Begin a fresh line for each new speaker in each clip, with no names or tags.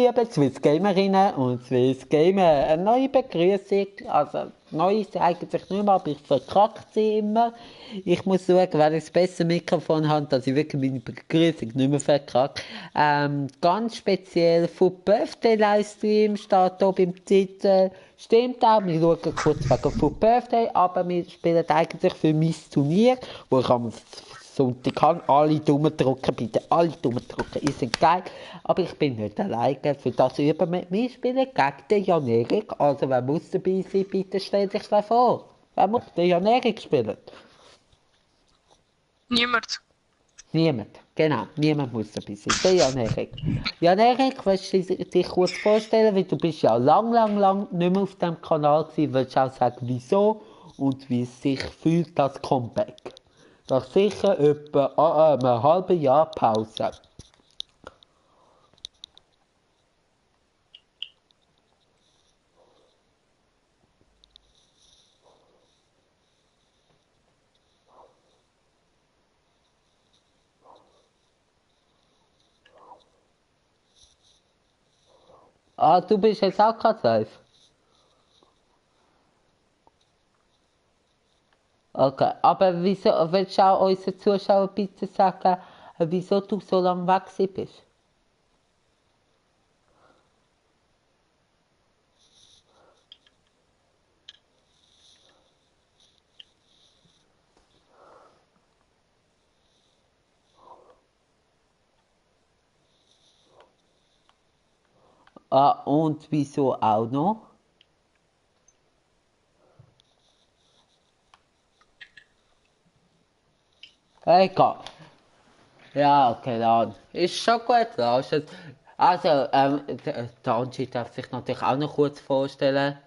liebe Swiss Gamerinnen und Swiss Gamer, eine neue Begrüßung. Also, neu ist eigentlich nicht mehr, aber ich verkacke sie immer. Ich muss schauen, wenn ich das bessere Mikrofon habe, dass ich wirklich meine Begrüßung nicht mehr verkacke. Ganz speziell Food Birthday Livestream steht hier beim Titel. Stimmt auch, wir schauen kurz wegen Food Birthday, aber wir spielen eigentlich für mein Turnier, wo ich am Sonntag kann. Alle Daumen drücken, bitte. Alle Daumen drücken. Ihr seid geil. Aber ich bin nicht alleine. Für das üben wir. Wir spielen gegen den Jan Erik. Also, wer muss dabei sein? Bitte stellt sich das vor. Wer muss den Jan Erik spielen?
Niemand.
Niemand. Genau, niemand muss dabei sein. Der Jan Erik. Jan Erik, willst du dich kurz vorstellen? Weil du bist ja lang nicht mehr auf diesem Kanal gewesen. Willst du auch sagen, wieso und wie es sich fühlt, das Comeback? Nach sicher etwa einem halben Jahr Pause. Ah, du bist jetzt auch gerade live? Okay, aber wieso, willst du auch unseren Zuschauern bitte sagen, wieso du so lange weg gewesen bist? Ah, und wieso auch noch? Egal. Ja, okay, dann. Ist schon gut, dann ist es. Also, der Angie darf sich natürlich auch noch kurz vorstellen.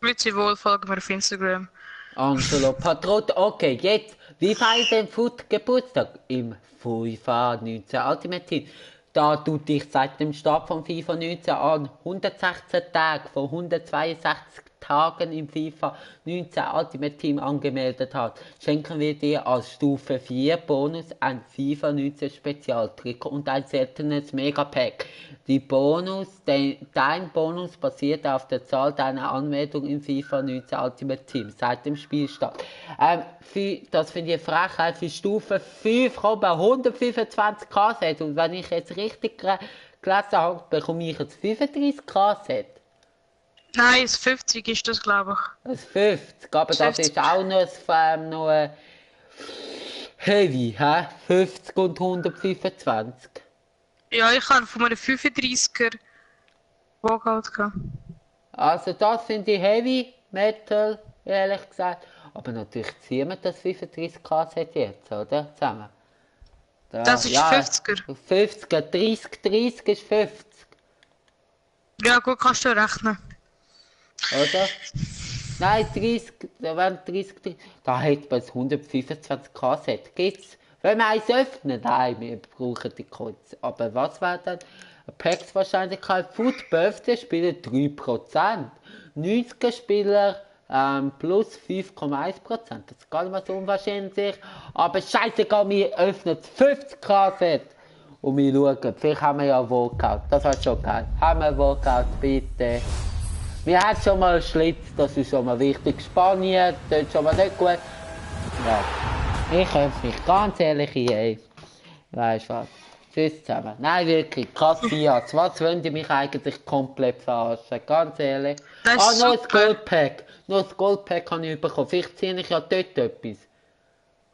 Grüezi wohl, folgen mir auf Instagram.
Angelo Patrot, okay, jetzt, wie feiert denn Food Geburtstag? Im FIFA 19 Ultimate Team. Da du dich seit dem Start von FIFA 19 an 116 Tage von 162 Tagen im FIFA 19 Ultimate Team angemeldet hast, schenken wir dir als Stufe 4 Bonus ein FIFA 19 Spezialtrikot und ein seltenes Megapack. Dein Bonus basiert auf der Zahl deiner Anmeldung im FIFA 19 Ultimate Team seit dem Spielstart. Das finde ich eine Frechheit. Für Stufe 5 kommt 125k Set und wenn ich jetzt richtig gelesen habe, bekomme ich jetzt 35k Set.
Nein, das 50 ist das, glaube ich.
Das 50, aber das
50.
ist auch noch ein Heavy, hä? 50 und 125.
Ja, ich habe von einem 35er Walkout gehabt.
Also das finde ich Heavy Metal, ehrlich gesagt. Aber natürlich ziehen wir das 35k Set jetzt, oder? Zusammen. Da,
Das ist
ja,
50er.
50er, 30 ist 50,
Ja, gut, kannst du rechnen.
oder? Nein, 30, da wären 30, da hat man das 125k Set. Gibt's? Wenn wir eins öffnen, nein, wir brauchen die Coins. Aber was wäre dann? Packs-Wahrscheinlichkeit, Food Birthday spielen 3%. 90er Spieler plus 5,1%. Das ist gar nicht mehr so unwahrscheinlich. Aber scheißegal, wir öffnen das 50k Set. Und wir schauen, vielleicht haben wir ja ein Workout. Das wäre schon geil. Haben wir ein Workout, bitte. Wir haben schon mal einen Schlitz, das ist schon mal wichtig. Spanien, dort schon mal nicht gut. Ja, ich kämpfe mich ganz ehrlich ein. Weißt du was? Tschüss zusammen. Nein, wirklich, krass Fiat. Was wollen die mich eigentlich komplett verarschen? Ganz ehrlich.
Das ist
Noch ein
super.
Goldpack. Noch ein Goldpack habe ich bekommen. Vielleicht ziehe ich ja dort etwas.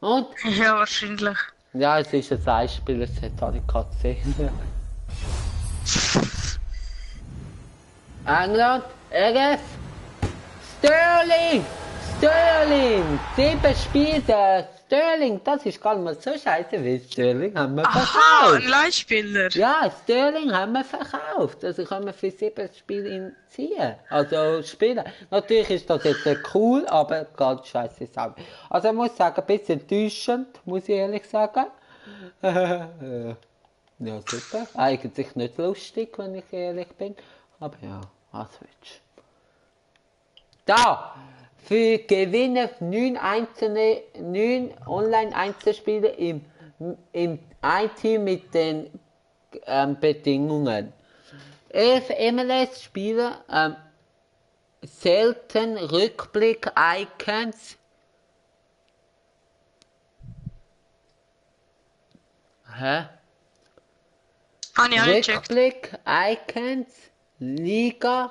Und?
Ja, wahrscheinlich.
Ja, es ist ein Einspieler-Set, habe ich gerade gesehen. England, RF, Sterling, 7 Spiele, Sterling, das ist gar nicht mal so scheiße, wie Sterling haben wir
Aha,
verkauft.
ein Leihspieler.
Ja, Sterling haben wir verkauft, also können wir für 7 Spiele ihn ziehen, also spielen. Natürlich ist das jetzt cool, aber ganz scheiße Sache. Also ich muss sagen, ein bisschen enttäuschend, muss ich ehrlich sagen. Ja, super. Eigentlich nicht lustig, wenn ich ehrlich bin. Aber ja, was willst du? Da! Für Gewinne 9 Online-Einzelspiele im ein Team mit den Bedingungen. 11 MLS-Spieler, selten Rückblick-Icons. Hä?
Habe ich auch nicht gecheckt.
Rückblick-Icons, Liga,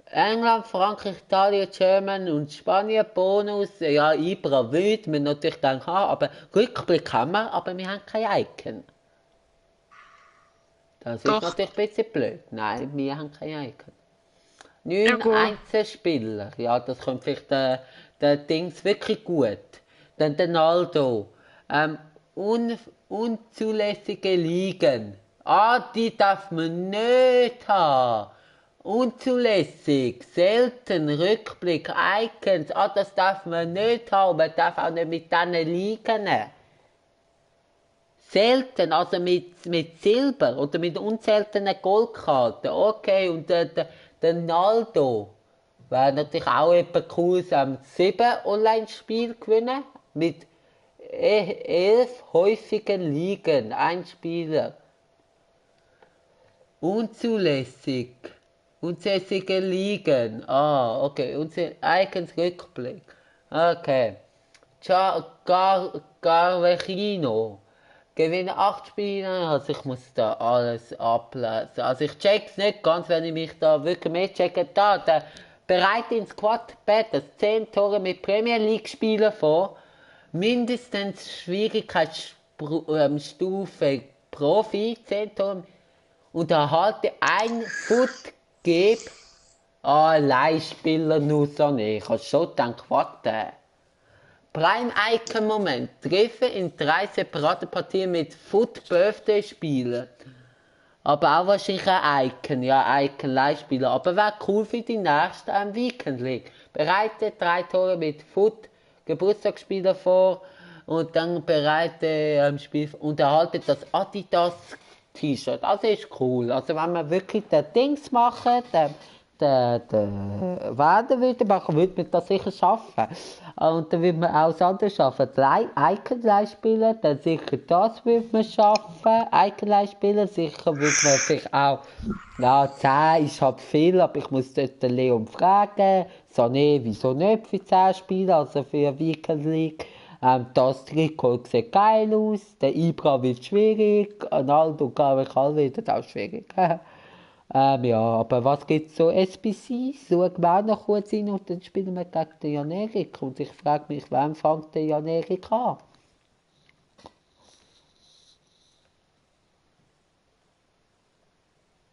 England, Frankreich, Italien, German und Spanien, Bonus, ja, Ibra würde man natürlich dann haben, aber Rückblick haben wir, aber wir haben kein Icon. Das ist
Doch.
natürlich ein bisschen blöd. Nein, wir haben kein Icon.
Ja,
9
gut.
Einzelspieler, ja, das kommt vielleicht der Dings wirklich gut. Dann der Naldo. Unzulässige Ligen. Die darf man nicht haben. Unzulässig, selten, Rückblick, Icons. Das darf man nicht haben. Man darf auch nicht mit diesen liegen. Selten, also mit Silber oder mit unseltenen Goldkarten. Okay, und der Naldo wäre natürlich auch etwas Cooles, 7 Online-Spiel gewinnen mit 11 häufigen Ligen, ein Spieler. Unzulässig. Unzulässige Ligen. Okay. Icons Rückblick. Okay. Garvechino. Gewinne 8 Spiele, also ich muss da alles ablesen. Also ich check's nicht ganz, wenn ich mich da wirklich mehr checke. Der bereit ins Squad das 10 Tore mit Premier League Spielen vor. Mindestens Schwierigkeitsstufe Profi, 10 Tore. Und erhalte ein Footgeb. Leihspieler nur so nicht. Ich habe schon gedacht, warte. Prime Icon Moment. Treffer in 3 separaten Partien mit Foot Birthday Spielen. Aber auch wahrscheinlich ein Icon. Ja, Icon Leihspieler. Aber wäre cool für die nächste Weekend League. Bereite 3 Tore mit Foot Geburtstagsspieler vor. Und dann bereite Spiel und erhalte das Adidas T-Shirt. Also ist cool. Also wenn man wirklich den Dings machen, den werden würde machen, würde man das sicher schaffen. Und dann würde man auch das andere schaffen. Icon spielen, dann sicher das würde man schaffen. Icon spielen, sicher würde man sich auch, ja, 10 ist halt viel, aber ich muss dort den Leon fragen, so nee, wieso nicht für 10 Spiele, also für Weekend League. Das Trikot sieht geil aus, der Ibra wird schwierig, Ronaldo Carvajal wird auch schwierig. Ja, aber was gibt's so SBC? Schauen wir auch noch kurz rein und dann spielen wir gegen den Jan-Erik. Und ich frage mich, wann fängt der Jan-Erik an?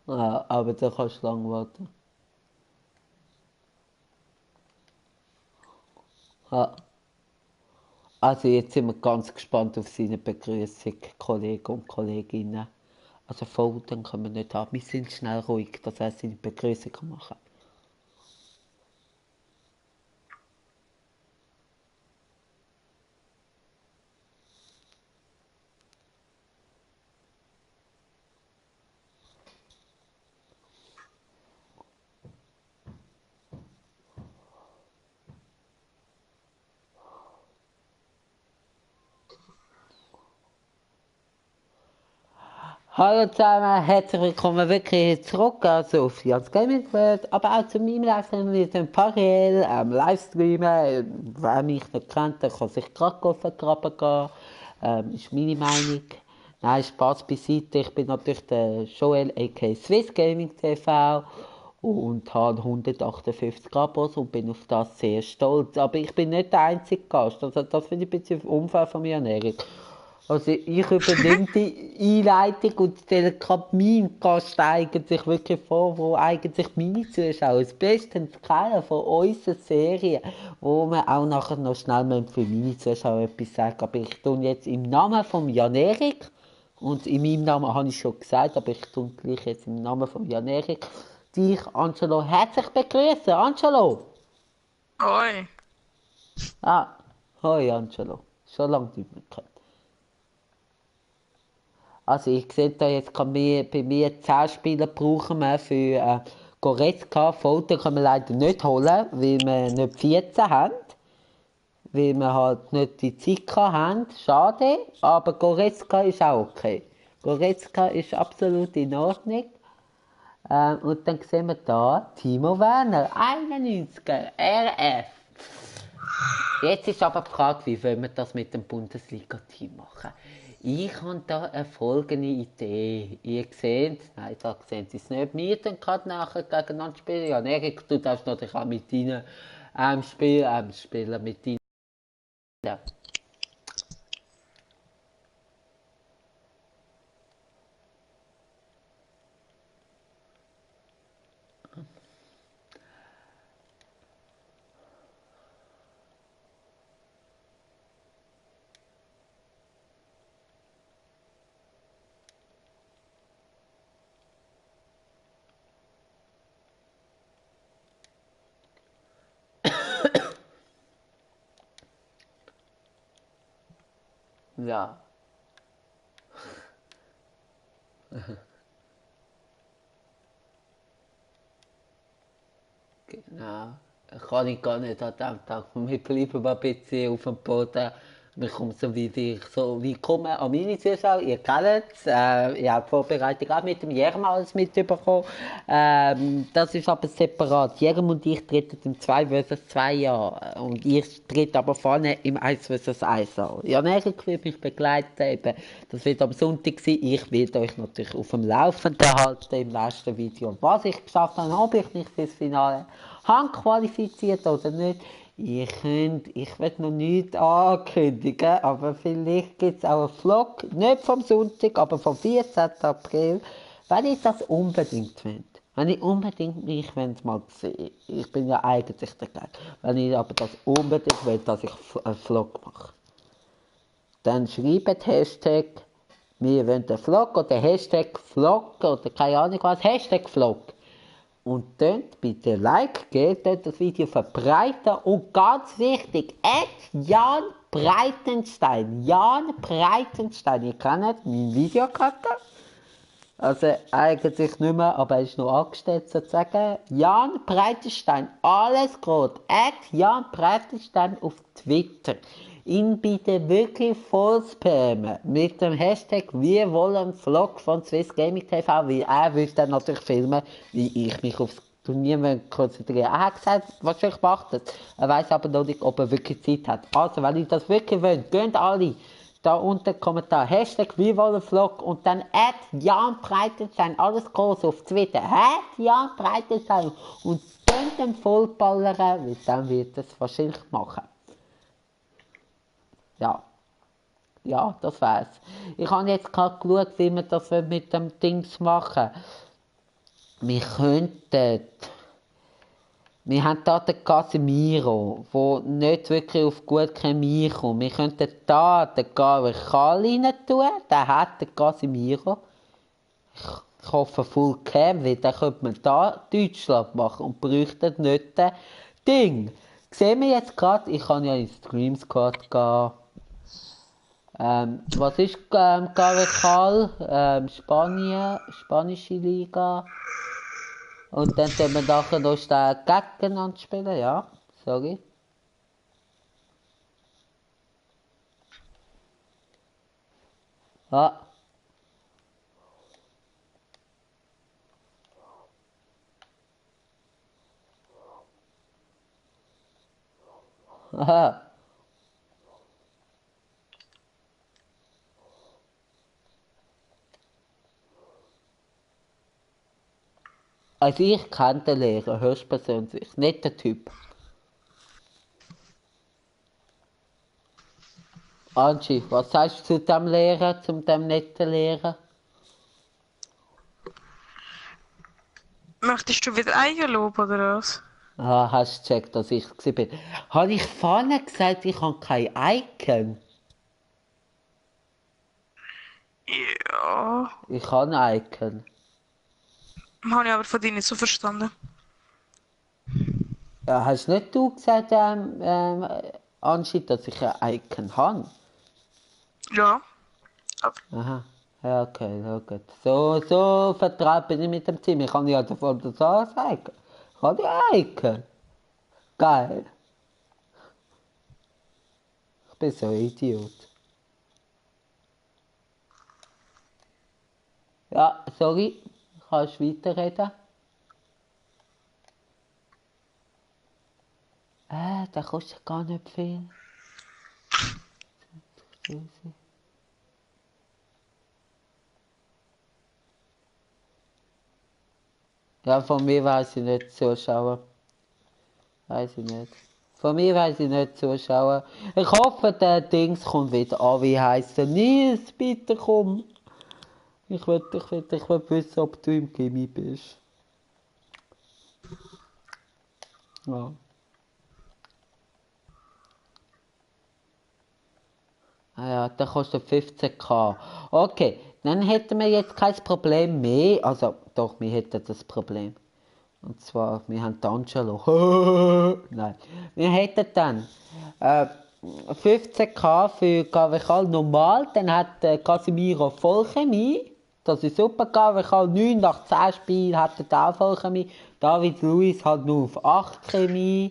Aber da kannst du lange warten. Also jetzt sind wir ganz gespannt auf seine Begrüßung, Kollegen und Kolleginnen. Also Foden können wir nicht haben. Wir sind schnell ruhig, dass er seine Begrüßung machen kann. Hallo zusammen, herzlich willkommen wirklich zurück also auf Jans Gaming World, aber auch zu meinem Livestream mit dem Pariel, Livestreamen. Wer mich nicht kennt, der kann sich gerade vergraben gehen. Ist meine Meinung. Nein, Spaß beiseite. Ich bin natürlich der Joel aka Swiss Gaming TV und habe 158 Abos und bin auf das sehr stolz. Aber ich bin nicht der einzige Gast, also das finde ich ein bisschen unfair von mir, Erik. Also ich übernehme die Einleitung und stelle gerade meinen Gast eigentlich wirklich vor, wo eigentlich meine Zuschauer das Beste kennen von unserer Serie, wo wir auch nachher noch schnell für meine Zuschauer etwas sagen. Aber ich tue jetzt im Namen von Jan-Erik, und in meinem Namen habe ich schon gesagt, aber ich tue gleich jetzt im Namen von Jan-Erik, dich, Angelo, herzlich begrüßen. Angelo!
Oi.
Hoi Angelo. Schon lange nicht mehr gehört. Also ich sehe da jetzt, bei mir 10 Spieler brauchen wir für Goretzka. Foto können wir leider nicht holen, weil wir nicht 14 haben. Weil wir halt nicht die Zeit haben. Schade, aber Goretzka ist auch okay. Goretzka ist absolut in Ordnung. Und dann sehen wir da Timo Werner, 91er, RF. Jetzt ist aber die Frage, wie wollen wir das mit dem Bundesliga-Team machen? Ich habe da eine folgende Idee. Ihr seht, nein, da sehen Sie es nicht. Wir dann gerade nachher gegeneinander spielen. Ja, Erik, du darfst natürlich auch mit deinen spielen mit deinen. Ja. Ja. Genau. Kann ich gar nicht an dem Tag. Wir bleiben mal ein bisschen auf dem Boden. Wir kommen so wie kommen an meine Zuschauer. Ihr kennt es. Ich habe die Vorbereitung auch mit dem Jerm alles mitbekommen. Das ist aber separat. Jerm und ich treten im 2 vs 2 Jahr. Und ich trete aber vorne im 1 vs 1 an. Ja, Erik wird mich begleiten. Eben. Das wird am Sonntag sein. Ich werde euch natürlich auf dem Laufenden halten im nächsten Video. Was ich geschafft habe, habe ich nicht fürs Finale. Qualifiziert oder nicht. Ich will noch nichts ankündigen, aber vielleicht gibt es auch einen Vlog, nicht vom Sonntag, aber vom 14. April, wenn ich das unbedingt will. Wenn ich unbedingt mich mal sehen. Ich bin ja eigentlich dagegen. Wenn ich aber das unbedingt will, dass ich einen Vlog mache. Dann schreibt Hashtag, wir wollen einen Vlog oder Hashtag Vlog oder keine Ahnung was, Hashtag Vlog. Und dort bitte Like geben, dort das Video verbreiten und ganz wichtig, Jan Breitenstein. Jan Breitenstein, ihr kennt meinen Videocutter. Also eigentlich nicht mehr, aber er ist noch angestellt sozusagen. Jan Breitenstein, alles groß. Jan Breitenstein auf Twitter. Ihn bitte wirklich voll spammen mit dem Hashtag wir wollen Vlog von Swiss Gaming TV, weil er will dann natürlich filmen, wie ich mich aufs Turnier konzentriere. Er hat gesagt, wahrscheinlich macht es. Er weiß aber noch nicht, ob er wirklich Zeit hat. Also, wenn ihr das wirklich wollt, gehen alle da unten Kommentar, Hashtag wir wollen Vlog und dann Jan Breitenstein, alles groß auf Twitter, Jan Breitenstein und dann den vollballern, weil dann wird es wahrscheinlich machen. Ja. Ja, das wär's. Ich habe jetzt gerade geschaut, wie wir das mit dem Dings machen. Wir könnten. Wir haben hier den Casemiro, der nicht wirklich auf gut Chemie kommt. Wir könnten hier den Garechal rein tun, der hat den Casemiro. Ich hoffe Full Cam, weil dann könnte man da Deutschland machen und bräuchte nicht den Ding. Sehen wir jetzt gerade, ich kann ja in Stream Squad gehen. Was ist Garechal? Spanien, spanische Liga. Und dann tun wir nachher noch schnell gegeneinander spielen, ja. Sorry. Ah. Aha. Also ich kenne den Lehrer höchstpersönlich, nicht der Typ. Angie, was sagst du zu dem Lehrer, zu dem netten Lehrer?
Möchtest du wieder Eigenlob oder was?
Ah, hast du gecheckt, dass ich es bin. Habe ich vorne gesagt, ich habe kein Icon?
Ja.
Ich habe ein Icon.
Habe ich aber von dir nicht so verstanden.
Ja, hast nicht du gesagt, Angie, dass ich ein Icon habe?
Ja.
Aha. Ja, okay, ja gut. So vertraut bin ich mit dem Team. Ich kann ja davon das auch sagen. Ich habe die Icon. Geil. Ich bin so ein Idiot. Ja, sorry, kannst weiterreden. Der kostet gar nicht viel. Ja, von mir weiß ich nicht Zuschauer. Weiß ich nicht. Von mir weiß ich nicht Zuschauer. Ich hoffe, der Dings kommt wieder an. Wie heisst er? Nils, bitte komm. Ich will wissen, ob du im Gimmi bist. Ja. Ah ja, der kostet 15.000. Okay, dann hätten wir jetzt kein Problem mehr. Also, doch, wir hätten das Problem. Und zwar, wir haben D'Angelo. Nein. Wir hätten dann 15.000 für Carvajal normal. Dann hat Casemiro Vollchemie. Das ist super. Carvajal 9 nach 10 Spielen hat er auch Vollchemie. David Luiz halt nur auf 8 Chemie.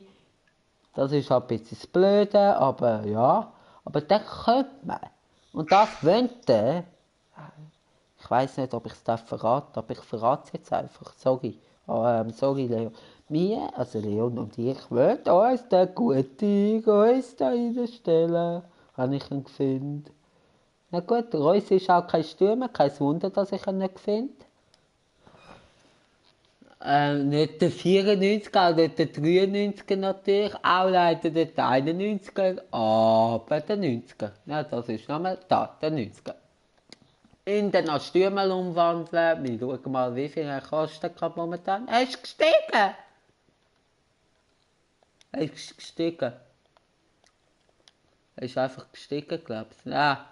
Das ist halt ein bisschen das Blöde, aber ja. Aber den könnte man. Und das wollte. Ich weiß nicht, ob ich es verrate, aber ich verrate es jetzt einfach. Sorry. Sorry, Leon. Wir, also Leon und ich, wollen uns den guten Reus da reinstellen. Wenn ich ihn finde. Na gut, Reus ist auch kein Stürmer, kein Wunder, dass ich ihn nicht finde. Nicht der 94er, nicht der 93er natürlich, auch leider nicht der 91er, aber der 90er. Ja, das ist nochmal da, der 90er. In den als Stürmer umwandeln. Wir schauen mal, wie viel er kostet gerade momentan. Er ist gestiegen! Er ist gestiegen. Er ist einfach gestiegen, glaubst du? Ja.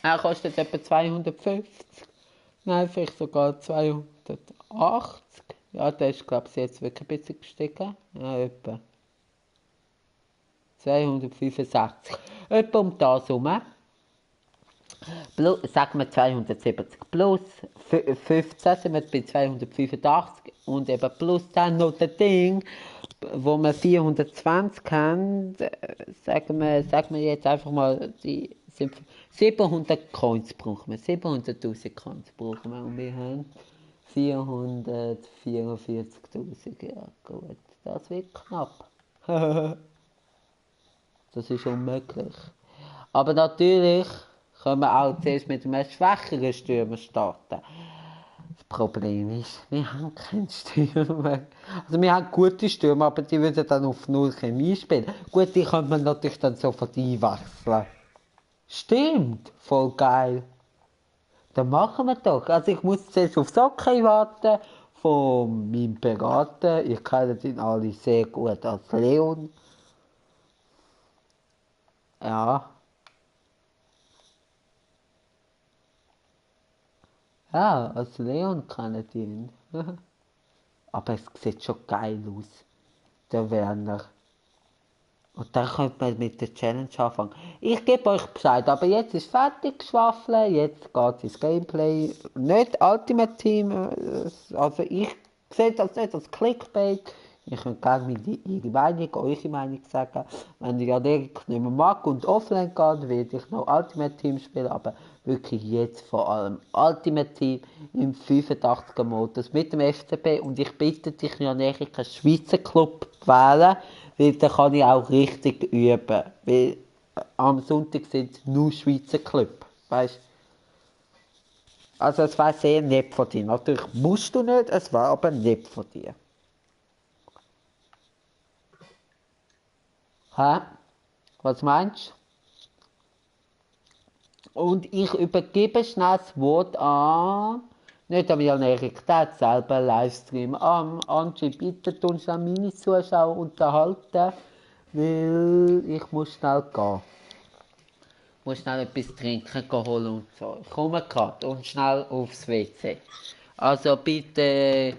Er kostet etwa 250. Nein, vielleicht sogar 280. Ja, der ist, glaube ich, jetzt wirklich ein bisschen gestiegen. Ja, etwa 265. Etwa um das herum. Plus, sagen wir 270 plus 15 sind wir bei 285 und eben plus dann noch das Ding, wo wir 420 haben, sagen wir jetzt einfach mal, die sind 700 Coins brauchen wir, 700'000 Coins brauchen wir und wir haben 444'000, ja gut, das wird knapp. Das ist unmöglich. Aber natürlich können wir auch zuerst mit einem schwächeren Stürmer starten. Das Problem ist, wir haben keinen Stürmer. Also wir haben gute Stürmer, aber die würden dann auf 0 Chemie spielen. Gut, die könnte man natürlich dann sofort einwechseln. Stimmt, voll geil. Dann machen wir doch. Also ich muss zuerst aufs Okay warten von meinem Berater. Ich kenne ihn alle sehr gut als Leon. Ja. Ja, als Leon kennen die ihn. Aber es sieht schon geil aus, der Werner. Und dann könnte man mit der Challenge anfangen. Ich gebe euch Bescheid, aber jetzt ist fertig geschwafelt, jetzt geht ins Gameplay. Nicht Ultimate Team, also ich sehe das nicht als Clickbait. Ich könnte gerne ihre Meinung, eure Meinung sagen. Wenn ihr Janerik nicht mehr mag und offline geht, werde ich noch Ultimate Team spielen, aber wirklich jetzt vor allem Ultimate Team im 85er Modus mit dem FCB und ich bitte dich, Janerik, einen Schweizer Club zu wählen, weil dann kann ich auch richtig üben, weil am Sonntag sind es nur Schweizer Club, weißt. Also es war sehr nett von dir, natürlich musst du nicht, es war aber nett von dir. Hä? Was meinst du? Und ich übergebe schnell das Wort an, nicht an Jan-Erik, der hat selber einen Livestream. Angie, bitte tun schnell meine Zuschauer unterhalten, weil ich muss schnell gehen. Ich muss schnell etwas trinken holen und so. Ich komme gerade und schnell aufs WC. Also bitte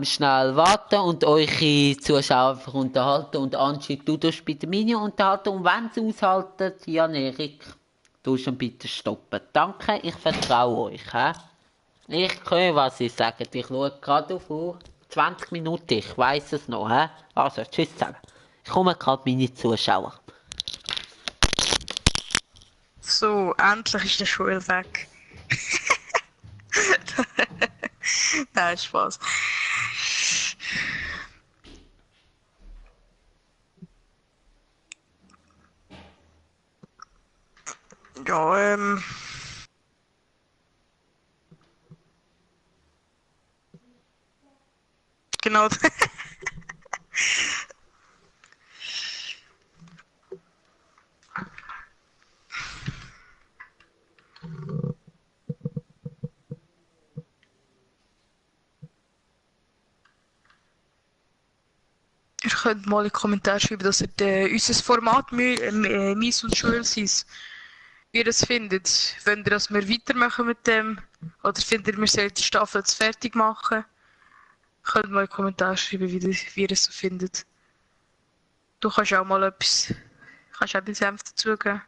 schnell warten und eure Zuschauer einfach unterhalten. Und Angie, du tust bitte meine unterhalten. Und wenn sie aushalten, Jan-Erik, tust du bitte stoppen. Danke, ich vertraue euch. He? Ich höre, was sie sagen. Ich schaue gerade auf Uhr. 20 Minuten, ich weiss es noch. He? Also, tschüss zusammen. Ich komme gerade meine Zuschauer.
So, endlich ist der Schul weg. Nein, Spaß. Ja, genau. Ihr könnt mal in die Kommentare schreiben, dass ihr unser Format Mies und Schulsis, wie ihr das findet. Wollt ihr, dass wir weitermachen mit dem? Oder findet ihr, wir sollten die Staffel jetzt fertig machen? Könnt mal in die Kommentare schreiben, wie ihr es so findet. Du kannst auch mal kannst auch deinen Senf dazugeben.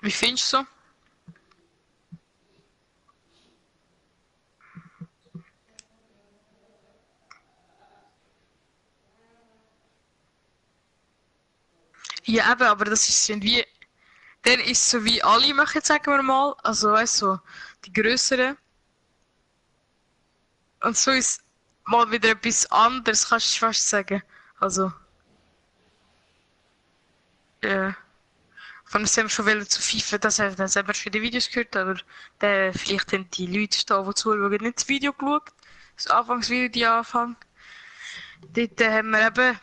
Wie findest du so? Ja, eben, aber das ist wie, der ist so wie alle machen, sagen wir mal. Also, weißt du, so, die größeren. Und so ist mal wieder etwas anderes, kannst du fast sagen. Also, ja. Von uns haben wir schon zu FIFA, das haben wir schon in den Videos gehört, aber vielleicht haben die Leute da, die zuschauen, nicht das Video geschaut. Das Anfangsvideo, die Anfang. Dort haben wir eben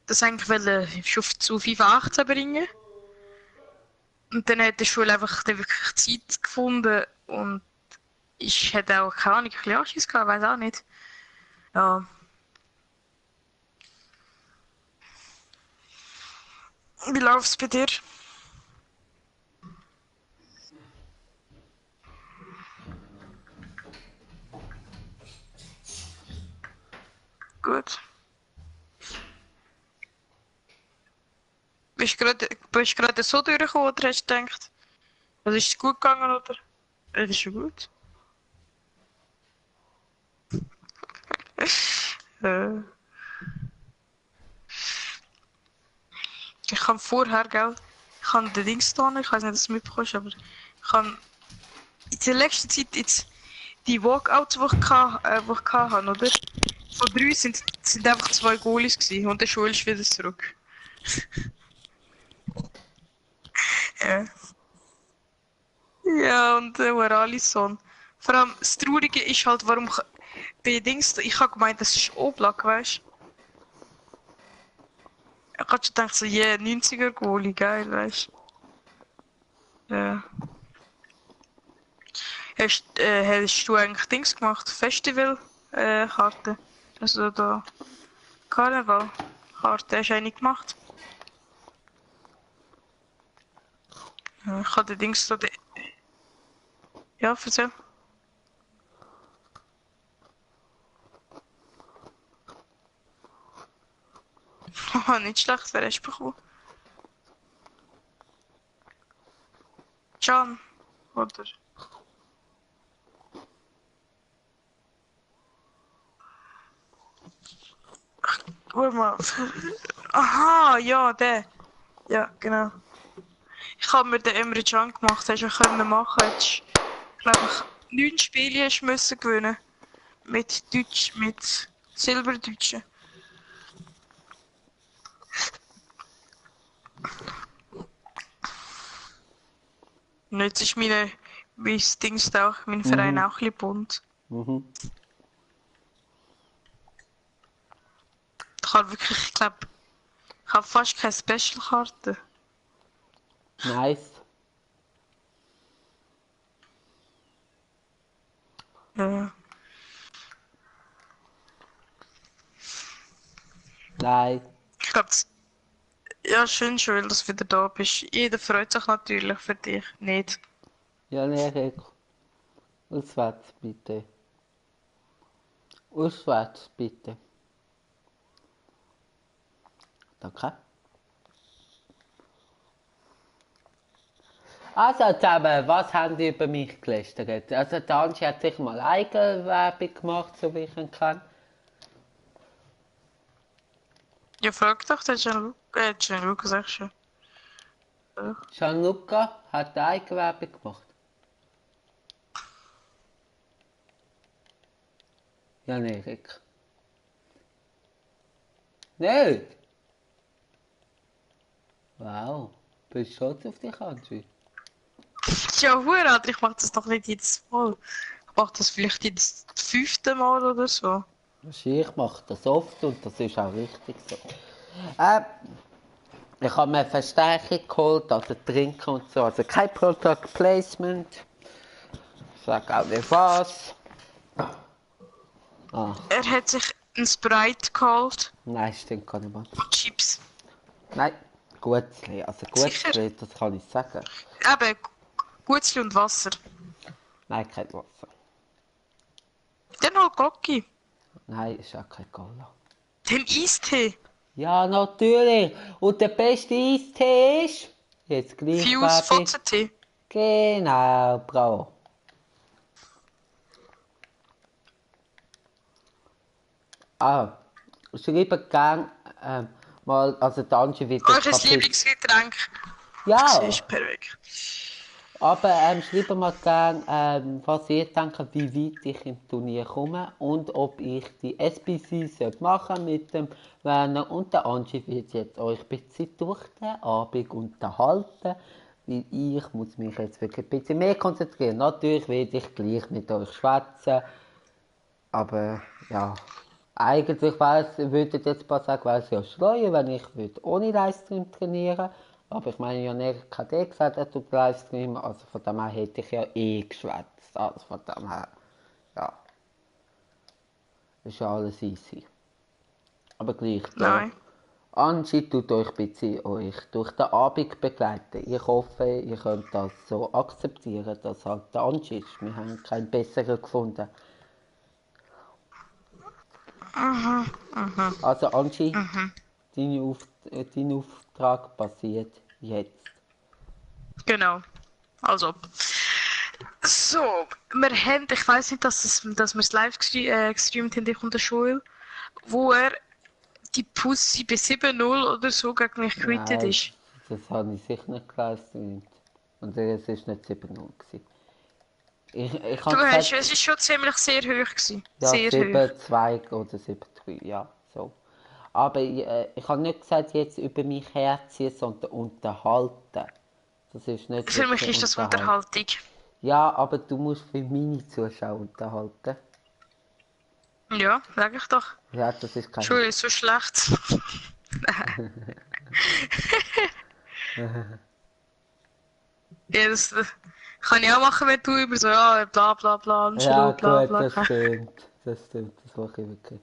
das eigentlich schon zu FIFA 18 bringen. Und dann hat die Schule einfach dann wirklich Zeit gefunden und ich hätte auch keine Ahnung, ein bisschen Anschiss gehabt, weiß auch nicht. Ja. Wie läuft's bei dir? Gut. Bist du gerade so durchgekommen oder hast du gedacht, was ist gut gegangen oder? Das ist schon gut. Äh, ich habe vorher, gell, ich habe den Dings da, ich weiß nicht, ob du es mitbekommst, aber ich habe in der letzten Zeit jetzt die Walkouts, die ich hatte, oder? Von 3 sind einfach 2 Goalies gewesen und der Schule ist wieder zurück. Ja. Ja, und der Alisson. Vor allem, das Traurige ist halt, warum bei Dings, ich habe gemeint, das ist Oblak, weißt du? Ich hab schon gedacht, so, yeah, 90er Goalie, geil, weißt du? Ja. Hast du eigentlich Dings gemacht? Festival-Karte? Also da, Karneval-Karte, hast du eine gemacht? Ja, ich habe den Dings da, ja, erzähl. Haha, nicht schlecht, wer hast du bekommen? Can, oder? Warte mal. Aha, ja, der. Ja, genau. Ich habe mir den Emre Can gemacht, hast du ja können machen. Hättest, glaube ich, 9 Spiele hast du müssen gewinnen. Mit Silberdeutschen. Und jetzt ist mein Dings auch, mein Verein auch ein bisschen bunt.
Mhm.
Ich habe wirklich, ich glaube, ich habe fast keine Special-Karte.
Nice.
Ja.
Nein.
Ich glaube, ja, schön, Joel, dass du wieder da bist. Jeder freut sich natürlich für dich. Nicht.
Ja, Erik. Auswärts bitte. Auswärts bitte. Danke. Also zusammen, was haben die über mich gelästert? Also der Angie hat sich mal Eigenwerbung gemacht, so wie ich ihn kenne.
Ja, frag doch den Gianluca, sag ich schon. Ja.
Gianluca hat Eigenwerbung gemacht. Jan Erik. Nicht? Wow. Bist du stolz auf dich, Angie?
Ja, Alter, ich mach das doch nicht jedes Mal. Ich mach das vielleicht jedes 5. Mal oder so.
Ich mache das oft und das ist auch richtig so. Ich habe mir eine Verstärkung geholt, also Trinken und so. Also kein Product Placement. Ich sage auch nicht was. Ah,
Er hat sich einen Sprite geholt
nein, stimmt gar nicht mal.
und Chips.
Nein, Gutzli. Also
Sicher?
Gutzli, das kann ich sagen.
Eben, Gutzli und Wasser.
Nein, kein Wasser.
Dann halt Glocki.
Nein, ist auch kein Cola.
Den Eistee.
Ja, natürlich. Und der beste Eistee ist... Jetzt gleich
Fuse
Werbung.
Fotzentee.
Genau, bravo. Ah, schreibe gern mal, also die Angie wird das
Eures Lieblingsgetränk.
Ja,
Siehst perfekt.
aber schreibe mal gern, was ihr denkt, wie weit ich im Turnier komme und ob ich die SBC machen mit dem Werner und der Angie wird jetzt euch ein bisschen durch den Abend unterhalten, weil ich muss mich jetzt wirklich ein bisschen mehr konzentrieren. Natürlich werde ich gleich mit euch schwätzen, aber ja, eigentlich würde ich jetzt mal sagen, wäre es ja schleuer, wenn ich ohne Livestream trainieren. Aber ich meine, Jan-Erik hat eh gesagt, er tut Livestream, also von dem her hätte ich ja eh geschwätzt. Also von dem her, ja, ist ja alles easy. Aber gleich,
Nein.
Angie tut euch ein bisschen euch durch den Abend begleiten. Ich hoffe, ihr könnt das so akzeptieren, dass halt der Angie ist. Wir haben keinen besseren gefunden. Also Angie, dein Auftrag passiert jetzt.
Genau. Also. So, wir haben, ich weiß nicht, dass wir es live gestreamt haben, ich und der Schule, wo er die Pussy bei 7:0 oder so gegen mich quittet
Nein,
ist.
das habe ich sicher nicht geleistet. Und es war nicht 7:0 gewesen. Ich
Du
habe
hast,
gesagt,
es ist schon ziemlich sehr hoch gewesen.
ja,
Sehr hoch.
7:2 oder 7:3, ja, so. Aber ich habe nicht gesagt, jetzt über mich herziehen, sondern unterhalten. Das ist nicht
Für mich
wirklich
ist das
unterhalten.
Unterhaltung.
Ja, aber du musst für meine Zuschauer unterhalten.
Ja, sag ich doch.
Ja, das ist kein...
Schule ist so schlecht. Ja, das kann ich auch machen, wenn du über so, ja, bla bla bla, und
Ja,
Schule, bla
gut,
bla.
das stimmt. Das stimmt, das mache ich wirklich.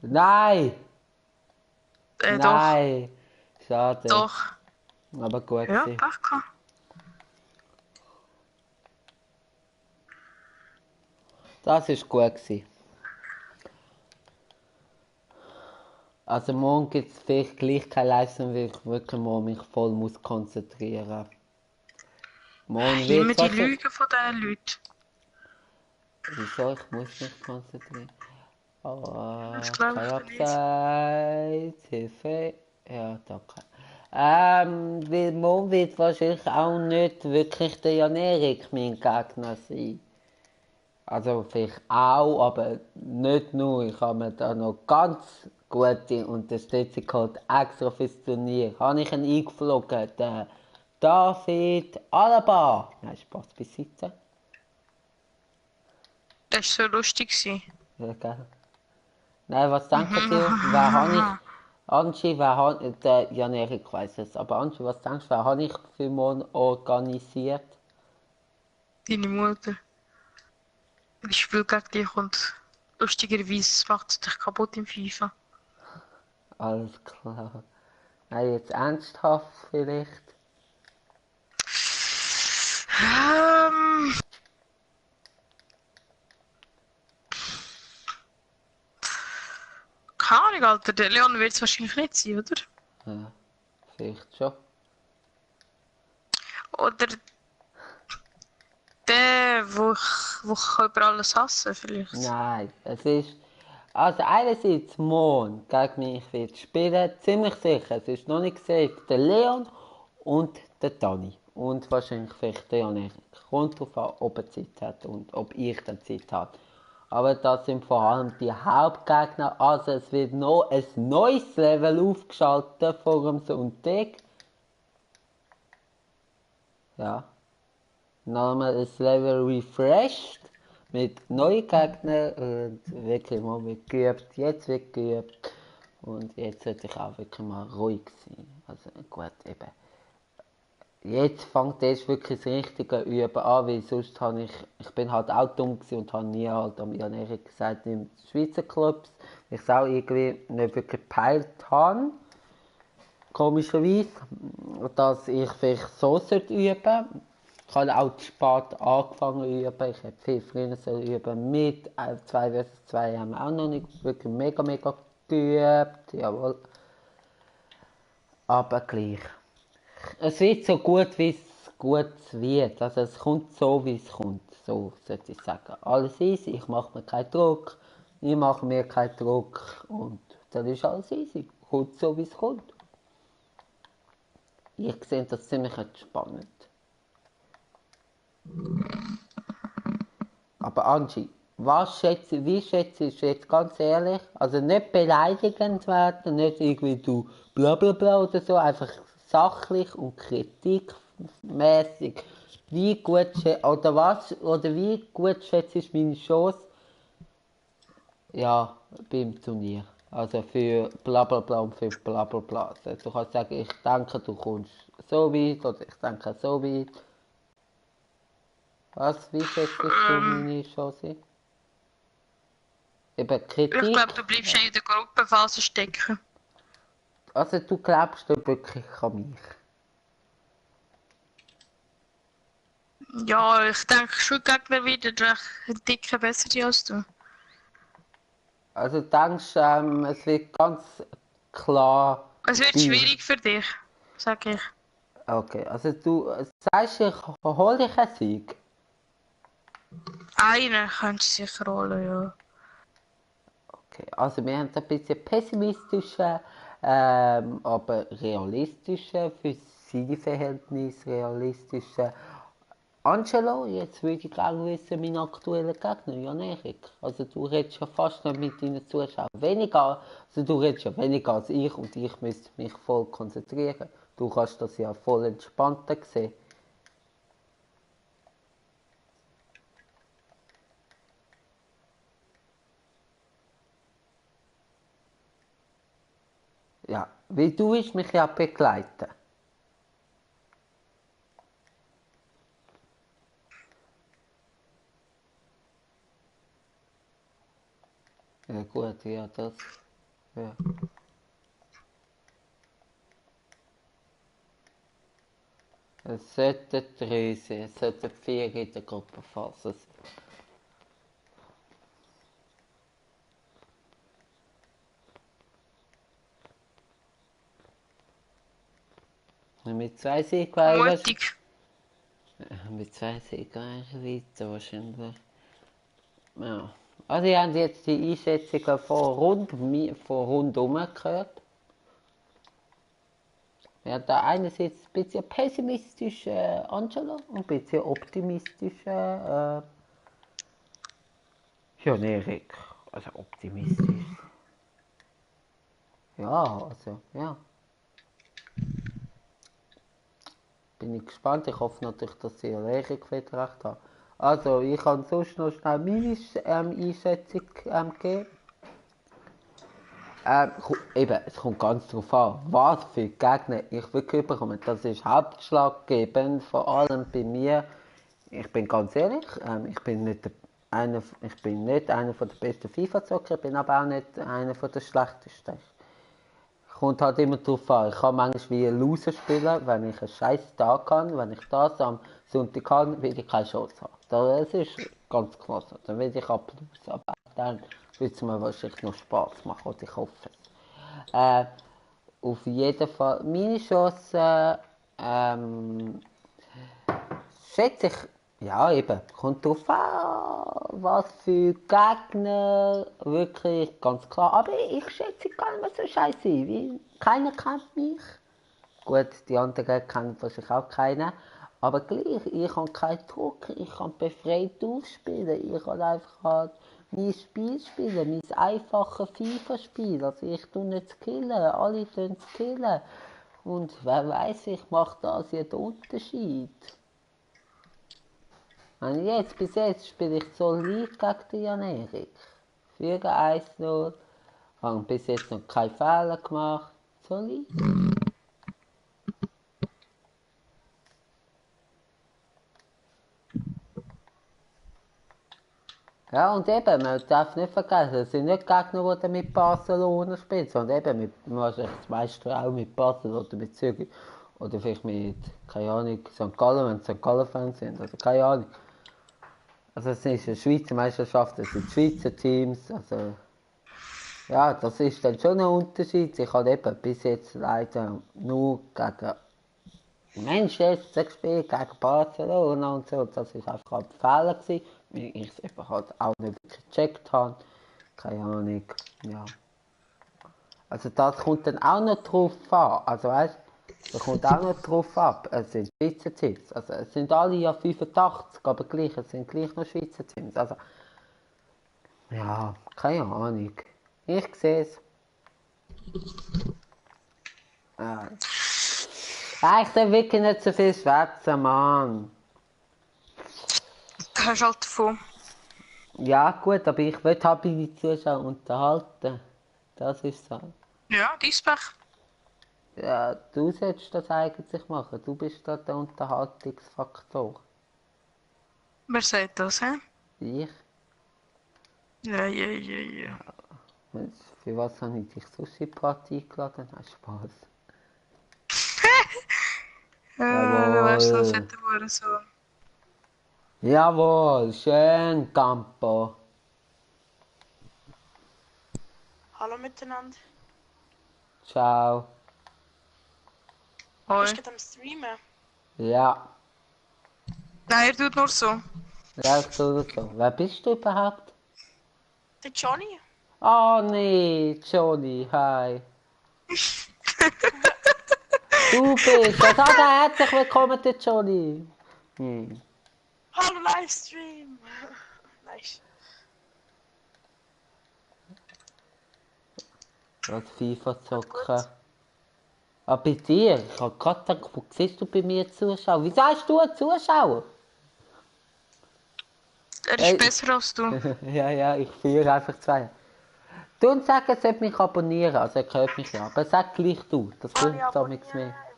Nein!
Doch,
Nein! Schade.
doch.
Aber gut
Ja,
gewesen.
Pech gehabt.
Das ist gut gewesen. Also morgen gibt es vielleicht gleich keine Leistung, weil ich wirklich morgen mich voll muss konzentrieren. Morgen
Immer
wird
die
wahrscheinlich...
Lügen von diesen Leuten.
Wieso? Ich muss mich konzentrieren.
Das
Oh,
glaube
kein
ich dir nicht.
Abseits. Hilfe. Ja, danke. Weil morgen wird wahrscheinlich auch nicht wirklich der Jan-Erik mein Gegner sein. Also vielleicht auch, aber nicht nur. Ich habe mir da noch ganz gute Unterstützung geholt, extra fürs Turnier. Habe ich ihn eingeflogen, den David Alaba. Nein, Spaß beiseite.
Das war so lustig gewesen.
Ja, gell? Nein, was denken Sie? Wer habe ich? Angie, wer hat, der Jan-Erik weiss es, aber Angie, was denkst du, wer habe ich für morgen organisiert?
Deine Mutter. Ich spiele gegen dich und lustigerweise macht sie dich kaputt im FIFA.
Alles klar. Nein, jetzt ernsthaft vielleicht?
Ähm, keine Ahnung, Alter. Der Leon wird es wahrscheinlich nicht sein, oder?
Ja, vielleicht schon.
Oder der, wo ich über alles hasse, vielleicht.
Nein, es ist, Also einerseits morgen gegen mich wird spielen, ziemlich sicher, es ist noch nicht safe, der Leon und der Dani. Und wahrscheinlich vielleicht der Jan Erik. Kommt darauf an, ob er Zeit hat und ob ich dann Zeit habe. Aber das sind vor allem die Hauptgegner. Also es wird noch ein neues Level aufgeschaltet vor dem Sonntag. Ja. Nochmal ein Level refreshed. Mit neuen Gegnern und wirklich mal wird geübt. Jetzt wird geübt. Und jetzt sollte ich auch wirklich mal ruhig sein. Also gut, eben. Jetzt fängt erst wirklich das richtige Üben an, weil sonst habe ich bin halt auch dumm gewesen und habe nie halt am Jan Erik gesagt, in Schweizer Clubs, ich es auch irgendwie nicht wirklich gepeilt habe, komischerweise, dass ich vielleicht so üben. Ich habe auch zu spät angefangen zu üben, ich hätte viel früher üben mit 2 vs 2 haben wir auch noch nicht wirklich mega geübt, jawohl, aber gleich. Es wird so gut, wie es gut wird. Also es kommt so, wie es kommt. So sollte ich sagen. Alles easy, ich mache mir keinen Druck. Ich mache mir keinen Druck. Und dann ist alles easy. Kommt so, wie es kommt. Ich sehe das ziemlich entspannend. Aber Angie, wie schätzt du jetzt ganz ehrlich? Also nicht beleidigend werden, nicht irgendwie du bla bla bla oder so, einfach sachlich und kritikmäßig. Wie gut wie gut schätzt du meine Chance, ja, beim Turnier? Also für bla bla bla und für bla bla bla. Also du kannst sagen, ich denke, du kommst so weit oder ich denke so weit. Wie schätzt du meine Chance? Eben
Ich
Kritik.
glaube, du bleibst in der Gruppenphase stecken.
Also du glaubst du wirklich an mich?
Ja, ich denke schon, die Gegner wieder ein Ticken besser als du.
Also denkst es wird ganz klar
Es wird
dich.
schwierig für dich, sag ich.
Okay, also du sagst, ich hol dich einen Sieg.
Einen kannst du sicher holen, ja.
Okay, also wir haben ein bisschen pessimistische, aber realistische, für seine Verhältnisse realistische Angelo, jetzt würde ich gerne wissen, mein aktueller Gegner, Jan Erik. Also du redest ja fast nicht mit deinen Zuschauern. Weniger, also du redest ja weniger als ich und ich müsste mich voll konzentrieren. Du kannst das ja voll entspannter sehen. Ja, weil du willst mich ja begleiten. Ja gut, ja das... Ja. Es sollten 3 sein, es sollten 4 in der Gruppenphase sein. Mit 2 Siegen wäre ich
Mutig.
mit 2 Siegen wäre ich weiter wahrscheinlich. Ja. Also ihr habt jetzt die Einschätzungen von rundum gehört. Wir haben da einerseits ein bisschen pessimistisch Angelo und ein bisschen optimistisch Jan Erik. Also optimistisch. Ja, also ja. Bin ich gespannt. Ich hoffe natürlich, dass sie Jan Erik wieder recht haben. Also ich kann sonst noch schnell meine Einschätzung geben. Eben, es kommt ganz darauf an, was für Gegner ich wirklich bekomme. Das ist hauptschlaggebend, vor allem bei mir. Ich bin ganz ehrlich, ich bin nicht einer der besten FIFA-Zocker, ich bin aber auch nicht einer der schlechtesten. Kommt halt immer darauf an. Ich kann manchmal wie ein Loser spielen, wenn ich einen scheiß Tag habe. Wenn ich das am Sonntag kann, will ich keine Chance haben. Das ist ganz klar so. Dann will ich ablosen. Aber dann wird es mir wahrscheinlich noch Spaß machen. Und ich hoffe es. Auf jeden Fall, meine Chance schätze ich, Ja, eben. Kommt drauf an, was für Gegner, wirklich ganz klar. Aber ich schätze gar nicht mehr so scheiße, weil keiner kennt mich. Gut, die anderen kennen wahrscheinlich auch keinen. Aber gleich, ich habe keinen Druck, ich kann befreit aufspielen. Ich kann einfach halt mein Spiel spielen, mein einfaches FIFA-Spiel. Also ich tue nicht zu killen, alle tun zu killen. Und wer weiß, ich mache das ja den Unterschied. Und jetzt, bis jetzt spiele ich solid gegen den Jan-Erik. Führe 1-0, habe bis jetzt noch keinen Fehler gemacht. Solid. Ja, und eben, man darf nicht vergessen, es sind nicht Gegner, die mit Barcelona spielen, sondern eben mit, wahrscheinlich das meiste auch mit Basel oder mit Zürich. Oder vielleicht mit, keine Ahnung, St. Gallen, wenn es St. Gallen-Fans sind, also keine Ahnung. Also es ist eine Schweizer Meisterschaft, es sind Schweizer Teams, also ja, das ist dann schon ein Unterschied. Ich habe eben bis jetzt leider nur gegen Manchester gespielt, gegen Barcelona und so. Das war einfach ein Fehler gewesen, weil ich es eben halt auch nicht wirklich gecheckt habe. Keine Ahnung, ja. Also das kommt dann auch noch drauf an. Also weißt das kommt auch noch drauf ab. Es sind Schweizer Teams. Also es sind alle ja 85, aber gleich, es sind gleich noch Schweizer Teams. Also, ja, keine Ahnung. Ich sehe es. Ja. Ich darf wirklich nicht so viel schwätzen, Mann.
Da hast du halt davon.
Ja, gut, aber ich will halt meine Zuschauer unterhalten. Das ist so.
Ja, dein Pech.
Ja, du solltest das eigentlich machen. Du bist da der Unterhaltungsfaktor.
Wer sagt das, hä?
Ich?
Ja, ja, ja, ja.
Für was habe ich dich so Party eingeladen? Nein, Spaß.
Du wärst so ein
Jawohl.
fetter Hurensohn.
Jawohl, schön, Campo.
Hallo miteinander.
Ciao.
Hoi.
Bist du gerade am Streamen?
Ja.
Nein, er tut nur so.
Ja, ich tue das so. Wer bist du überhaupt?
Der Johnny?
Oh nee, Johnny, hi. Du bist, ja, sag herzlich willkommen, der Johnny.
Hallo Livestream! Nice.
Was FIFA zocken.
Gut.
Ah, bei dir? Ich hab gerade gedacht, wo siehst du bei mir Zuschauer? Wieso hast du einen Zuschauer?
Er ist besser als du.
Ja, ja, ich führe einfach zwei. Du und sag, er sollte mich abonnieren, also er hört mich ja, aber sag gleich du, das bringt da nichts mehr.
Ich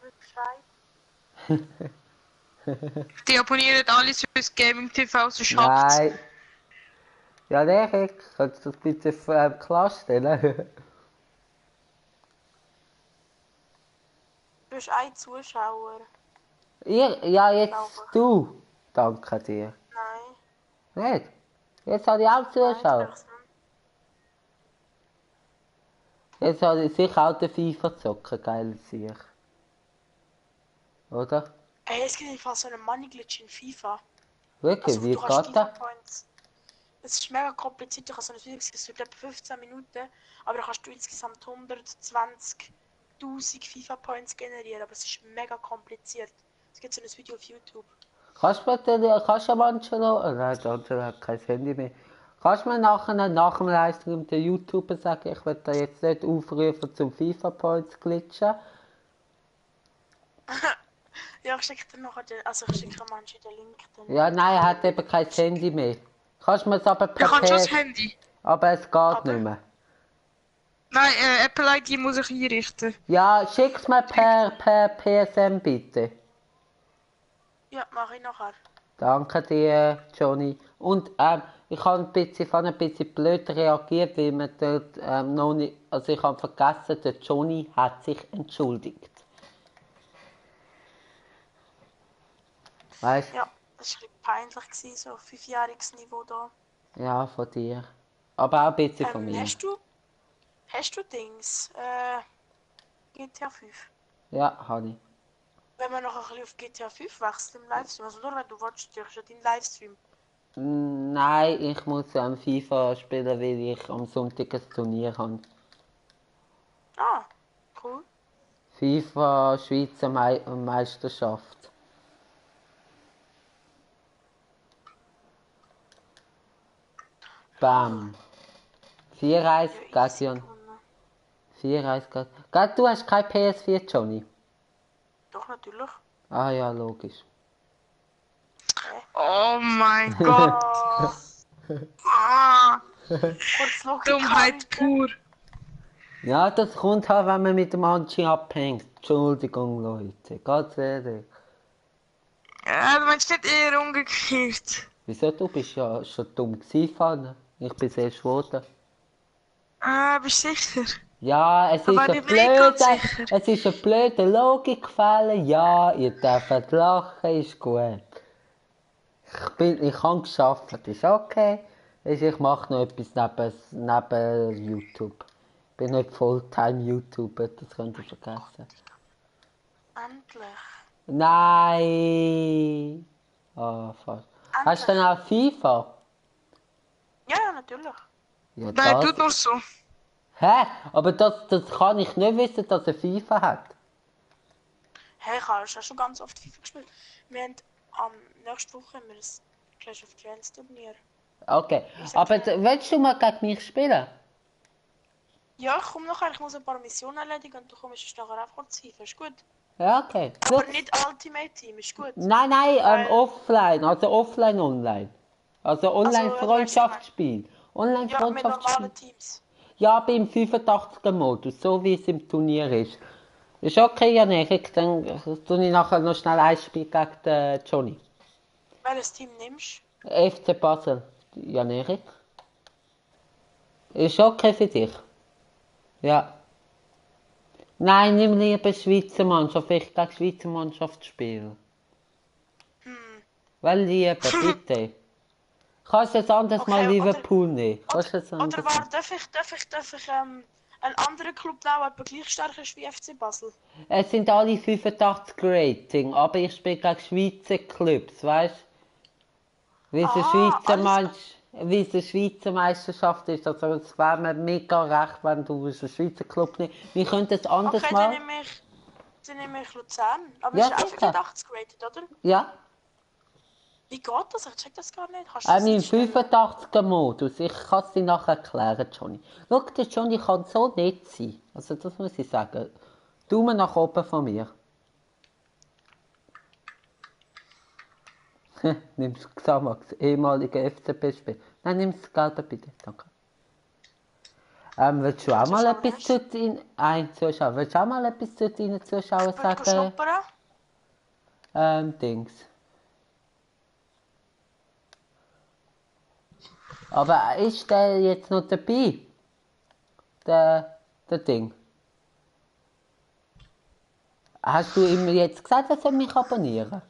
will Bescheid.
Die abonnieren alle Swiss Gaming TV, so schafft's.
Nein. Ja, Erik, kannst du das bitte klarstellen?
Du bist ein Zuschauer.
Ja, jetzt du. Danke dir.
Nein.
Nicht? Jetzt habe ich auch Zuschauer.
Nein,
Jetzt habe ich sicher auch den FIFA zocken, geil sich. Oder?
Ey, es gibt einfach so einen Money-Glitch in FIFA.
Wirklich, wie
du hast
geht das?
FIFA-Points. Es ist mega kompliziert, ich habe so ein Video gesehen, es wird etwa 15 Minuten, aber da kannst du insgesamt 120.000 FIFA-Points generieren, aber es ist mega kompliziert. Es gibt so ein Video auf YouTube.
Kannst du am Angelo, nein, der Angelo hat kein Handy mehr. Kannst du mir nachher, nach dem Livestream den YouTuber sagen, ich will da jetzt nicht aufrufen zum FIFA-Points glitchen?
Ja, ich schicke dir nachher den, also ich schicke manche den Link dann.
Ja, nein, er hat eben kein Handy mehr. Kannst du mir es aber
Du
per
kannst schon das
PS,
Handy.
aber es geht nicht mehr.
Nein, Apple ID muss ich einrichten.
Ja, schick's mir per PSM bitte.
Ja, mache ich nachher.
Danke dir, Johnny. Und ich habe ein bisschen blöd reagiert, weil man dort noch nicht, also ich habe vergessen, der Johnny hat sich entschuldigt. Weißt du?
Ja, das war ein bisschen peinlich, gewesen, so 5-jähriges Niveau da.
Ja, von dir. Aber auch ein bisschen von mir.
Hast du Dings? GTA 5?
Ja, habe ich.
Wenn wir noch ein bisschen auf GTA 5 wechseln im Livestream, also nur wenn du willst, du ja deinen Livestream.
Nein, ich muss FIFA spielen, weil ich am Sonntag ein Turnier habe.
Ah, cool.
FIFA Schweizer Meisterschaft. Bam. 4-1
Ja, easy
gegen
gewonnen.
4-1 gegen... Gell, du hast kein PS4, Johnny?
Doch, natürlich.
Ah ja, logisch.
Oh mein Gott. Ah,
Kurz Logik
Dummheit
anrufen.
pur.
Ja, das kommt halt, wenn man mit dem Anchi abhängt. Entschuldigung, Leute. Ganz ehrlich.
Ja, du meinst nicht eher umgekehrt.
Wieso? Du bist ja schon dumm gewesen, Fanny. Ich bin sehr geworden.
Ah, bist du sicher?
Ja,
Da war ich mir nicht ganz sicher.
es ist ein blöder Logikfehler. Ja, ihr dürft lachen, ist gut. Ich habe geschafft, ist okay. Ich mache noch etwas neben YouTube. Ich bin nicht Fulltime-YouTuber, das könnt ihr vergessen.
Endlich.
Nein! Ah, fast. Hast du denn auch FIFA?
Ja, natürlich.
Ja,
Nein,
das.
tut nur so.
Hä? Aber das kann ich nicht wissen, dass er FIFA hat.
Hey, ich habe schon ganz oft FIFA gespielt. Wir haben nächste Woche haben wir ein Clash of Clans Turnier.
Okay. Aber willst du mal gegen mich spielen?
Ja, ich komme nachher, ich muss ein paar Missionen erledigen und du kommst nachher einfach kurz FIFA, ist gut.
Ja, okay.
Aber
Schau.
nicht Ultimate Team, ist gut.
Nein,
Weil-
offline. Also offline, online. Also online
Also,
Freundschaftsspiel. Online
Ja, mit
Freundschaftsspiel.
normalen Teams.
Ja, beim 85er Modus, so wie es im Turnier ist. Ist okay, Jan-Erik, dann tue ich nachher noch schnell ein Spiel gegen den Johnny.
Welches Team nimmst
FC Basel, Jan-Erik. Ist okay für dich? Ja. Nein, nimm lieber Schweizer Mannschaft, ich gegen Schweizer Mannschaft spielen. Weil lieber, bitte. Kannst du jetzt anders
Okay,
mal
oder-
Liverpool nehmen? Kannst du jetzt
Oder
anders
warte, darf ich einen anderen Club nehmen, der gleich stark ist wie FC Basel?
Es sind alle 85 Rating, aber ich spiele gegen Schweizer Clubs, weißt du? Wie es eine Schweizer Meisterschaft ist. Also es wäre mir mega recht, wenn du einen Schweizer Club nimmst. Wir könnten es anders
Okay,
mal.
dann nehme ich Luzern. Aber
Ja,
ist auch
sicher.
85 geratet, oder?
Ja,
Wie geht das? Ich check das gar nicht. Kannst du das
im
nicht stellen?
85er Modus. Ich kann es dir nachher erklären, Johnny. Schau, der Johnny kann so nett sein. Also das muss ich sagen. Daumen nach oben von mir. Nimm das Xamax, ehemalige FCP-Spiel. Nein, nimm das Gelbe bitte, danke. Willst du auch mal
Zuschauer
etwas zu den Zuschauern? Willst du auch mal etwas zu deinen Zuschauern
Ich will
sagen?
schnuppern.
Dings. Aber ist der jetzt noch dabei? Der Ding. Hast du ihm jetzt gesagt, er soll mich abonnieren?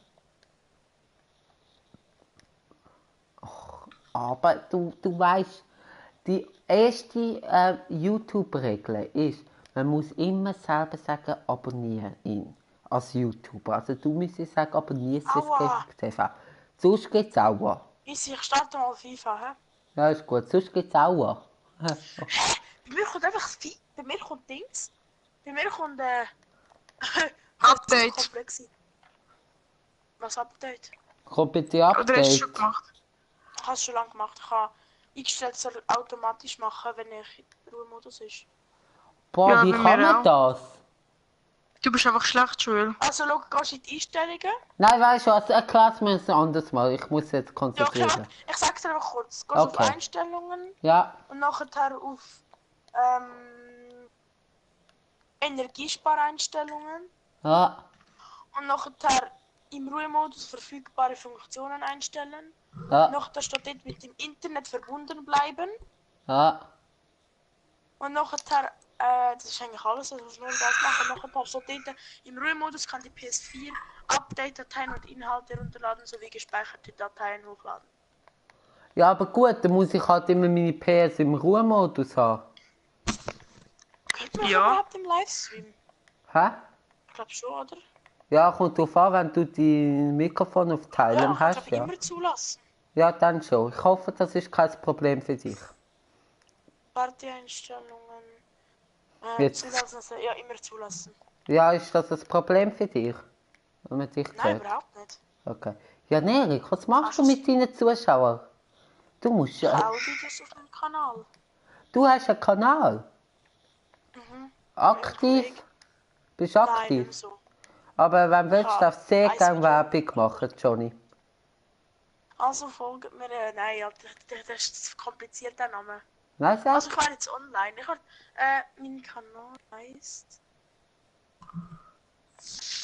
Och, aber du weißt, die erste YouTube-Regel ist, man muss immer selber sagen, abonniere ihn als YouTuber. Also du müsstest sagen, abonniere
Aua.
TV. Sonst geht's auch.
Easy, ich starte mal FIFA, hä?
Ja, ist gut. Sonst geht's auch.
Bei mir kommt einfach bei mir kommt Dings. Bei mir kommt
Update.
komplex. Was Update?
Kommt bitte
Oder hast du
Update.
schon gemacht?
Ich habe es schon lange gemacht. Ich habe eingestellt, es soll automatisch machen, wenn ich in Ruhemodus ist.
Boah,
Ja,
wie
bei
kann
mir
man das?
Du bist einfach schlecht, Joel.
Also, gehst du in die Einstellungen?
Nein, weißt du was, erklär's mir ein anderes Mal. Ich muss jetzt
Ja, okay,
konzentrieren.
warte. Ich sag's dir einfach kurz. Gehst auf
Okay.
Einstellungen
Ja,
und nachher auf Energiespareinstellungen
ja,
und nachher im Ruhemodus verfügbare Funktionen einstellen.
ja,
Nachher steht dort mit dem Internet verbunden bleiben.
ja.
Und nachher, das ist eigentlich alles, was ich nur das machen. Nachher steht dort, im Ruhemodus kann die PS4 Update-Dateien und Inhalte herunterladen sowie gespeicherte Dateien hochladen.
Ja, aber gut, dann muss ich halt immer meine PS im Ruhemodus haben.
Hört man
Ja.
überhaupt im Livestream?
Hä?
Ich glaube schon, oder?
Ja, kommt drauf an, wenn du dein Mikrofon auf
Ja,
Teilen
kannst
hast,
aber
ja.
immer zulassen.
Ja, dann schon. Ich hoffe, das ist kein Problem für dich.
Partyeinstellungen.
Jetzt.
Zulassen, also, ja, immer zulassen.
Ja, ist das ein Problem für dich? Wenn man dich
Nein,
hört?
überhaupt nicht.
Okay. Ja, Erik, was machst du
Kannst
mit deinen Zuschauern? Du musst
Ich
ja.
habe auch Videos auf meinem Kanal.
Du hast einen Kanal.
Mhm.
Aktiv? Bist du
Nein, nicht mehr
aktiv?
so.
Aber wenn du willst,
habe
darfst du sehr
ein
gerne
Video.
Werbung machen, Johnny.
Also folgt mir. Nein, ja, das ist ein komplizierter Name.
Nein,
Also
sag.
ich war jetzt online. Mein Kanal heißt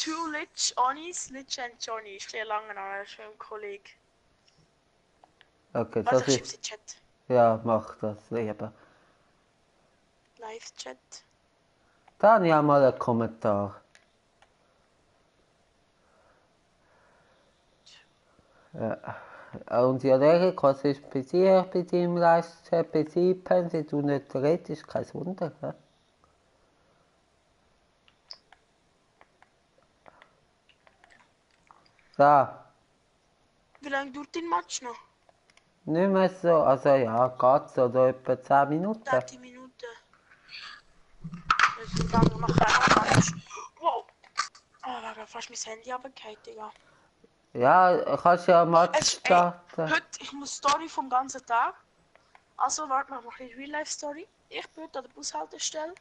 Two Lich Onis, Lich and Johnny. Ist ein bisschen langer Name, das ist von einem Kollegen.
Okay,
Warte,
das
ich schreibe
ist.
in den Chat.
Ja, mach das lieber.
Live-Chat.
Da habe ich auch mal einen Kommentar. Und ja, Erik, was ist bei dir, bei deinem Livestream, bei Sieben, wenn du nicht redest, kein Wunder, gell? Da,
Wie lange dauert dein Match noch?
nicht mehr so, also ja, geht's, oder etwa 10 Minuten.
30 Minuten. Also, dann mache ich auch noch ein Match. Wow! Ah, da hat fast mein Handy runtergefallen, Digga.
Ja, kannst ja ein Match
Ey,
starten.
heute, ich muss Story vom ganzen Tag. Also, warte, mach mal ein bisschen Real-Life-Story. Ich bin heute an der Bushaltestelle.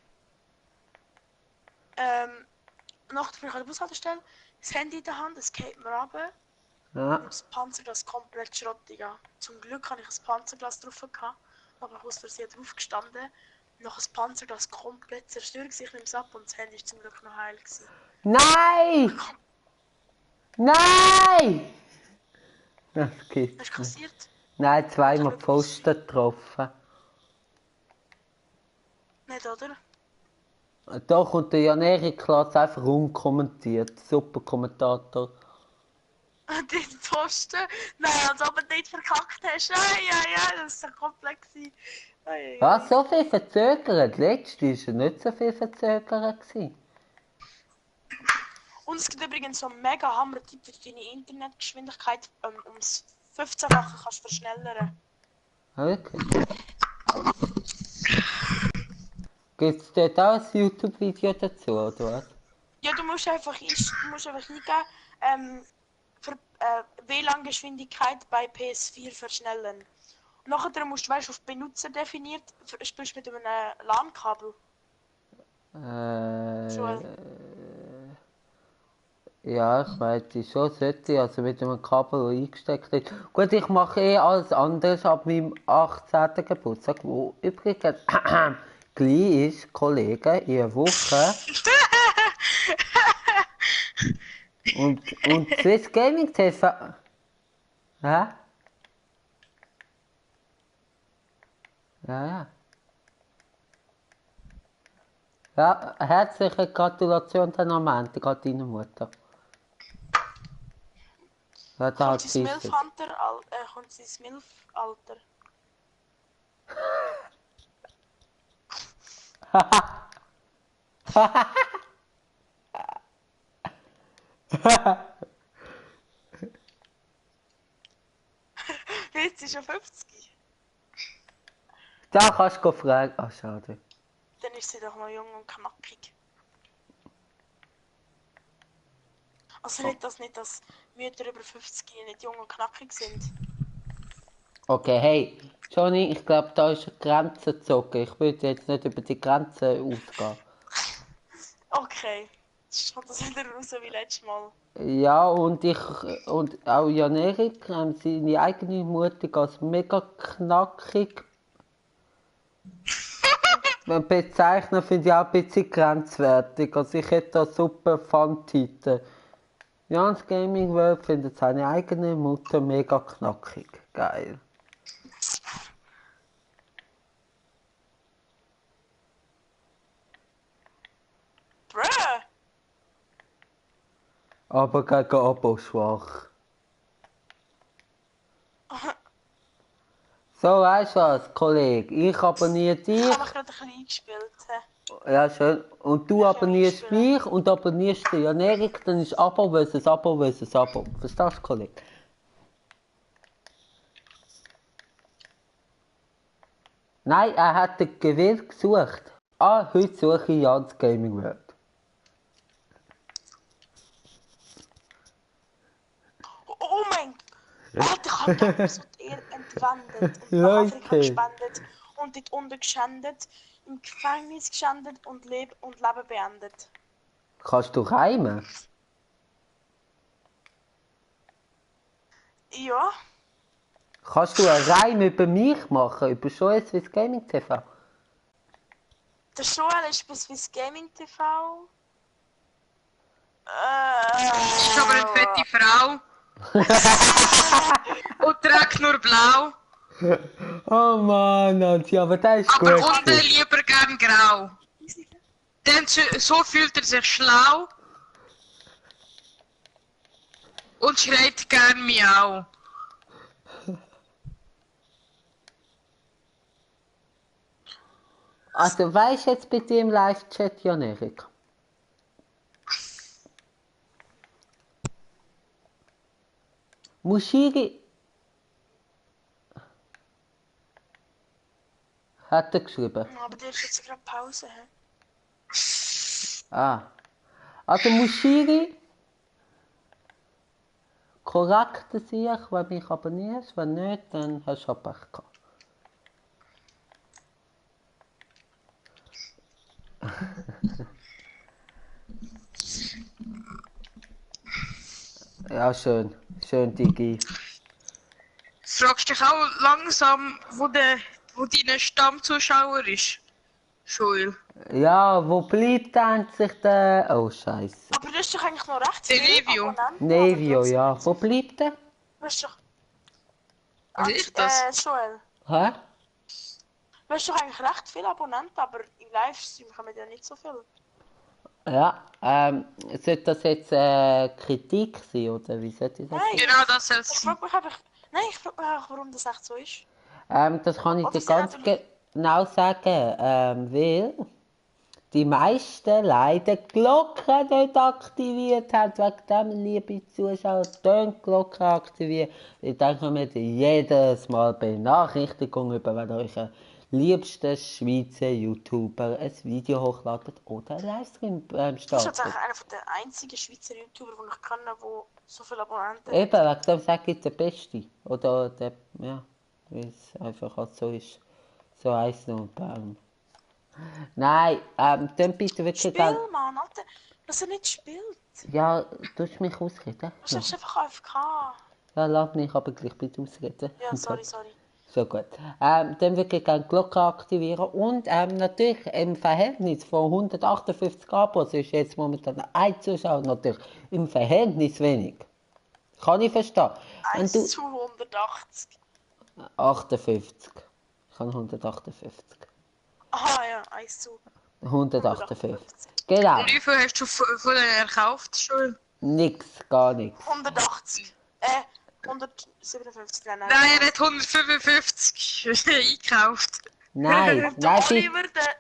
Nachts bin ich an der Bushaltestelle. Das Handy in der Hand, es geht mir runter.
Ja.
Und das Panzerglas komplett Schrott, Digga. Zum Glück hatte ich ein Panzerglas drauf gehabt. Aber ich aus Versehen drauf gestanden. Noch das Panzerglas komplett zerstört. Ich nehme es ab und das Handy ist zum Glück noch heil gewesen.
Nein! Nein! Das
Was
gibt's
ist
nicht.
passiert?
Nein, zweimal
Glück,
Pfosten getroffen.
Nicht, oder?
Da kommt der Jan Erik Klaas einfach unkommentiert. Super Kommentator.
Den Pfosten? Nein, als ob du nicht verkackt hast. Das war so komplex.
Ja, so viel verzögert. Letztes war nicht so viel verzögert.
Und es gibt übrigens so einen mega Hammer-Tipp, wie du deine Internetgeschwindigkeit ums 15-fache kannst verschnellern.
Okay. Gibt es dort auch ein YouTube-Video dazu, oder was?
Ja, du musst einfach eingeben, WLAN-Geschwindigkeit bei PS4 verschnellen. Und nachher musst du, weißt, auf Benutzer definiert, spielst mit einem LAN-Kabel. Joel.
Ja, ich meinte schon, sollte ich, also mit einem Kabel, das eingesteckt ist. Gut, ich mache eh alles anderes ab meinem 18. Geburtstag, wo übrigens gleich ist, Kollegen, in einer Woche. Und Swiss Gaming TV. Hä? Ja, ja. Ja, herzliche Gratulation dann am Montag an deine Mutter. Ja, da hat
Kommt
sie
sein Milf-Alter. Jetzt ist er 50.
Da kannst du fragen. Ach, schade.
Dann ist sie doch noch jung und knackig. Also nicht, dass Mütter über 50 nicht jung und knackig sind.
Okay, hey, Johnny, ich glaube, da ist eine Grenze gezogen. Ich würde jetzt nicht über die Grenze ausgehen.
Okay. Jetzt kommt das wieder raus wie letztes Mal.
Ja, und auch Jan Erik, seine eigene Mutter als mega knackig bezeichnen, finde ich auch ein bisschen grenzwertig. Also ich hätte da super Fun-Titel. Jans Gaming World findet seine eigene Mutter mega knackig. Geil.
Bruh!
Aber gegen Abo schwach. So, weißt du was, Kollege? Ich abonniere
Ich
dich.
habe mich gerade ein bisschen eingespielt.
Ja, schön. Und du abonnierst mich und abonnierst den Jan Erik, dann ist Abo versus Abo versus Abo. Verstehst du, Kollege? Nein, er hat den Gewinn gesucht. Ah, heute suche ich Jans Gaming World.
Oh mein Gott, ich habe gerne so die Ehre entwendet und nach
Leute.
Afrika gespendet und dort unten geschändet, im Gefängnis geschändet und Leben beendet.
Kannst du reimen?
Ja,
Kannst du einen Reim über mich machen, über Joel Swiss Gaming TV?
der Joel ist bei Swiss Gaming TV.
Ist aber eine fette Frau. Und trägt nur blau.
Oh Mann, Nancy, aber das ist
Aber
gut.
unten lieber gern grau. Denn so fühlt er sich schlau. Und schreit gern miau.
Also weißt du jetzt bei dir im Live-Chat, Jan Erik? Mushiri hat er geschrieben.
Aber der ist jetzt gerade Pause. He?
Ah. Also Mushiri, korrekte sich, wenn du mich abonnierst, wenn nicht, dann hast du auch Pech gehabt. Ja, schön. Schön, Digi.
Fragst dich auch langsam, wo dein Stammzuschauer ist? Joel.
Ja, wo bleibt endlich der... Oh, Scheiße.
Aber du hast doch eigentlich noch recht
Der
viele
Nevio.
Abonnenten,
Nevio,
oder?
ja. Wo bleibt der?
Du hast doch...
Was ist das?
Joel.
Hä?
Du hast doch eigentlich recht viele Abonnenten, aber im Livestream kommen ja nicht so viele.
Ja, sollte das jetzt Kritik sein, oder wie sollte ich das
Nein.
sagen?
Genau das
Ich
jetzt.
frage mich einfach... Nein, ich frage mich einfach, warum das echt so ist.
Das kann ich
Oder
dir ganz
sind
genau sagen, weil die meisten leider die Glocke nicht aktiviert haben, wegen dem, liebe Zuschauer, die Glocke aktivieren. Dann kommen jedes Mal Benachrichtigungen über, wenn euer liebster Schweizer YouTuber ein Video hochladet oder einen Livestream
Du bist jetzt
startet.
eigentlich einer der einzigen Schweizer YouTuber, die ich kenne, der so viele Abonnenten hat.
Eben, wegen dem sage ich der Beste. Oder der, ja, weil es einfach halt so ist. So heisst es und Nein, dann bitte wirklich
Spiel, Mann, Alter. Dass er nicht spielt.
Ja, du hast mich ausreden.
Du bist einfach AFK.
Ja, lass mich aber gleich bitte ausreden.
Ja, sorry.
So gut. Dann wirklich gerne die Glocke aktivieren und natürlich im Verhältnis von 158 Abos ist jetzt momentan ein Zuschauer natürlich im Verhältnis wenig. Kann ich verstehen. Wenn
1
du
zu 180.
58. Ich habe 158.
Aha, ja, 1 zu
158. Genau.
Und wie viel hast du von denen erkauft, Joel?
Nix, gar nichts.
180. 157, nein.
Nein, er hat 155 eingekauft.
Nein,
Der
nein,
Oliver, der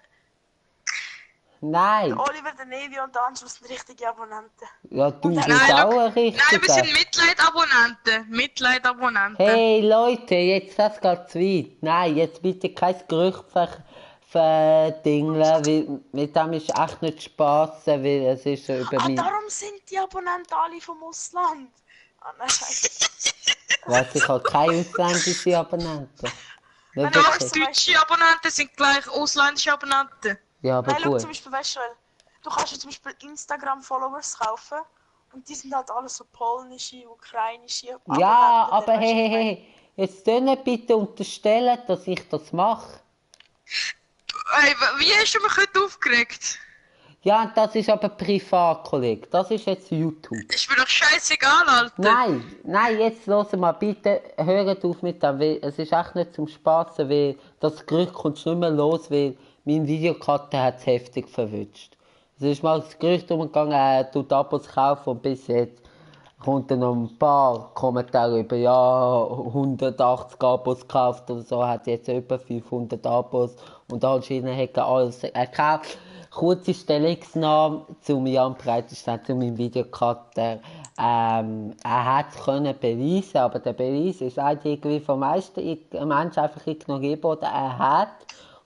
nein.
Oliver, der Nevi und der Anschluss sind richtige Abonnenten.
Ja, du bist
Nein,
auch
schau.
ein
Nein, wir
richtiger.
sind Mitleidabonnenten. Mitleidabonnenten.
Hey Leute, jetzt das geht zu weit. Nein, jetzt bitte kein Gerücht verdingeln, weil mit dem ist echt nicht Spaß, weil es ist so über mich.
Darum sind die Abonnenten alle vom Ausland. Ah, nein, scheiße.
Weiss ich habe keine ausländischen Abonnenten. Nicht
Doch,
wirklich.
deutsche Abonnenten sind gleich ausländische Abonnenten.
Ja, aber
Nein, schau
gut.
zum Beispiel, weißt du, du kannst ja zum Beispiel Instagram-Followers kaufen und die sind halt alles so polnische, ukrainische
Ja,
Abonnenten,
aber
weißt du,
hey,
was ich meine?
hey, jetzt nicht bitte unterstellen, dass ich das mache.
Hey, wie hast du mich heute aufgeregt?
Ja, das ist aber privat, Kollege. Das ist jetzt YouTube.
Ist mir doch scheißegal, Alter.
Nein, jetzt hören mal bitte, hört auf mit dem, weil es ist echt nicht zum Spassen, weil das Gerücht kommt nicht mehr los, weil mein Videocutter hat es heftig verwünscht. Es ist mal das Gerücht umgegangen, er tut Abos kaufen und bis jetzt kommt dann noch ein paar Kommentare über, ja, 180 Abos gekauft oder so, hat jetzt etwa 500 Abos und anscheinend hat er alles gekauft. kurze Stellungnahme zu Jan Breitenstein, zu meinem Videocutter. Er hat es können beweisen, aber der Beweis ist eigentlich irgendwie vom meisten Menschen einfach ignoriert worden. Er hat,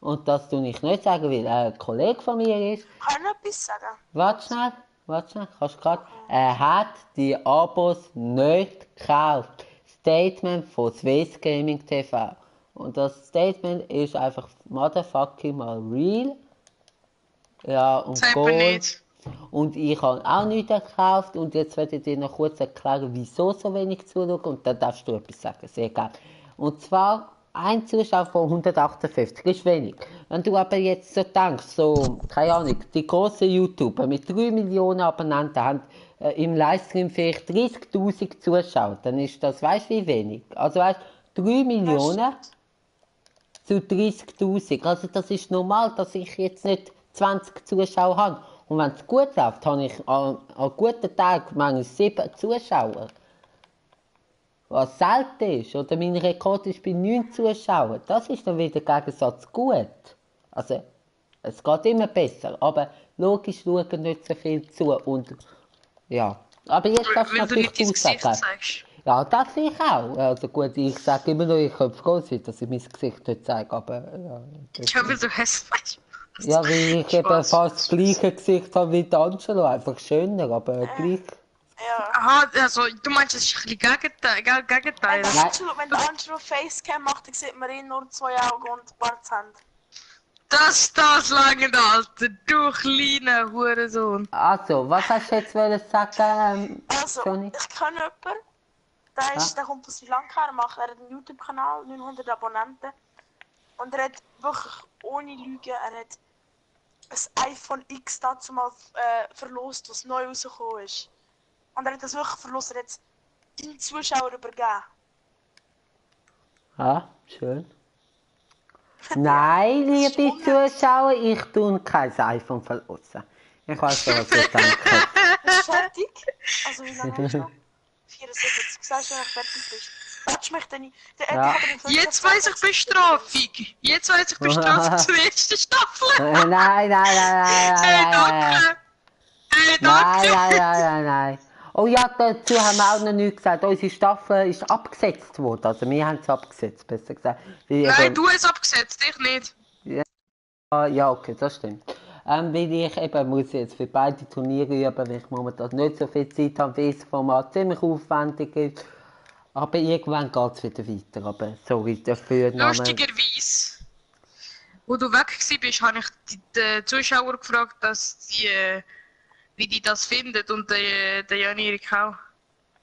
und das tue ich nicht sagen, weil er ein Kollege von mir ist.
Kann ich noch etwas sagen?
Warte schnell, kannst du grad? Er hat die Abos nicht gekauft. Statement von Swiss Gaming TV. Und das Statement ist einfach motherfucking mal real. Ja, und
Sagt man
Goal.
nicht.
Und ich habe auch nichts gekauft. Und jetzt werde ich dir noch kurz erklären, wieso so wenig zuschauen. Und dann darfst du etwas sagen, sehr gerne. Und zwar, ein Zuschauer von 158 ist wenig. Wenn du aber jetzt so denkst, so, keine Ahnung, die grossen YouTuber mit 3 Millionen Abonnenten haben im Livestream vielleicht 30'000 Zuschauer, dann ist das, weißt du, wie wenig? Also weißt du, 3 Millionen zu 30'000. Also das ist normal, dass ich jetzt nicht 20 Zuschauer habe. Und wenn es gut läuft, habe ich an guten Tagen manchmal 7 Zuschauer. Was selten ist. Oder mein Rekord ist bei 9 Zuschauern. Das ist dann wieder Gegensatz gut. Also, es geht immer besser. Aber logisch schauen nicht so viel zu. Und ja. Aber jetzt darfst du
Weil du
natürlich
nicht dein Gesicht
sagen.
zeigst.
Ja, das ich auch. Also gut, ich sage immer noch, ich könnte froh sein, dass ich mein Gesicht nicht zeige. Aber ja.
Ja, weil du hässlich weißt.
Ja, weil ich eben
Spaß.
fast das gleiche Gesicht habe wie Angelo. Einfach schöner, aber gleich.
Ja.
Aha, also du meinst, es ist ein bisschen Gegenteil.
Wenn der Angelo Facecam macht, dann sieht man ihn nur 2 Augen und ein paar Zähne.
Das lange, Alter. Du kleiner Hurensohn.
Also, was hast du jetzt wollen sagen,
Also,
Johnny?
ich kenne jemanden, der kommt aus Sri Lanka, er hat einen YouTube-Kanal, 900 Abonnenten. Und er hat wirklich, ohne Lügen, er hat ein iPhone X dazu mal verlost, was neu rausgekommen ist. Und er hat das wirklich verlost, er hat es den Zuschauern übergeben.
Ja, schön. Nein, liebe Zuschauer, ich tue kein iPhone verlosen. Ich weiß schon, was ihr denkt.
Bist du fertig? Also, wie lange hast du noch? 74. Sagst du, wenn du fertig bist? Watch mich denn nicht.
Ja.
Jetzt weiss ich Bestrafung. Jetzt weiss ich Bestrafung zur ersten Staffel.
Nein.
Hey, danke. Hey, danke.
Nein. Oh ja, dazu haben wir auch noch nichts gesagt. Unsere Staffel ist abgesetzt worden. Also wir haben es abgesetzt, besser gesagt.
Nein, du hast es abgesetzt, ich nicht.
Ja, okay, das stimmt. Weil ich eben muss jetzt für beide Turniere üben, weil ich momentan nicht so viel Zeit habe, weil das Format ziemlich aufwendig ist. Aber irgendwann geht es wieder weiter. Aber sorry dafür.
Lustigerweise, wo du weg warst, habe ich die Zuschauer gefragt, wie die das finden und der Jan Erik auch.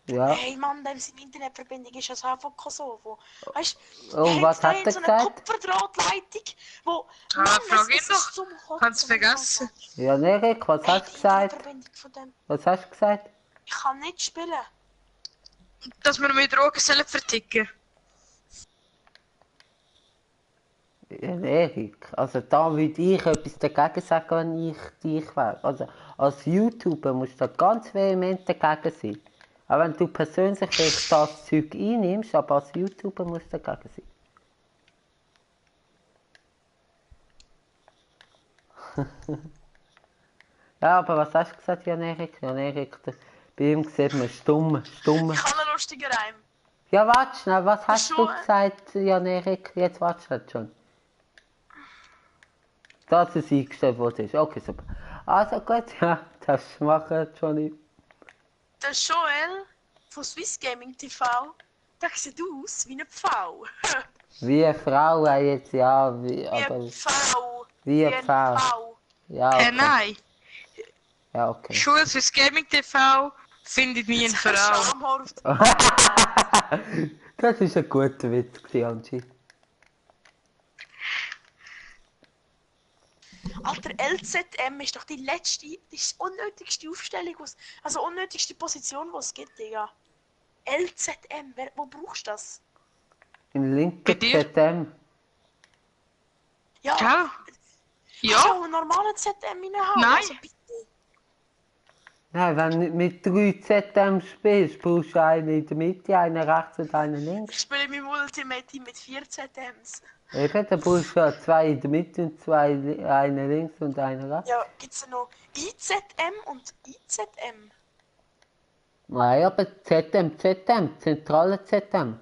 Ja.
Hey Mann, seine Internetverbindung ist ja von Kosovo. Weißt du,
Und was hat er
so eine
gesagt?
Kupferdrahtleitung, wo.
Frag ihn doch.
zum Kotzen.
Kannst du vergessen.
Ja, Erik, was hast du gesagt? Was hast du gesagt?
Ich kann nicht spielen.
Dass wir mit Drogen sollen verticken.
Ja, Erik, also da würde ich etwas dagegen sagen, wenn ich dich wäre. Also als YouTuber musst du da ganz vehement dagegen sein. Auch wenn du persönlich vielleicht das Zeug einnimmst, aber als YouTuber musst du dagegen sein. Ja, aber was hast du gesagt, Jan-Erik? Jan-Erik, bei ihm sieht man stumm.
Ich habe einen lustigen Reim.
Ja, warte schnell, was hast du
Schon?
gesagt, Jan-Erik? Jetzt warte schnell schon. Dass es eingestellt wurde. Okay, super. Also gut, ja, das machen, Johnny.
Der Joel von Swiss Gaming TV, der sieht aus wie eine Pfau.
Wie eine Frau jetzt, ja,
Wie eine Pfau.
Wie eine Pfau. Ja, okay.
Nein.
Ja, okay.
Schule fürs Gaming TV findet nie eine Frau.
Schamhaft.
Das ist ein guter Witz, Angie.
Alter, LZM ist doch die letzte, die unnötigste Aufstellung, also unnötigste Position, die es gibt, Digga. LZM, wo brauchst du das?
Im linken
Bei dir?
ZM.
Ja,
Ja? Ja?
also einen normalen ZM reinhauen,
Nein.
also bitte.
Nein, wenn du nicht mit 3 ZM spielst, brauchst du einen in der Mitte, einen rechts und einen links.
Ich spiele mit meinem Ultimate Team mit 4 ZMs.
Eben, da brauchst du ja zwei in der Mitte und zwei, eine links und eine rechts.
Ja, gibt's ja noch IZM und IZM?
Nein, aber ZM, zentrale ZM.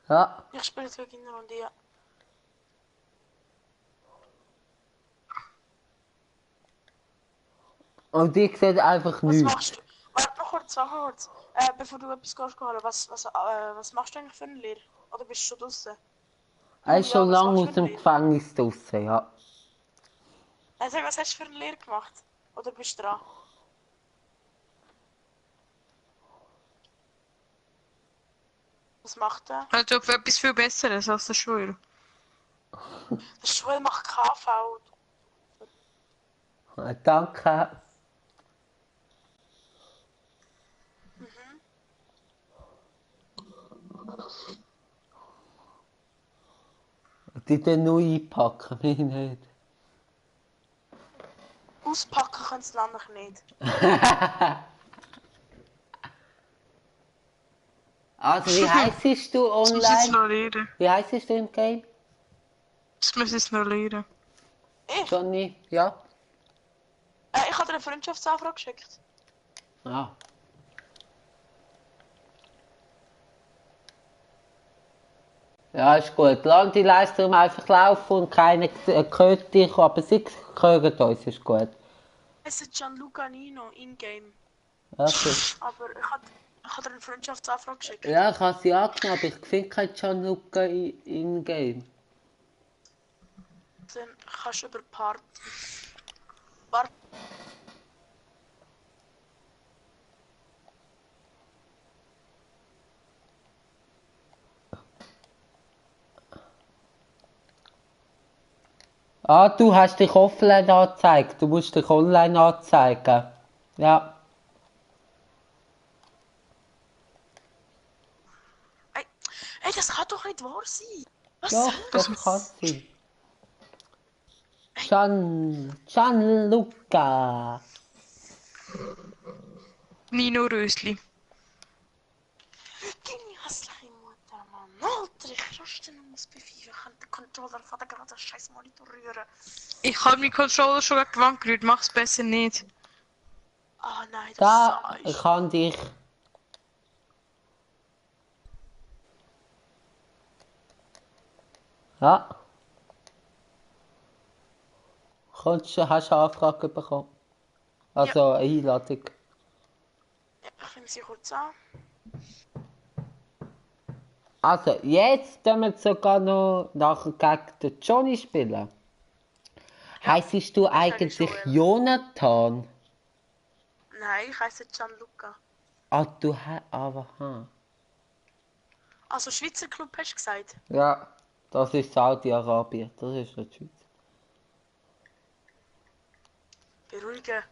Ja,
Ich spiele jetzt wirklich in der Runde, ja.
und die sieht einfach
Was
nichts.
machst du? Warte noch kurz, warte noch kurz. Bevor du etwas gehst holen, was machst du eigentlich für eine Lehre? Oder bist du schon draußen?
Er ist schon
was
lange
machst du
aus
für eine
dem
Lehre?
Gefängnis draussen, ja.
Sag, was hast du für eine Lehre gemacht? Oder bist du dran? Was macht er?
Also auf etwas viel Besseres als der Schule.
Der Schule macht KV.
Danke. Die dann nur einpacken, mich nicht.
Auspacken können sie nämlich nicht.
Also, wie heisst du
Das muss ich jetzt
online?
noch lernen.
Wie heisst du im Game?
Das muss ich jetzt noch lernen.
Ich?
Johnny? Ja?
Ich habe dir eine Freundschaftsanfrage geschickt.
Ah. Ja, ist gut. Lass die Leistung einfach laufen und keiner hört dich, aber sie hören uns, ist gut.
Es ist Gianluca Nino in-game.
Okay.
Aber ich habe dir eine Freundschaftsanfrage geschickt.
Ja, ich habe sie angenommen, aber ich finde keinen Gianluca in-game.
Dann kannst du über Part. Warte.
Ah, du hast dich offline angezeigt. Du musst dich online anzeigen. Ja.
Ey, das kann doch nicht wahr sein. Was
Doch,
soll
das kann sein. Gianluca.
Nino Rösli.
Genias Mutter, Mann. Alter, ich raste noch aus B5. Ich kann den Controller von der gerade scheiß Monitor rühren.
Ich habe meinen Controller schon gegen die Wand gerührt, mach's besser nicht.
Ah nein, das
Da,
sah
ich kann dich. Ja. Hast du eine Anfrage bekommen? Also eine Einladung.
Ja, ich nehme sie kurz an.
Also, jetzt können wir sogar noch nachher gegen den Johnny spielen. Heissest du eigentlich
schon, ja.
Jonathan?
Nein, ich heiße Gianluca.
Ah, du hast. Aber, hm.
Also Schweizer Club hast du gesagt?
Ja, das ist Saudi-Arabien. Das ist nicht die Schweiz.
Beruhigen.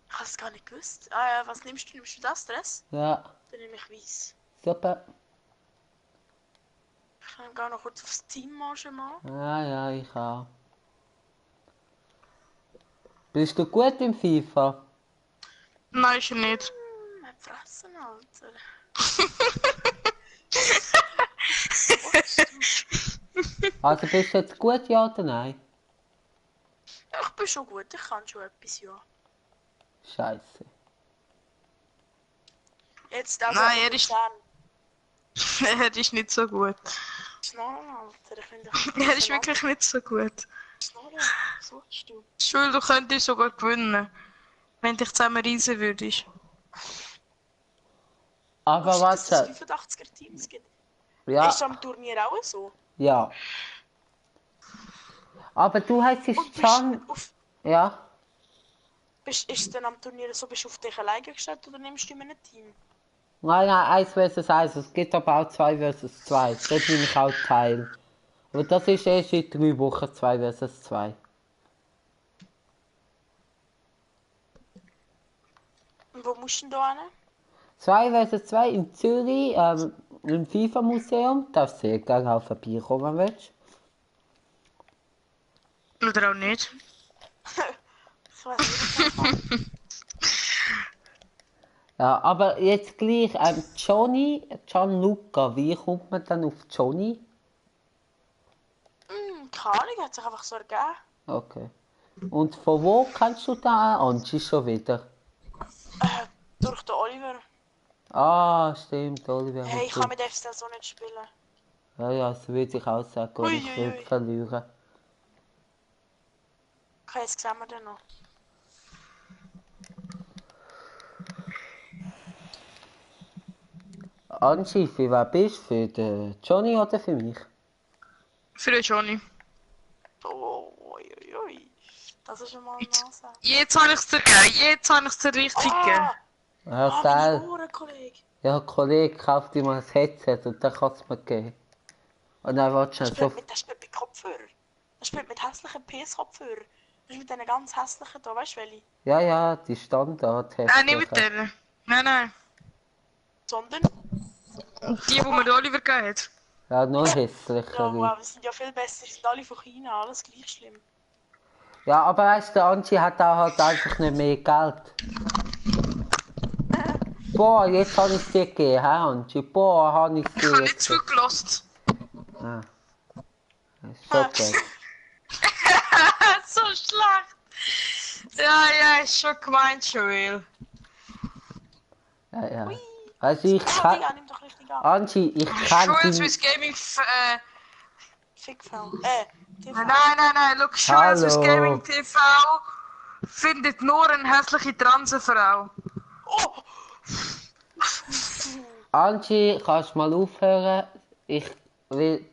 Ich habe es gar nicht gewusst. Ah ja, was nimmst du? Nimmst du das Dress?
Ja,
Dann nehme ich weiß.
super.
Ich nehme gar noch kurz aufs Team mal schon mal.
Ja, ich auch. Bist du gut im FIFA?
Nein, ist er nicht.
Mein Fressen, Alter.
Also bist du jetzt gut, ja oder nein?
Ja, ich bin schon gut, ich kann schon etwas, ja.
Scheiße.
Jetzt also
Nein, er ist-
10.
Er ist nicht so gut.
Schnarren, Alter. Ich finde
Er ist wirklich nicht so gut.
Schnarren, was willst du?
Schul, du könntest sogar gewinnen. Wenn dich zusammen reisen würdest.
Aber
Dass es
warte.
85er Teams gibt.
Ja,
Ist am Turnier auch so?
ja. Aber du heißt es
Und
Can. Ja.
ist es dann am Turnier so, bist du auf dich alleine gestellt oder nimmst du in einem Team?
Nein, 1 versus 1. Es gibt aber auch 2 versus 2. Dort nehme ich auch teil. Aber das ist erst in 3 Wochen 2 versus 2.
Und wo musst du denn da hin?
2 versus 2 in Zürich, im FIFA-Museum. Darfst sehr gerne auch vorbeikommen, wenn du willst.
Oder auch nicht.
Ich weiß nicht, was ich mache.
Ja, aber jetzt gleich, Gianluca, wie kommt man dann auf Johnny?
Keine Ahnung, hat sich einfach so ergeben.
Okay. Und von wo kennst du den Angie schon wieder?
Durch den Oliver.
Ah, stimmt, Oliver.
Hey, ich kann mit FCL so nicht spielen.
Ja, das würde ich auch sagen, und ich würde verlieren.
Okay, jetzt sehen wir den noch.
Angie, für wer bist du? Für den Johnny oder für mich?
Für den Johnny.
Oh, ui. Das ist schon mal eine Nase.
Jetzt habe ich es dir gegeben. Jetzt habe ich es dir richtig gegeben.
Ja,
meine
geil.
Ohren, Kollege.
Ja, Kollege, kauf dir mal ein Headset und dann kannst du mir geben. Und dann warte
Der
schnell so.
spielt mit Kopfhörer. Der spielt mit hässlichen PS-Kopfhörer. Das ist mit diesen ganz hässlichen da, weißt du welche?
Ja, die Standard
Nein, nicht mit denen. Nein.
Sondern?
Die mir der Oliver gegeben hat.
Ja, noch hässlicher.
Ja, wow, die sind ja viel besser. Die sind alle von China, alles gleich schlimm.
Ja, aber weißt du, der Angie hat auch halt einfach nicht mehr Geld. Boah, jetzt habe ich es dir gegeben, hä, Angie? Boah, habe ich es
Ich
dir
habe nicht
jetzt
zugelassen.
Ah. Das ist so gut.
So schlecht. Ja, ist schon gemeint, Joel.
Ja. Also ich
Ah,
kann...
Digga, nimm doch richtig an.
Angie, ich kann
Joel
die...
Swiss Gaming...
Fickfilm. TV.
Nein, look, Joel Swiss
Hallo.
Gaming TV findet nur eine hässliche Transfrau.
Oh!
Angie, kannst du mal aufhören? Ich will...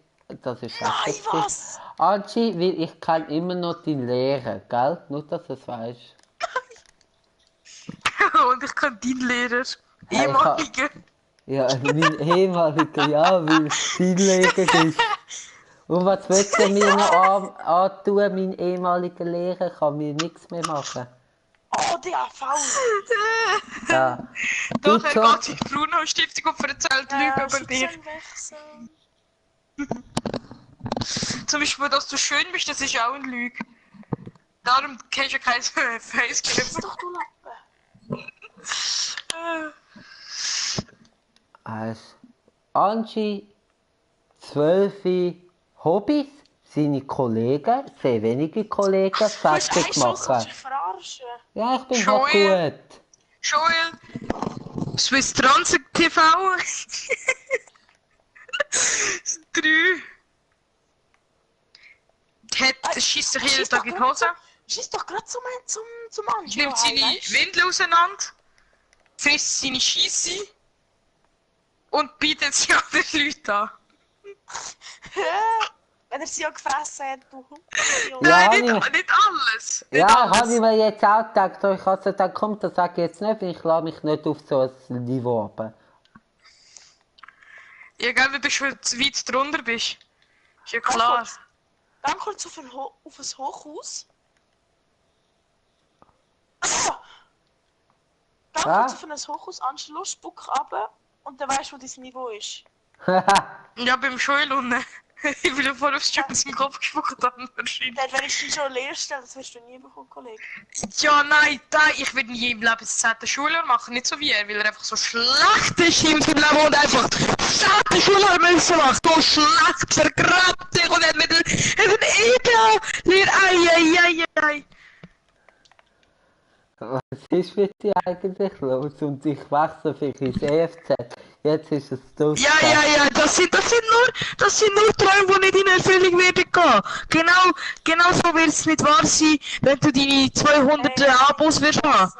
Das ist
Nein,
echt
was?
Angie, weil ich kann immer noch deinen Lehrer, gell? Nur, dass du es weißt.
Und ich kann deinen Lehrer.
Hey,
Ehemaliger.
Ja, mein ehemaliger, ja, weil es dein Lehrer ist. Und was willst du mir noch antun, mein ehemaliger Lehrer? Kann mir nichts mehr machen.
Oh, der faul.
Ja.
Doch,
Du,
er
John,
geht sich die Bruno-Stiftung und erzählt Lügen über dich.
Wechseln.
Zum Beispiel, dass du schön bist, das ist auch eine Lüge. Darum kennst du kein Facecam.
Was doch, du Lappe.
also, Angie, 12 Hobbys, seine Kollegen, sehr wenige Kollegen,
Du hast
fertig
eine Chance,
machen.
dich verarschen.
Ja, ich bin
Joel.
halt gut.
Joel, Swiss Transit TV. 3. Schießt sich jeden Tag in die Hose.
Schieß doch gerade zum Anschluss.
Nimmt seine Windel auseinander. Frisst seine Scheisse. Und bietet sie anderen Leuten an.
Wenn er sie auch gefressen hat, du.
Ja,
Nein,
hab
nicht alles. Nicht
Ja,
alles.
habe ich mir jetzt auch gedacht, aber ich habe gedacht, komm, das sage ich jetzt nicht, weil ich lasse mich nicht auf so ein Niveau ab.
Ja, gell, weil du schon zu weit drunter bist. Ist ja klar.
Dann kurz auf ein Hochhaus. Ah! Dann
Ah.
kurz auf ein Hochhaus, Anschluss, spuck runter und dann weißt du, wo dein Niveau ist.
Ja, beim Joel unten. Ich will ja voll aufs Stück aus dem Kopf gespuckt haben, wahrscheinlich.
Dann wenigstens schon Lehrstelle, das wirst du nie bekommen, Kollege.
Ja, nein, ich will nie im Leben das 10. Schuljahr machen, nicht so wie er, weil er einfach so schlecht ist in seinem Leben und einfach 10. Schuljahr müssen machen. So schlecht, vergrabt sich und hat mit einem Ei.
Was ist mit dir eigentlich los? Und ich wechsle vielleicht ins EFZ. Jetzt ist es durch.
Ja, das sind nur Träume, die nicht in Erfüllung werden gehen. Genau so wird es nicht wahr sein, wenn du deine 200 Abos wirst haben.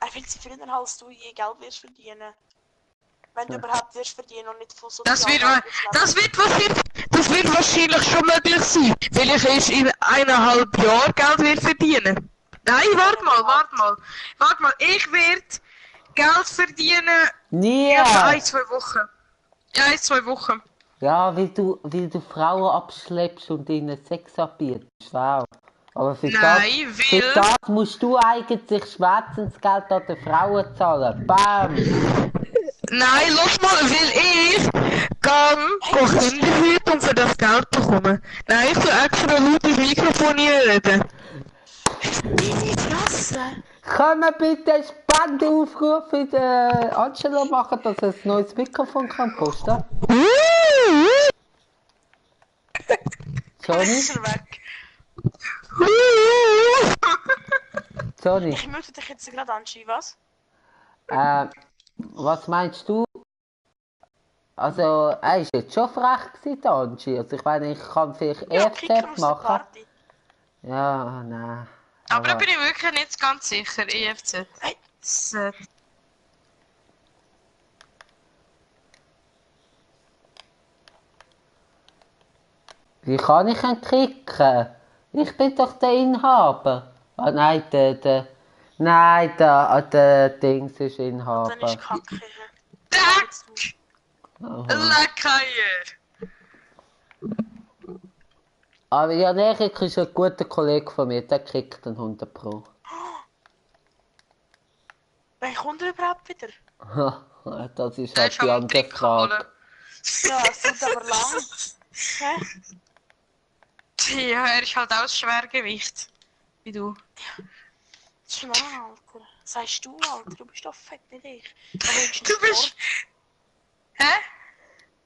Er will zufriedener, als du je Geld wirst verdienen. Wenn du überhaupt wirst verdienen und nicht von so
Das wird wahrscheinlich schon möglich sein, weil ich erst in 1,5 Jahren Geld wird verdienen. Nein, warte mal. Ich werde Geld verdienen
Nie!
in 1-2 Wochen. Ja, 1-2 Wochen.
Ja, weil du Frauen abschleppst und ihnen Sex anbietest. Wow. Aber für
Nein,
für
weil-
das musst du eigentlich Schmerzensgeld an den Frauen zahlen. Bam!
Nein, lass mal, weil ich gehe Kinderhüten und für das Geld bekommen. Nein, ich will extra laut ins Mikrofon reden.
Deine Fresse!
Können wir bitte einen Spendeaufruf in der Angelo machen, dass er ein neues Mikrofon kann posten? Johnny?
Ist er weg?
Johnny?
Ich mute dich jetzt gerade an, Ski, was?
Was meinst du? Also, er ist jetzt schon frech gewesen, der Angie. Also, ich meine, ich kann vielleicht
Ja, Kicker
EFZ
aus der
machen.
Party.
Ja, nein.
Aber da bin ich wirklich nicht ganz sicher, EFZ.
Hey,
Das,
Wie kann ich ihn kicken? Ich bin doch der Inhaber. Ah, nein, der Dings ist
dann
Inhaber.
ist Kacke.
Dreck!
Aha.
Lecker!
Aber Jan Erik ist ein guter Kollege von mir, der kickt den 100 Pro.
Wann kommt er überhaupt wieder?
Das ist
Der
halt
ist
die
am
andere
Trinken
Frage.
holen.
Ja, es tut aber lang. Hä?
Ja, er ist halt auch ein Schwergewicht. Wie du.
Schmarrn, Alter. Sagst du, Alter, du bist doch fett, nicht ich. Aber wenigstens
Du bist.
Sport.
Hä?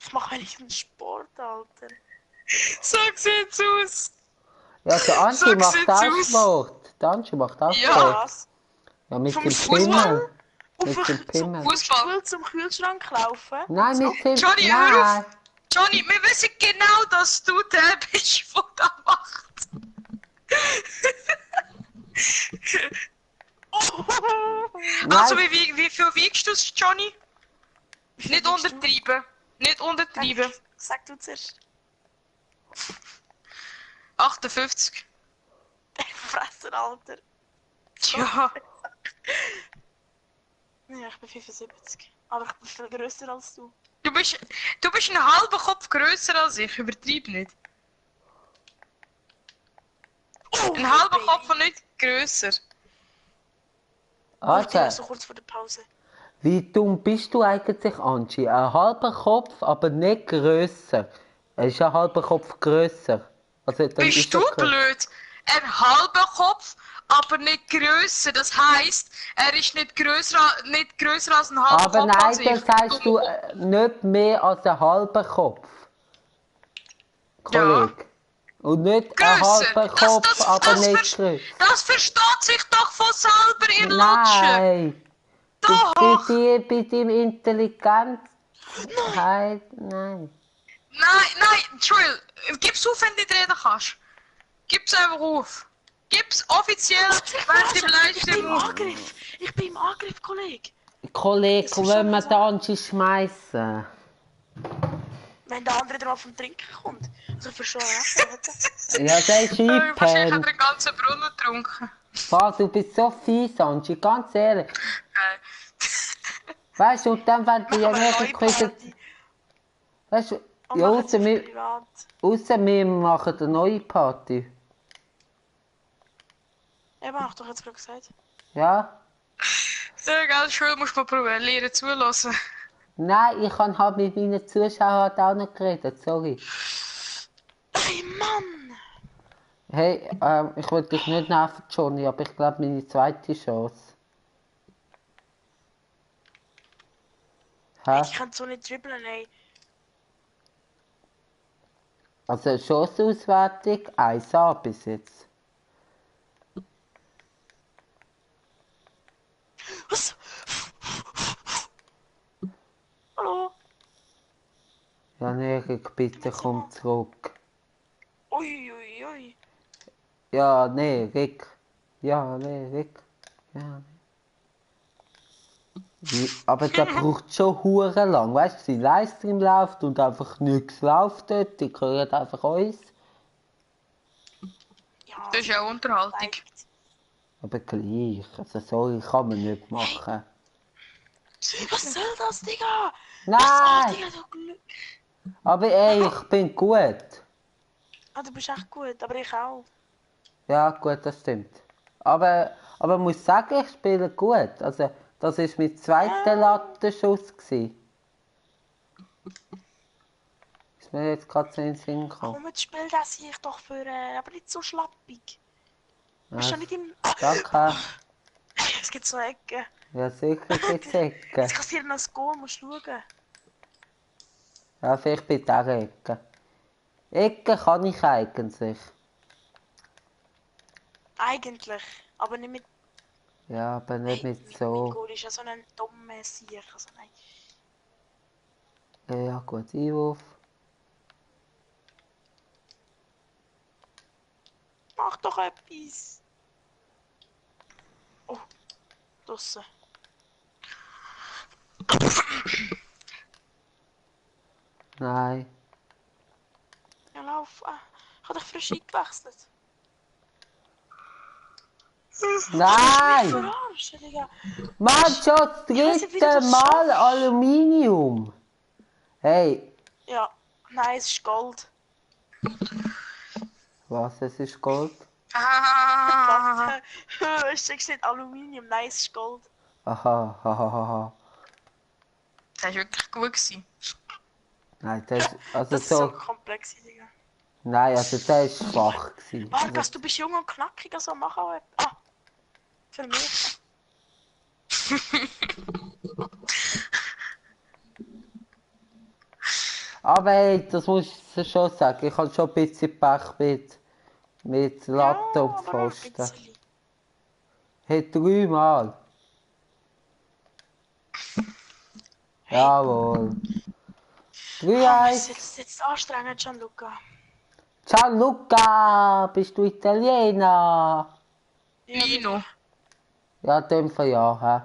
Ich mach wenigstens Sport, Alter.
Sag sie jetzt aus!
Ja, der Angie
Sag's
macht
jetzt
auch
aus.
Sport. Der Angie macht auch
Ja.
Sport.
Was?
Ja, mit
Vom
dem
Fußball?
Pimmel.
Auf
Mit dem Pimmel.
Fußball.
Stuhl zum Kühlschrank laufen?
Nein, mit dem...
Johnny, hör
Nein.
auf! Johnny, wir wissen genau, dass du der bist, der das macht. Also, wie viel wiegst du, Johnny? Nicht untertreiben. Nicht untertreiben.
Sag du zuerst.
58.
Fressen, Alter.
Tja.
Ja, ich bin 75. Aber ich bin viel grösser als du.
Du bist einen halben Kopf grösser als ich, übertreib nicht.
Oh,
Ein halber
Baby.
Kopf und nicht grösser.
Also,
So kurz vor der Pause.
wie dumm bist du eigentlich, Angie? Ein halber Kopf, aber nicht grösser. Er ist ein halber Kopf grösser. Also, dann ist
Bist du
er grösser.
blöd? Ein halber Kopf, aber nicht grösser. Das heisst, er ist nicht grösser als ein halber
Aber
Kopf
nein,
als ich.
das sagst du nicht mehr als ein halber Kopf. Kollege. Und nicht ein
Grösser.
halber Kopf, aber nicht
verst-
grösser.
Das versteht sich doch von selber, ihr Lutscher.
Nein.
Doch.
Bei deinem Intelligenz. Nein. Nein.
Nein, Trill, gib's auf, wenn du nicht reden kannst. Gib's einfach auf. Gib's offiziell, während im
Ich bin im
Livestream auf.
Angriff. Ich bin im Angriff, Kollege.
Kollege,
Das ist
wenn
schon
wir
so.
den Angie schmeißen.
Wenn der andere drauf vom Trinken kommt. Also für schon recht.
Ja, der ist
Wahrscheinlich hat er
eingepennt.
den ganzen Brunnen getrunken.
Du bist so fies, Angie, ganz ehrlich. Weißt du, und dann, wenn die ja nicht wieder... Weißt du, ja, außer wir machen eine neue Party.
Eben, hab ich doch jetzt gerade gesagt.
Ja?
Der ganze Schule muss man probieren, lernen zulassen.
Nein, ich habe halt mit meinen Zuschauern auch nicht geredet, sorry.
Hey, Mann!
Hey, ich will dich nicht nerven, Johnny, aber ich glaube, meine zweite Chance. Hä?
Ich kann so nicht dribbeln, ey.
Also, Chancenauswertung 1A bis jetzt.
Was? Hallo?
Jan Erik, bitte komm zurück.
Ui.
Ja, nee, Rick. Ja, nee, Rick. Ja. Aber der braucht schon hure lang, weißt du, sein Livestream läuft und einfach nichts läuft dort, die hören einfach uns.
Ja,
Das ist ja Unterhaltung.
Aber gleich, also sorry, kann man nicht machen.
Was soll das, Digga?
Nein!
Digga, du Glück.
Aber ey, ich bin gut.
Ah, du bist echt gut, aber ich auch.
Ja, gut, das stimmt. Aber ich muss sagen, ich spiele gut. Also, das war mein zweiter Lattenschuss gewesen. Ist mir jetzt gerade so in den Sinn gekommen.
Komm, jetzt spiel das hier doch für, aber nicht so schlappig. Bist du
Ja,
nicht im...
danke.
Es gibt so Ecken.
Ja, sicher gibt's Ecken.
Jetzt kassiert noch ein Goal, musst du schauen.
Ja, vielleicht bei dieser Ecke. Ecke kann ich eigentlich.
Eigentlich. Aber nicht mit.
Ja, aber nicht mit
Mein
so.
Goal ist ja so ein dummer Sieg. Also nein.
Ja, gut, Einwurf.
Mach doch etwas. Oh, draussen.
Nein.
Ja, lauf. Ich habe dich frisch eingewechselt.
Nein!
Verarschen, Digga.
Mann, schon das
Ich weiss nicht, wie du
dritte
das
Mal
schaffst.
Aluminium. Hey,
Ja, nein, es ist Gold.
was, es ist Gold?
Ah,
Es ist nicht Aluminium, nein, es ist Gold.
Aha, haha, haha.
das war wirklich gut gewesen.
Nein, das ist, also
Das ist so
so,
komplex, Digga.
nein, also der ist schwach gewesen.
Markus, du bist jung und knackig, also mach auch etwas. Für mich.
Aber hey, das muss ich schon sagen, ich habe schon ein bisschen Pech mit Latte und
aber nur ein
Pfosten.
bisschen.
Hey, 3 Mal. Jawohl.
Oh, es
3-1.
ist jetzt anstrengend, Gianluca.
Gianluca, bist du Italiener?
Ja,
Lino.
Ja, in dem Fall ja, hä?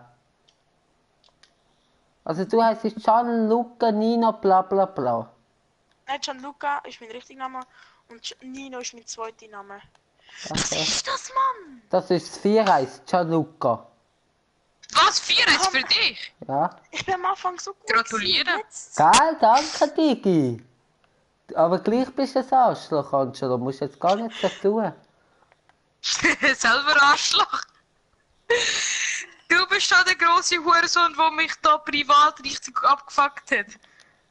Also du heisst Gianluca Nino bla bla bla.
nein, Gianluca ist mein richtiger Name und Nino ist mein zweiter Name. Was
Okay.
ist das, Mann?
Das ist das 4-1, Gianluca.
Was? 4-1 für dich?
Ja.
Ich bin am Anfang so gut.
Gratuliere.
gewesen, Jetzt.
Geil, danke Digi. Aber gleich bist du ein Arschloch, Angelo. Musst jetzt gar nicht so tun.
Selber Arschloch. Du bist schon der grosse Hurensohn, der mich da privat richtig abgefuckt hat.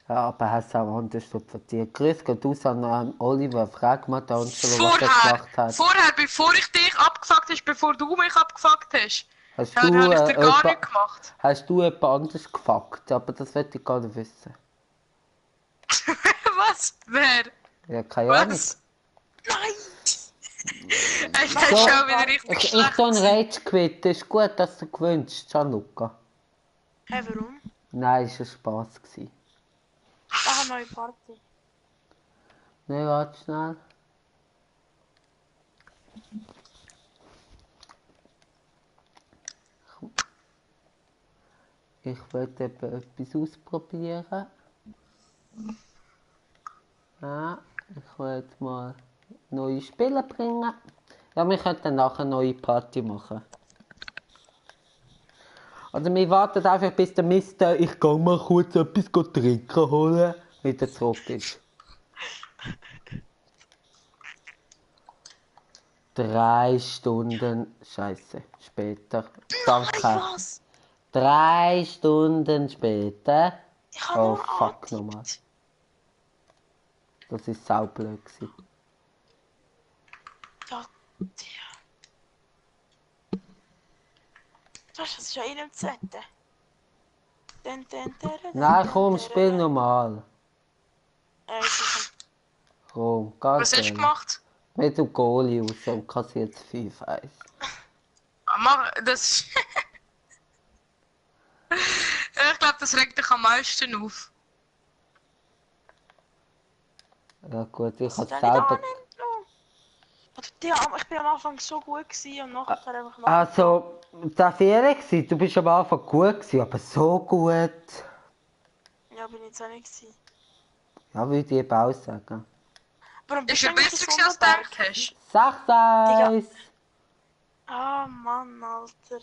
Ja, aber hast auch anders von dir. Grüß Gott aus an Oliver. Frag mal den Angelo, was er gemacht hat.
Vorher, bevor ich dich abgefuckt hast, bevor du mich abgefuckt hast,
Hast
habe
du,
ich dir gar
jemand-
nichts gemacht.
Hast du jemand anders gefuckt? Aber das will ich gar nicht wissen.
Was? Wer?
Ja, keine Ahnung.
Was?
Nein!
Es ist
So,
schon wieder richtig
Ich
schlecht.
so ein Rage-Quit. Es ist gut, dass du gewünscht, Gianluca.
Hä, warum?
Nein, es war ein Spaß gewesen.
Mach eine neue Party.
Nein, warte schnell. Ich wollte eben etwas ausprobieren. Ja, ich wollte mal neue Spiele bringen. Ja, wir könnten nachher eine neue Party machen. Also wir warten einfach, bis der Mister, ich gehe mal kurz etwas trinken holen, wieder zurück ist. 3 Stunden, Scheiße, später. Danke.
Was?
3 Stunden später.
Ich habe
Oh
nur
fuck
angetippt.
nochmal. Das ist saublöd gewesen.
Ja, tja. Das ist ja in dem zweiten.
Nein, komm, spiel normal. Komm, ganz
Was hast du
ehrlich.
gemacht?
Mit dem Goalie raus und kassiert 5-1.
Mach das. Ich glaube, das regt dich am meisten auf.
Ja gut, ich
Was
habe
soll ich
selber...
Ich bin am Anfang so gut gewesen und nachher einfach noch.
Also, das Fehler gewesen. Du bist am Anfang gut gewesen, aber so gut.
Ja, bin ich jetzt auch nicht gewesen.
Ja, würde ich eben auch sagen.
Warum
Ist
bist du
er
eigentlich
besser
in
gewesen, als du
Sonnenberg?
gedacht hast?
6-1.
Ah, Mann, Alter.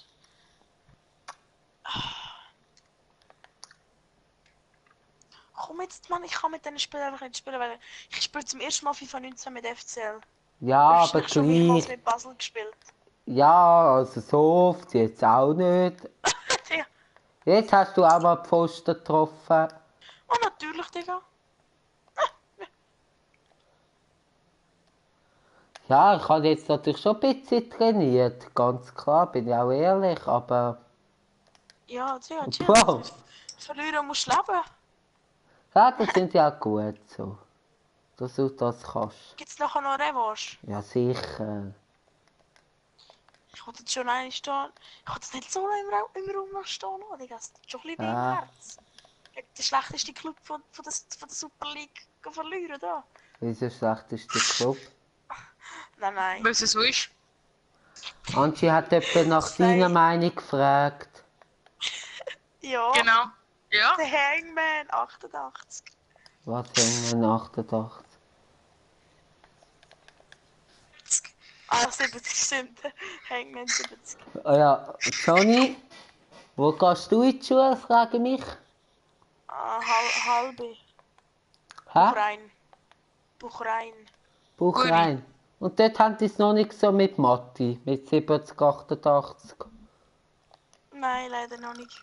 Komm jetzt, Mann, ich kann mit diesen Spielen einfach nicht spielen, weil ich spiele zum ersten Mal FIFA 19 mit FCL.
Ja,
Ich
aber
habe schon mehrmals
gleich.
mit Basel gespielt.
Ja, also so oft jetzt auch nicht.
Digga.
Jetzt hast du auch mal die Pfosten getroffen.
Oh, natürlich, Digga.
Ja, ich habe jetzt natürlich schon ein bisschen trainiert, ganz klar, bin ich auch ehrlich, aber
Ja, chill.
wow,
Verlieren musst du leben.
ja, das sind ja auch gut so, dass du das kannst.
Gibt's nachher noch Revanche?
Ja, sicher.
Ich wollte jetzt schon eine stehen. Ich wollte jetzt nicht so lange im Raum noch stehen. Digga. Das tut schon ein bisschen weh im
Ja,
Herz. Gegen den schlechtesten Club von der Super League verlieren da.
unser schlechtester Club.
Nein.
Weil es so ist.
Angie hat jemand nach deiner Meinung gefragt.
Ja,
Genau. Ja.
der Hangman 88.
Was haben wir in 88?
Ah, 70 stimmt. Hangman 70.
Ah ja, Johnny, wo gehst du in die Schule, frage mich?
Halbe.
Hä?
Buchrein.
Buch
Guri.
rein. Und dort haben die es noch nicht so mit Matti, mit 70, 88.
Nein, leider noch nicht.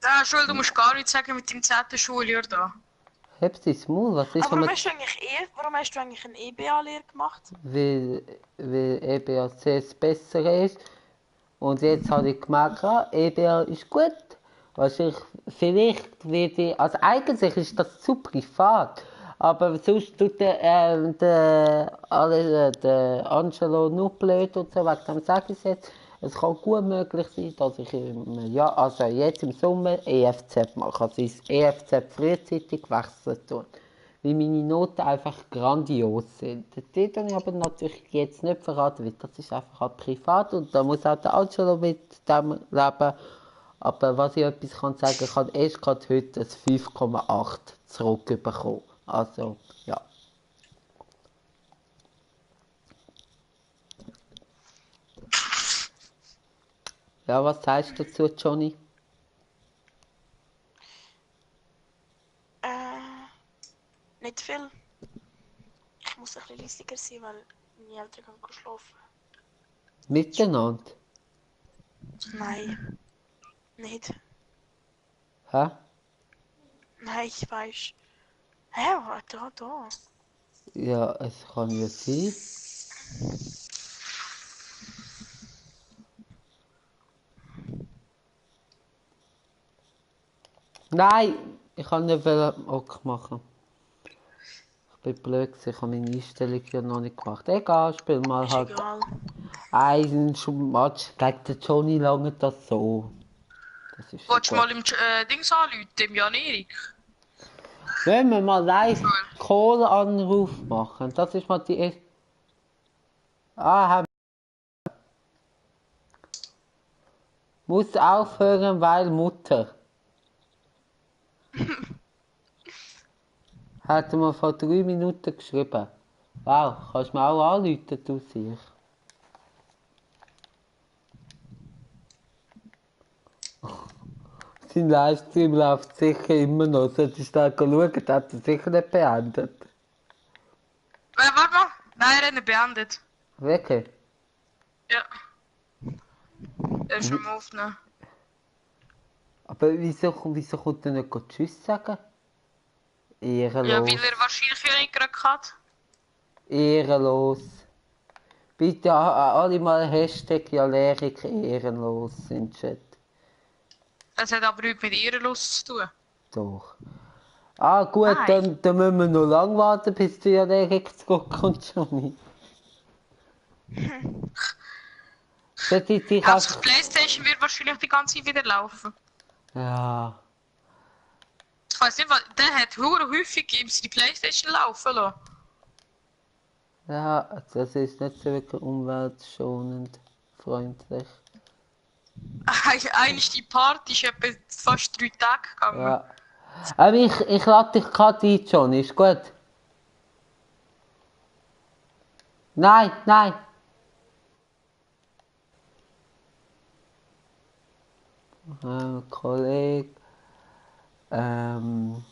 Ja, Schul, du musst gar nichts sagen mit deinem 10. Schuljahr da.
Hebst du das Maul, was ist
Aber
mit...
warum hast du eigentlich eine EBA-Lehre gemacht?
Weil EBAC besser ist. Und jetzt habe ich gemerkt, ja, EBA ist gut. Wahrscheinlich, vielleicht werde ich, also eigentlich ist das zu privat. Aber sonst tut der Angelo nur blöd und so, wegen dem sage ich es jetzt. Es kann gut möglich sein, dass ich also jetzt im Sommer EFZ mache. Also ins EFZ frühzeitig wechseln tun. Weil meine Noten einfach grandios sind. Die habe ich aber natürlich jetzt nicht verraten, weil das ist einfach halt privat und da muss auch der Angelo mit dem leben. Aber was ich etwas kann sagen, ich habe erst gerade heute ein 5,8 zurückbekommen. Also, ja. Ja, was sagst du dazu, Johnny?
Nicht viel. Ich muss ein bisschen leiser sein, weil meine Eltern gehen schlafen.
Miteinander?
Nein, nicht.
Hä?
Nein, ich weiß. Hä, da.
Ja, es kann ja sein. Nein, ich kann nicht OK machen. Ich bin blöd, ich habe meine Einstellung ja noch nicht gemacht. Egal, spiel mal
Ist
halt
egal.
einen Match gegen den Johnny lange das so. Das ist so
Wolltest du
gut.
mal im Dings anrufen, im Jan Erik?
Wenn wir mal live Call-Anruf machen, das ist mal die erste. Ah, muss aufhören, weil Mutter. Hat mir vor 3 Minuten geschrieben. Wow, kannst du mir auch anrufen, du sich? Sein Livestream läuft sicher immer noch. Solltest du da schauen, hat er sicher nicht beendet.
Warte mal. Nein, er hat nicht beendet.
Wirklich?
Ja. Er ist schon mal aufgenommen.
Aber wieso kommt er nicht Tschüss sagen?
Ja,
Ehrenlos.
weil er wahrscheinlich ja nicht gerade hat.
Ehrenlos. Bitte alle mal Hashtag Jalerik ehrenlos in den Chat.
Das hat aber nichts mit Ehrenlust zu tun.
Doch. Ah gut,
Nein.
dann müssen wir noch lang warten, bis die Jalerik zurückkommt, Johnny. Sollte ich dich
Also, die
einfach...
Playstation wird wahrscheinlich die ganze Zeit wieder laufen.
Ja.
Ich weiß nicht, was. Der hat hure häufig die Playstation laufen lassen.
Ja, das ist nicht so wirklich umweltschonend, freundlich.
Eigentlich die Party ist etwa fast 3 Tage gegangen.
Ja. Aber ich lade dich gerade ein, Johnny, ist gut? Nein, nein. Kollege. Ähm.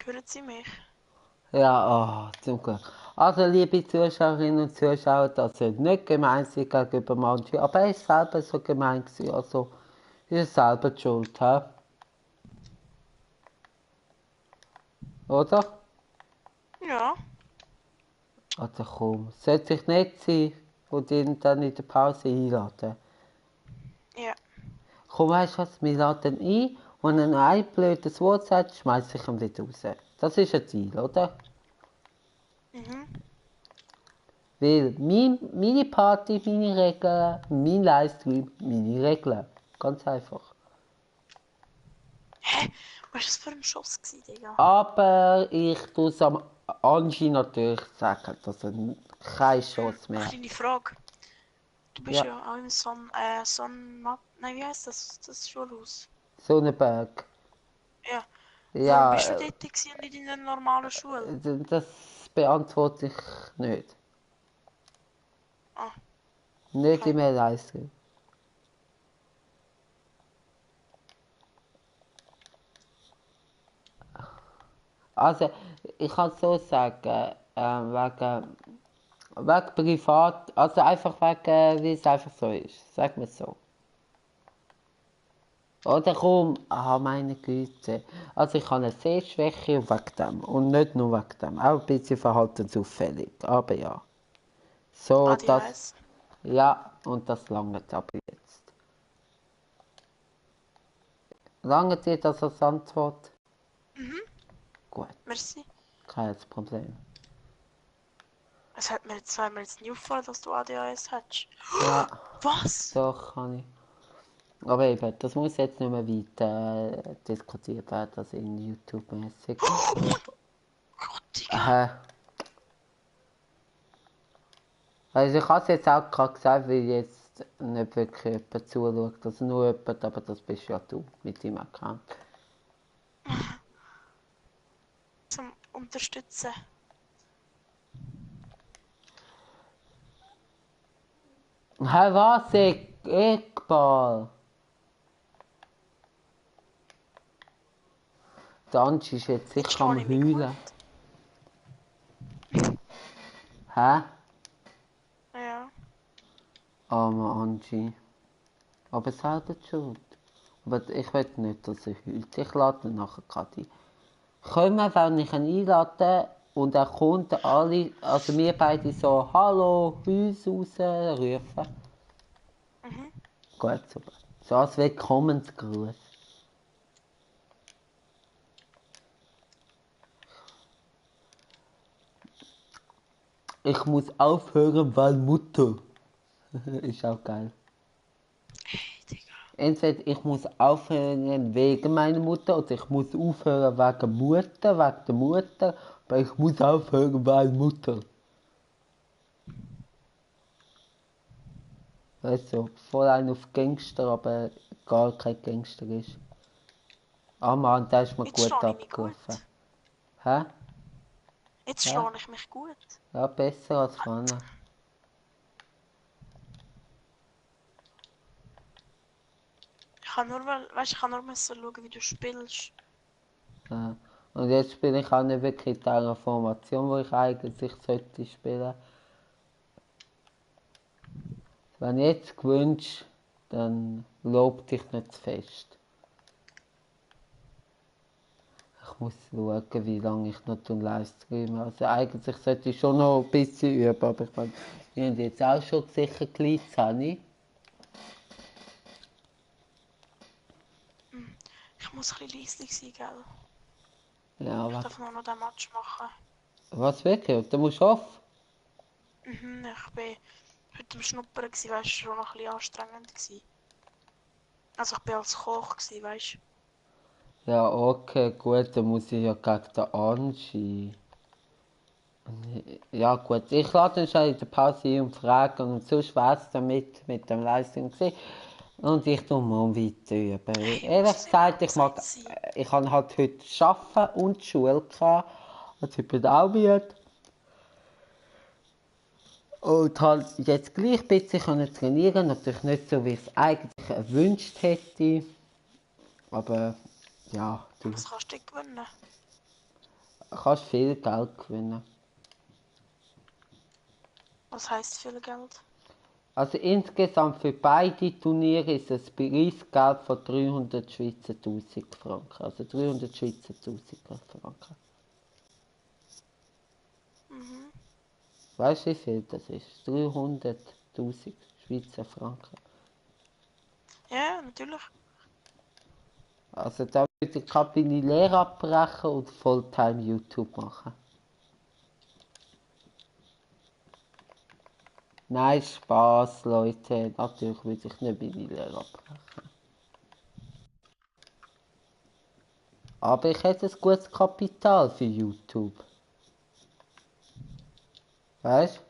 Hören Sie mich?
Ja, zum Glück. Also, liebe Zuschauerinnen und Zuschauer, das soll nicht gemein sein gegenüber manchen, aber er ist selber so gemein gewesen, also ist er selber die schuld, hä? Oder?
Ja.
Also komm, sollte ich nicht sein und ihn dann in der Pause einladen?
Ja.
Komm, weißt du was, wir laden ihn und wenn er ein blödes Wort sagt, schmeiß ich ihn wieder raus. Das ist ein Ziel, oder?
Mhm.
Weil meine Party, meine Regeln, mein Livestream, meine Regeln. Ganz einfach.
Hä? Was war das für ein Schuss gewesen, Digga?
Aber ich tue es am Angie natürlich sagen, dass er keine Chance mehr
Eine
hat.
kleine Frage. Du bist
Ja,
ja auch im Nein, wie heißt das Schulhaus?
Sonnenberg.
Ja. Warum bist du
Ja,
dort gewesen und nicht in der normalen Schule?
das beantworte ich nicht.
Ah,
Nicht
okay.
im Livestream. Also, ich kann so sagen, wegen privat, also einfach wegen, wie es einfach so ist, sagen wir es so. Oder komm, meine Güte. Also ich habe eine Sehschwäche und wegen dem. Und nicht nur wegen dem, auch ein bisschen verhaltensauffällig, aber ja. So, das,
ADHS.
ja, und das langt aber jetzt. Lange dir das als Antwort?
Mhm.
Gut,
Merci.
kein Problem.
Es hat mir jetzt zweimal jetzt nie auffallen, dass du ADHS hast.
Ja,
Was?
doch, kann ich. Aber eben, das muss jetzt nicht mehr weiter diskutiert werden, also in YouTube-mäßig.
Gott, Digga.
Also ich habe es jetzt auch gerade gesagt, weil jetzt nicht wirklich jemand zuschaut, also nur jemand, aber das bist ja du mit deinem Account.
Zum Unterstützen.
Hä, was? Eckball? Der Angie ist jetzt
Jetzt
sicher am
stehe ich mich gut.
Heulen. Hä?
Ja.
Armer Angie. Aber selber die schuld. Aber ich will nicht, dass er heult. Ich lade ihn nachher gerade ein. Können wir, wenn ich ihn einlade und er kommt, alle, also wir beide so «Hallo, Haus raus» rufen?
Mhm.
Gut, super. So als Willkommensgruß. Ich muss aufhören, weil Mutter. Ist auch geil.
Hey, Digga.
Entweder ich muss aufhören wegen meiner Mutter oder ich muss aufhören wegen Mutter, wegen der Mutter. Aber ich muss aufhören, weil Mutter. Weißt du, voll ein auf Gangster, aber gar kein Gangster ist. Ah Mann, der ist mir
Jetzt
gut
stehe ich mich
abgelaufen.
gut.
Hä?
Jetzt
Hä?
stehe ich mich gut.
Ja, besser als vorne.
Ich kann nur müssen schauen, wie du spielst.
Ja. Und jetzt spiele ich auch nicht wirklich in der Formation, wo ich eigentlich sollte spielen. Wenn jetzt gewünscht, dann lob dich nicht zu fest. Ich muss schauen, wie lange ich noch Livestreame. Also eigentlich sollte ich schon noch ein bisschen üben, aber ich meine, wir haben jetzt auch schon sicher gleich 10.
Ich muss ein bisschen leislich sein, gell?
Ja,
Ich
was?
darf nur noch den Match machen.
Was wirklich? Da musst du auf?
Mhm, ich bin heute am Schnuppern, weißt du, schon noch ein bisschen anstrengend gewesen. Also ich bin als Koch, weißt du.
Ja, okay, gut, dann muss ich ja gegen den Angie. Ja gut, ich lade ihn schon in der Pause ein und frage und sonst wär's damit mit dem Leistung gewesen. Und ich tue mal weiter üben.
Hey,
Ehrlich
muss nicht
gesagt,
abgesagt sein.
ich hatte halt heute Arbeiten und Schule gehabt. Also ich bin auch müde. Und halt jetzt gleich ein bisschen können trainieren, natürlich nicht so, wie ich es eigentlich erwünscht hätte. Aber ja, du.
Was kannst du gewinnen?
kannst viel Geld gewinnen.
Was heisst viel Geld?
Also insgesamt für beide Turniere ist das Preisgeld von 300 Schweizer 1000 Franken. Also 300 Schweizer 1000 Franken.
Mhm.
Weißt du, wie viel das ist? 300.000 Schweizer Franken.
Ja, natürlich.
Also da würde ich gerade meine Lehre abbrechen und Fulltime YouTube machen. Nein, Spaß, Leute. Natürlich würde ich nicht meine Lehre abbrechen. Aber ich hätte ein gutes Kapital für YouTube. Weißt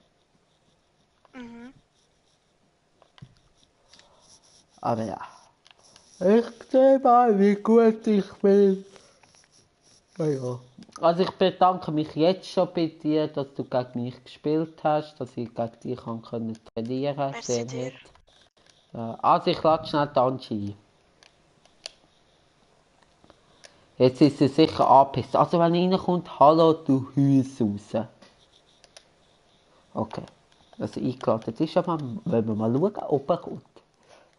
du?
Mhm.
Aber ja. Ich sehe mal, wie gut ich bin. Ja. Also ich bedanke mich jetzt schon bei dir, dass du gegen mich gespielt hast, dass ich gegen dich trainieren konnte.
Merci
Sehr
dir.
nett. Ja. Also ich lade schnell die Angie ein. Jetzt ist sie sicher angepisst. Also wenn er reinkommt, hallo du Hüs raus. Okay. Also eingeladen ist aber, wenn wir mal schauen, ob er kommt.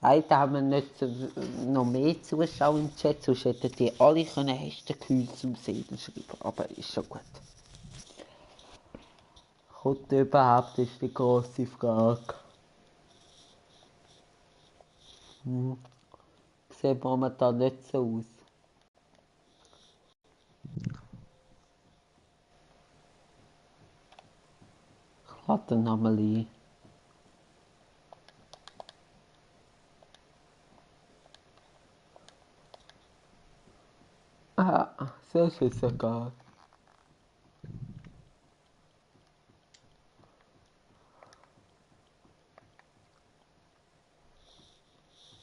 Leider haben wir nicht noch mehr Zuschauer im Chat, sonst hätten die alle können Hästehüs aussehen schreiben. Aber ist schon gut. Kommt überhaupt, ist die grosse Frage. Sieht momentan nicht so aus. Ich lade den nochmal ein. Ah, so ist es egal.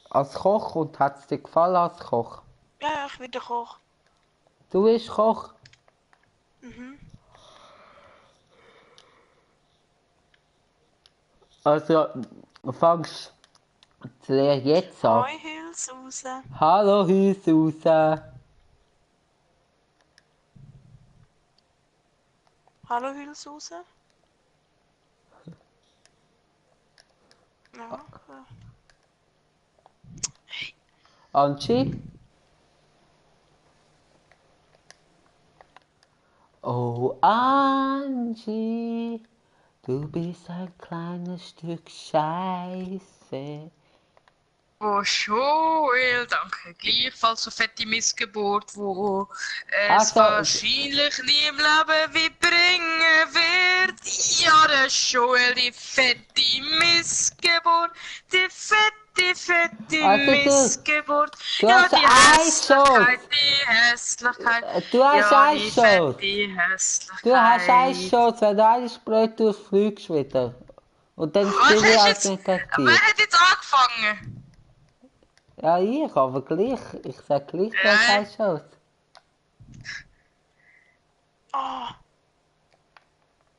Als Koch, und hat es dir gefallen als Koch?
Ja, ich bin der Koch.
Du bist Koch?
Mhm.
Also, fangst du die Lehre jetzt an?
Hoi, Hüls raus.
Hallo Hüs raus.
Hallo, Hüls raus. Ja.
Angie? Oh Angie, du bist ein kleines Stück Scheiße.
Oh, Joel, danke. Gleichfalls so fette Missgeburt, wo es
Also,
wahrscheinlich nie im Leben wie bringen wird. Ja, der Joel, die fette Missgeburt, die fette
also
Missgeburt.
du
Ja,
hast
die
einen
Hässlichkeit,
Schuss.
die Hässlichkeit.
Du hast
Ja,
einen
die
Schuss.
fette
Du hast einen
Hässlichkeit.
Schuss. Wenn du eines blöd tust, fliegst du wieder. Und dann
Was
spiele ich
hast
halt
jetzt?
nicht gegen
Wer
dich.
hat jetzt angefangen?
Ja, ich, aber gleich. Ich sag gleich, du hast
Ja.
einen Schuss.
Oh,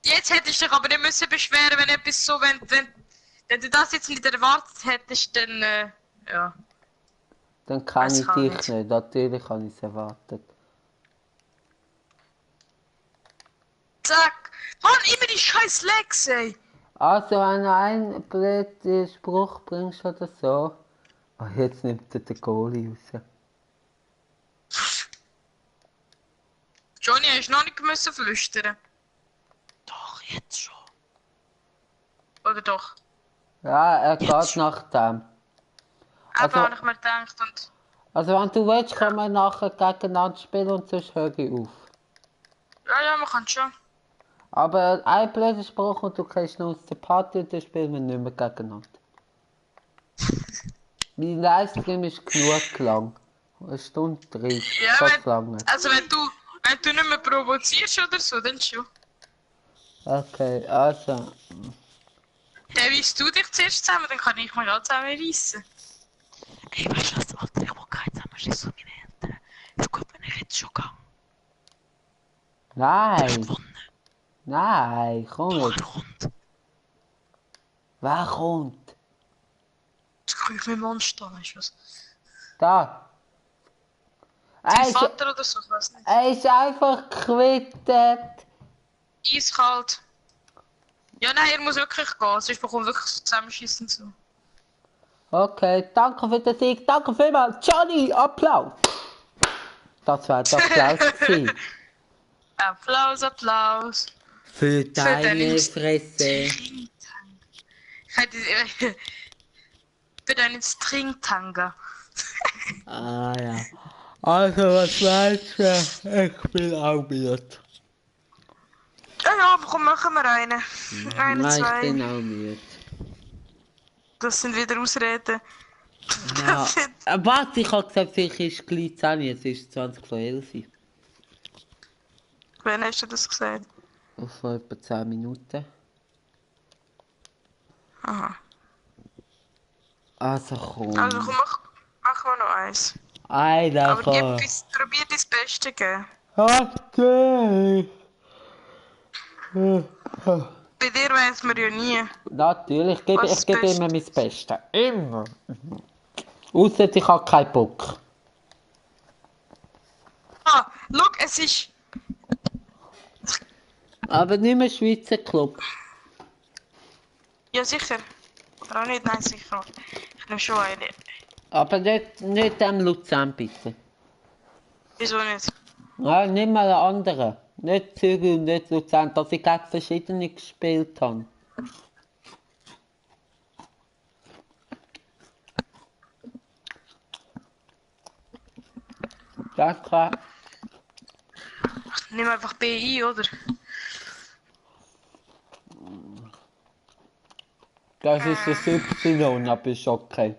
Jetzt hättest du dich aber nicht müssen beschweren, wenn etwas so, wenn du das jetzt nicht erwartet hättest, dann, ja,
Dann kann
weiß
ich
ich auch
dich
nicht.
nicht. Natürlich habe ich es erwartet.
Zack! Mann, immer die scheiß Legs, ey!
Also, wenn du einen blöden Spruch bringst oder so. Oh, jetzt nimmt er den Goalie raus.
Johnny, hast du noch nicht müssen flüstern?
doch, jetzt schon.
Oder doch?
Ja, er
Jetzt
geht
schon.
nach dem.
Eben,
Also,
habe ich mir gedacht und...
also wenn du willst, können wir nachher gegeneinander spielen und sonst höre ich auf.
Ja, man kann schon.
Aber ein blöder Spruch und du kriegst noch aus der Party und dann spielen wir nicht mehr gegeneinander. Mein Livestream ist genug lang. 1 Stunde 30,
Ja,
das lange.
also wenn du nicht mehr provozierst oder so, dann schon.
Okay, also.
Hey, weißt du dich zuerst zusammen, dann kann ich mich auch zusammenreissen.
Ey, weißt du was, Alter? Ich will keinen Zusammenschluss mit meinen Eltern. Ist gut, wenn ich jetzt schon gehe. Du hast
Nein!
gewonnen.
Nein, komm
Doch, er
jetzt.
kommt.
Wer kommt?
Jetzt kann ich mit dem Monster, weißt du was?
Da! Er
Sein
ist,
Vater oder so, ich weiß nicht.
er ist einfach gequittet.
Eiskalt. Ja, nein, er muss wirklich gehen, sonst bekommt wirklich so Zusammenschießen zu.
Okay, danke für den Sieg, danke vielmals. Johnny, Applaus. Das war der Applaus gewesen.
Applaus, Applaus.
Für deine
deinen
Fresse.
Für deinen Stringtanga.
Ah ja. Also, was meinst du? Ich bin auch müde.
Ja, komm, machen wir einen. Einen,
Nein, ich
zwei.
bin auch müde.
Das sind wieder Ausreden.
Ja. Warte, ich habe gesagt, vielleicht ist es gleich 10, es ist 20 vor 11.
Wann hast du das gesagt?
Vor etwa 10 Minuten.
Aha.
Also komm.
Also komm, machen wir noch eins.
Einer
Aber
komm.
probier dein Beste geben.
Okay.
Bei dir weiss man ja nie.
Natürlich,
Was
ich gebe
Beste
immer mein Bestes. Immer. Ausser ich habe keinen Bock.
Ah, schau, es ist...
Aber nicht mehr Schweizer Club.
Ja, sicher. Oder auch nicht? Nein, sicher. Ich nehme schon eine.
Aber nicht dem Luzern bitte.
Wieso nicht?
Nein, nicht mal einen anderen. Nicht Zürich und nicht Luzern, dass ich gegen verschiedene gespielt habe. Danke.
Nimm einfach BI, oder?
Das ist das Y, aber ist okay.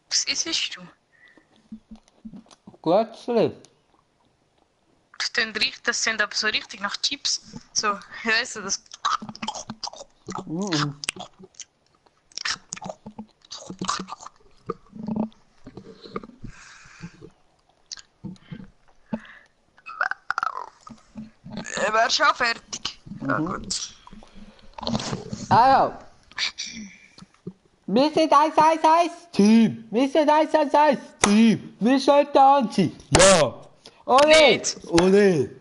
Was isst du?
Gutzli.
Das sind aber so richtig nach Chips. So, ich weiss das. Wär schon fertig. Ja, gut.
Also. Wir sind 1-1-1 Team. Wir sind 1-1-1 Team. Wir sollten Anzi. Ja. Ole.
Nicht.
Ole.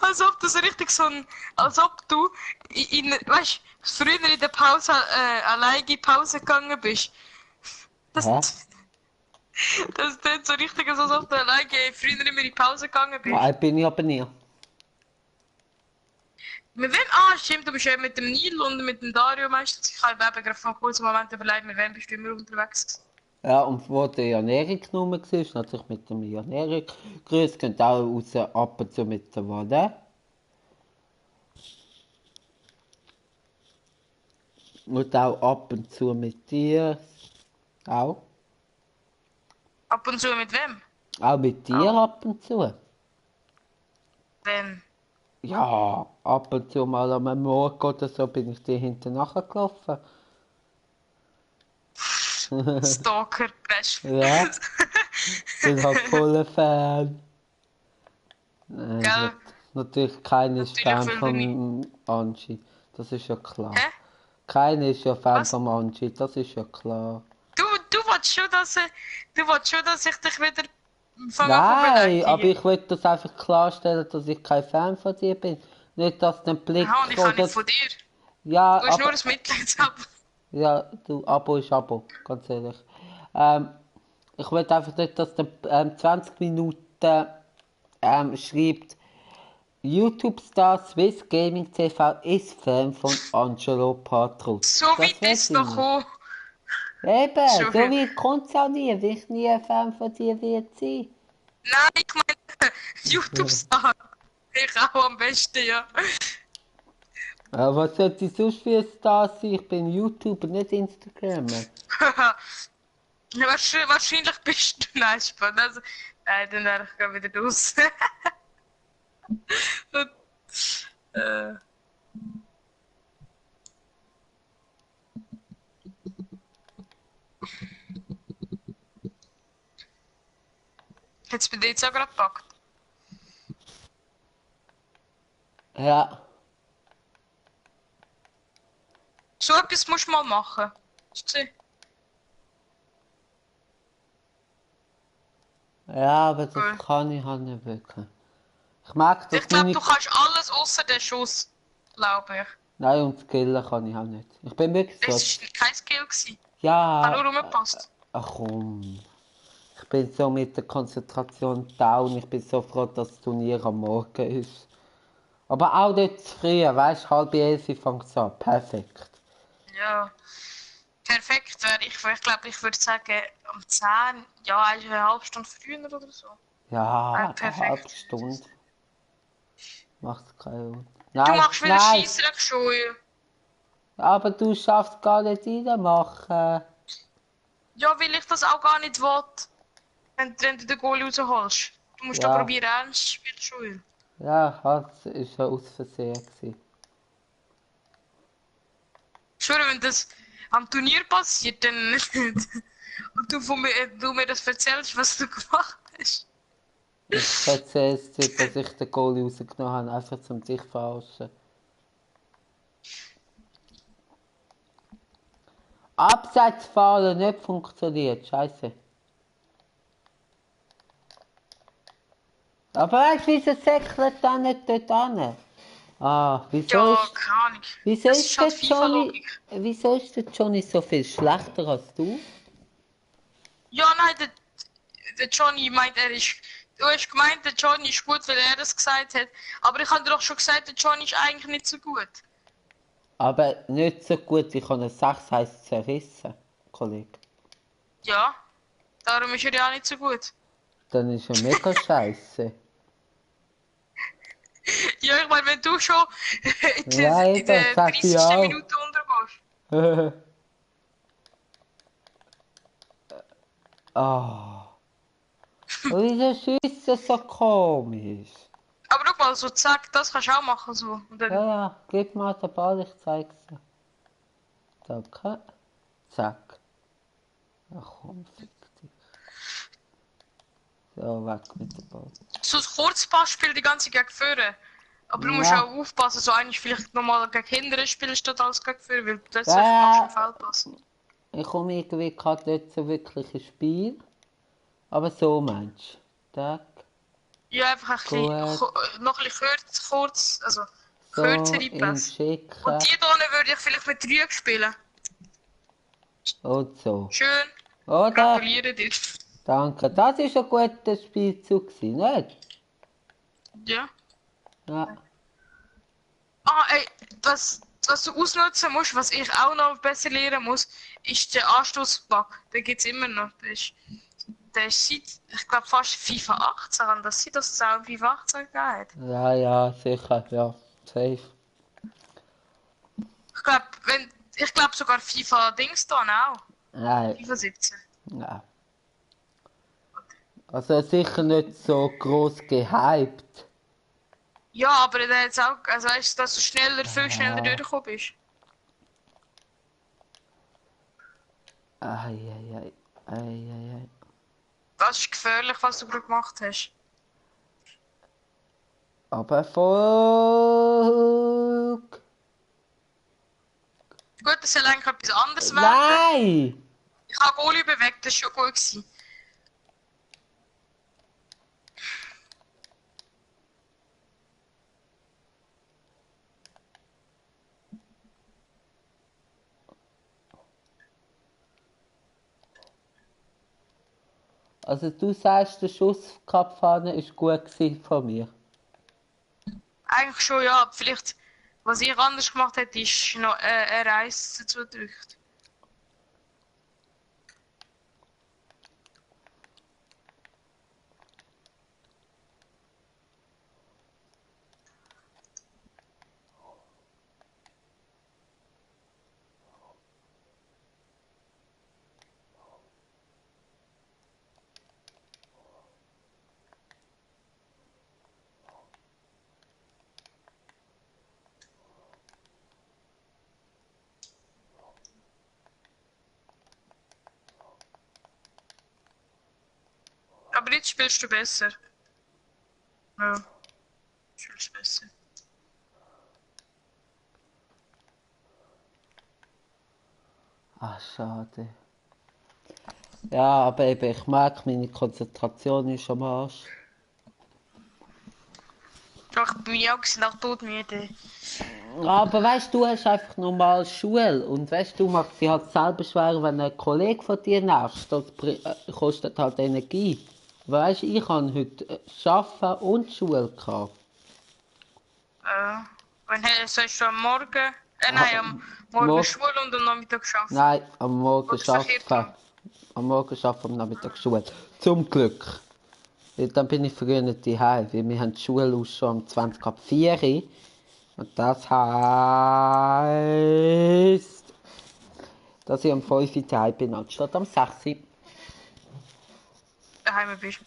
Als ob du so richtig so ein. Als ob du weißt, früher in der Pause alleine in die Pause gegangen bist. Das,
Hä?
das klingt so richtig, als ob du alleine früher immer in die Pause gegangen bist.
Nein, bin ich aber nicht.
Mit wem? Ah, stimmt, du bist ja mit dem Nil und mit dem Dario meistens. Ich habe eben gerade vor einem kurzen Moment überlegt, mit wem bist du immer unterwegs gewesen?
Ja, und wo der Jan Erik genommen war, ist natürlich mit dem Jan Erik. Grüß könnt auch raus, ab und zu mit der Wade. Und auch ab und zu mit dir. Auch.
Ab und zu mit wem?
Auch mit dir ab und zu.
Wem?
Ja, ab und zu mal am Morgen oder so bin ich dir hinten nachgelaufen.
Stalker, Crash.
Ja. Bin halt voller Fan. Nein,
Gell?
natürlich keiner ist
Natürlich
Fan
will
von Angie. Das ist ja klar.
Hä?
Keiner ist ja Fan
Was?
von Angie, das ist ja klar.
Du willst schon, dass ich dich wieder fange an
Nein,
beleidigen.
aber ich will das einfach klarstellen, dass ich kein Fan von dir bin. Nicht, dass der Blick
Aha, und ich kann nicht von dir.
Ja,
Du hast nur
aber...
ein Mitleidsabo.
Ja, du, Abo ist Abo, ganz ehrlich. Ich will einfach nicht, dass der 20 Minuten schreibt, YouTube-Star Swiss Gaming TV ist Fan von Angelo Patrus.
So weit ist es doch gekommen.
Eben,
Schon
so
wieder.
weit kommt es auch nie, weil ich nie ein Fan von dir wird sein.
Nein, ich meine, YouTube-Star. Ich auch am besten, ja.
Was sollte ich sonst für ein Star sein? Ich bin YouTuber, nicht Instagrammer.
Wahrscheinlich bist du. Nein, spannend. Also, nein, dann wäre ich gerade wieder raus. Und, Hat es bei dir jetzt auch gerade gepackt?
Ja.
So etwas musst du mal machen. Hast du gesehen?
Ja, aber das
Cool.
kann ich halt nicht wirklich. Ich merke,
Ich
dass
glaube,
meine...
du kannst alles außer den Schuss, glaube ich.
Nein, und skillen kann ich auch nicht. Ich bin wirklich so...
Es war kein Skill gewesen. Hat
Ja...
nur rumgepasst.
Ach komm. Ich bin so mit der Konzentration down. Ich bin so froh, dass das Turnier am Morgen ist. Aber auch nicht zu früh, weißt du, 10:30 fängt es an. Perfekt.
Ja. Perfekt wäre ich glaube, ich würde sagen, um 10, ja, eigentlich eine halbe Stunde früher oder so.
Ja, eine halbe
Perfekt.
Stunde. Macht keinen Sinn.
Du
Nein,
machst wieder
nein!
Scheissdreck schon.
Aber du schaffst gar nicht reinmachen.
Ja, weil ich das auch gar nicht will, wenn du den Goal rausholst. Du musst da
Ja,
probieren, ernst zu spielen schon.
ja, das war ja aus Versehen gewesen.
Ich schwöre, wenn das am Turnier passiert, dann und du mir das erzählst, was du gemacht hast.
Ich erzähl's dir, dass ich den Goalie rausgenommen habe, einfach zum dich verarschen. Abseitsfahren nicht funktioniert, scheiße. Aber weißt du, wieso säckelt er nicht dort an? Ah,
Ja, keine Ahnung.
wieso
Das
ist
ist halt
der Johnny,
FIFA-Logik.
wieso ist der Johnny so viel schlechter als du?
Ja, nein, der Johnny meint, du hast gemeint, der Johnny ist gut, weil er das gesagt hat. Aber ich habe dir doch schon gesagt, der Johnny ist eigentlich nicht so gut.
Aber nicht so gut, ich habe eine 6 heißt zerrissen, Kollege.
Ja, darum ist er ja auch nicht so gut.
Dann ist er mega scheiße.
Ja, ich meine, wenn du schon
Ja,
in
eben,
der
sag ich
30.
auch.
Minute untergehst.
Ah. Und wieso schießt er so komisch?
Aber guck mal, so zack, das kannst du auch machen so. Und
Ja,
dann,
ja, gib mal den Ball, ich zeig's dir. Danke. Zack. Ach komm, fick dich. So, weg mit dem Ball.
so ein Kurzpassspiel die ganze Zeit gegen vorne. Aber du musst
Ja,
auch aufpassen, so eigentlich vielleicht nochmal gegen Kinder spielen statt als gegen vorne, weil plötzlich machst du einen
ja,
Fehlpass.
ich komme irgendwie gerade nicht so wirklich ins Spiel. Aber so meinst du. Zack.
Ja, einfach ein bisschen,
Gut.
noch ein bisschen kurz, also
So,
kürzere
ihn
Pässe. Und
schicken.
die hier würde ich vielleicht mit Rüeg spielen.
Und so.
Schön,
Oder?
gratuliere dir.
Danke. Das war ein guter Spielzug, nicht?
Ja.
Ja.
Ah, ey, was du ausnutzen musst, was ich auch noch besser lernen muss, ist der Anstoßbug. Den gibt es immer noch. Der ist seit, ich glaube, fast FIFA 18 an. Das sieht, dass es auch in FIFA 18 gegeben hat.
Ja, ja, sicher. Ja, safe.
Ich glaube sogar FIFA Dings dann auch.
Nein.
FIFA 17.
Ja. Also sicher nicht so groß gehypt.
Ja, aber der hat auch, also weißt du, dass du viel schneller
Ja.
durchgekommen bist.
Eieiei. Eieiei.
Das ist gefährlich, was du gerade gemacht hast.
Aber Erfolg.
Gut, das soll eigentlich etwas anderes werden.
Nein!
Ich habe Goalie bewegt, das war schon gut gewesen.
Also du sagst, der Schuss Kapfahne ist gut gewesen von mir.
Eigentlich schon, ja. Vielleicht, was ich anders gemacht hätte, ist noch R1 dazu gedrückt. Aber jetzt spielst du besser. Ja. Spielst besser.
Ach, schade. Ja, aber eben, ich merke, meine Konzentration ist am Arsch.
Doch, bei mir auch sind auch todmüde.
Aber weißt du, hast einfach normal Schule und weißt du, machst dich halt selber schwer, wenn ein Kollege von dir nervt, das kostet halt Energie. Weißt du, ich habe heute Arbeiten und Schule gehabt.
Sollst du am Morgen, nein, am Morgen Schule und am Nachmittag arbeiten?
Nein, am Morgen
Oder verkehrt rum?
arbeiten. Am Morgen arbeiten, am Nachmittag Schule. Zum Glück. Dann bin ich früher nicht daheim, weil wir haben die Schule aus schon um 20 ab 4 Uhr. Und das heisst, dass ich am 5 Uhr daheim bin, anstatt am 6 Uhr.
Daheim bist.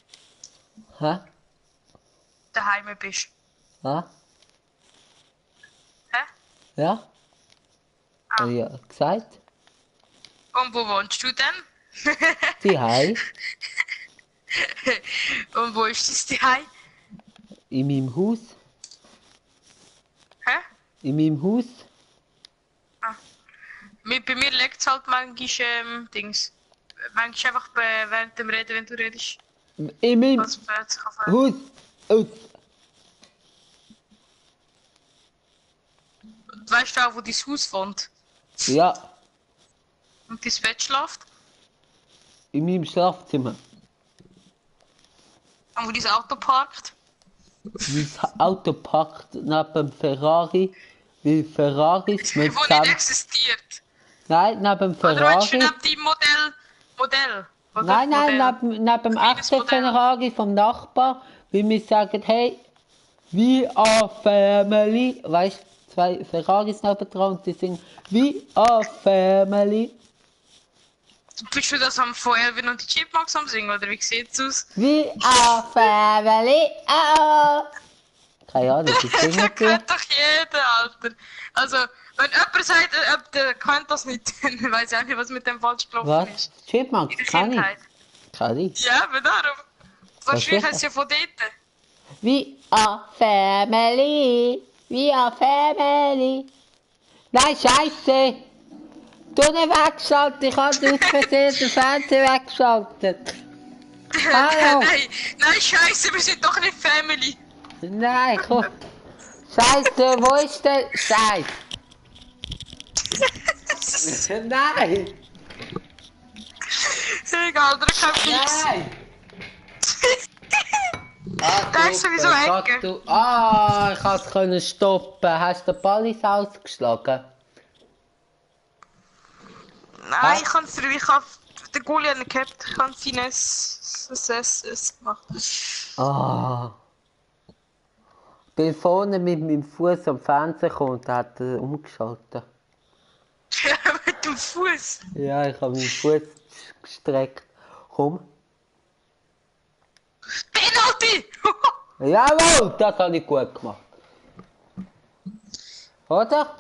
Hä?
Daheim bist.
Ja?
Hä?
Ja?
Ah.
Ja, gesagt?
Und wo wohnst du denn?
Daheim?
Und wo ist das Daheim?
In meinem Haus?
Hä?
In meinem Haus?
Bei mir liegt es halt manchmal Dings. Manchmal einfach während dem Reden, wenn du redest.
In meinem
Was plötzlich auf
Haus? Oh.
Weißt du auch, wo dein Haus wohnt?
Ja,
Und dein Bett schläft?
in meinem Schlafzimmer.
Und wo dein Auto parkt?
Mein Auto parkt neben dem Ferrari, weil Ferraris mit
Wo nicht
zusammen...
existiert.
Nein, neben dem
Oder meinst du
Ferrari...
neben deinem Modell? Oder
Nein,
Modell?
neben dem
Kleines
echten
Modell.
Ferrari vom Nachbar, weil wir sagen, hey, we are family. Weißt du, zwei Ferraris nebendran und die singen, we are family.
Bist du das am von Elvin und die Chipmunks am Singen, oder wie sieht's aus?
We are family. Oh. Keine Ahnung, die singen
Das
die.
kennt doch jeder, Alter. Also, wenn jemand sagt, der kennt das nicht, dann weiß ich auch nicht, was mit dem falsch gelaufen
Was?
ist.
Chipmunks?
In der
Kann ich?
Kindheit.
Kann ich?
Ja, aber darum. Wahrscheinlich
sicher.
ist es ja von dort.
We are family. We are family. Nein, Scheiße! Du nicht weggeschaltet, ich habe aus Versehen den Fernseher weggeschaltet. Hallo!
Nein, scheiße, wir sind doch nicht Family.
Nein, komm. Scheiße, wo ist der Scheiß? Nein!
Egal, der kann fix.
Nein!
Der ist sowieso Ecke.
Ich konnte es stoppen. Hast du den Ballis ausgeschlagen?
Nein, ich habe den Gulli nicht gehabt. Ich habe Finesse gemacht.
Ich bin vorne mit meinem Fuß am Fernseher gekommen und hat er umgeschaltet.
Ja, mit dem Fuß.
Ja, ich habe meinen Fuß gestreckt. Komm.
Penalty!
Jawohl, das habe ich gut gemacht. Oder?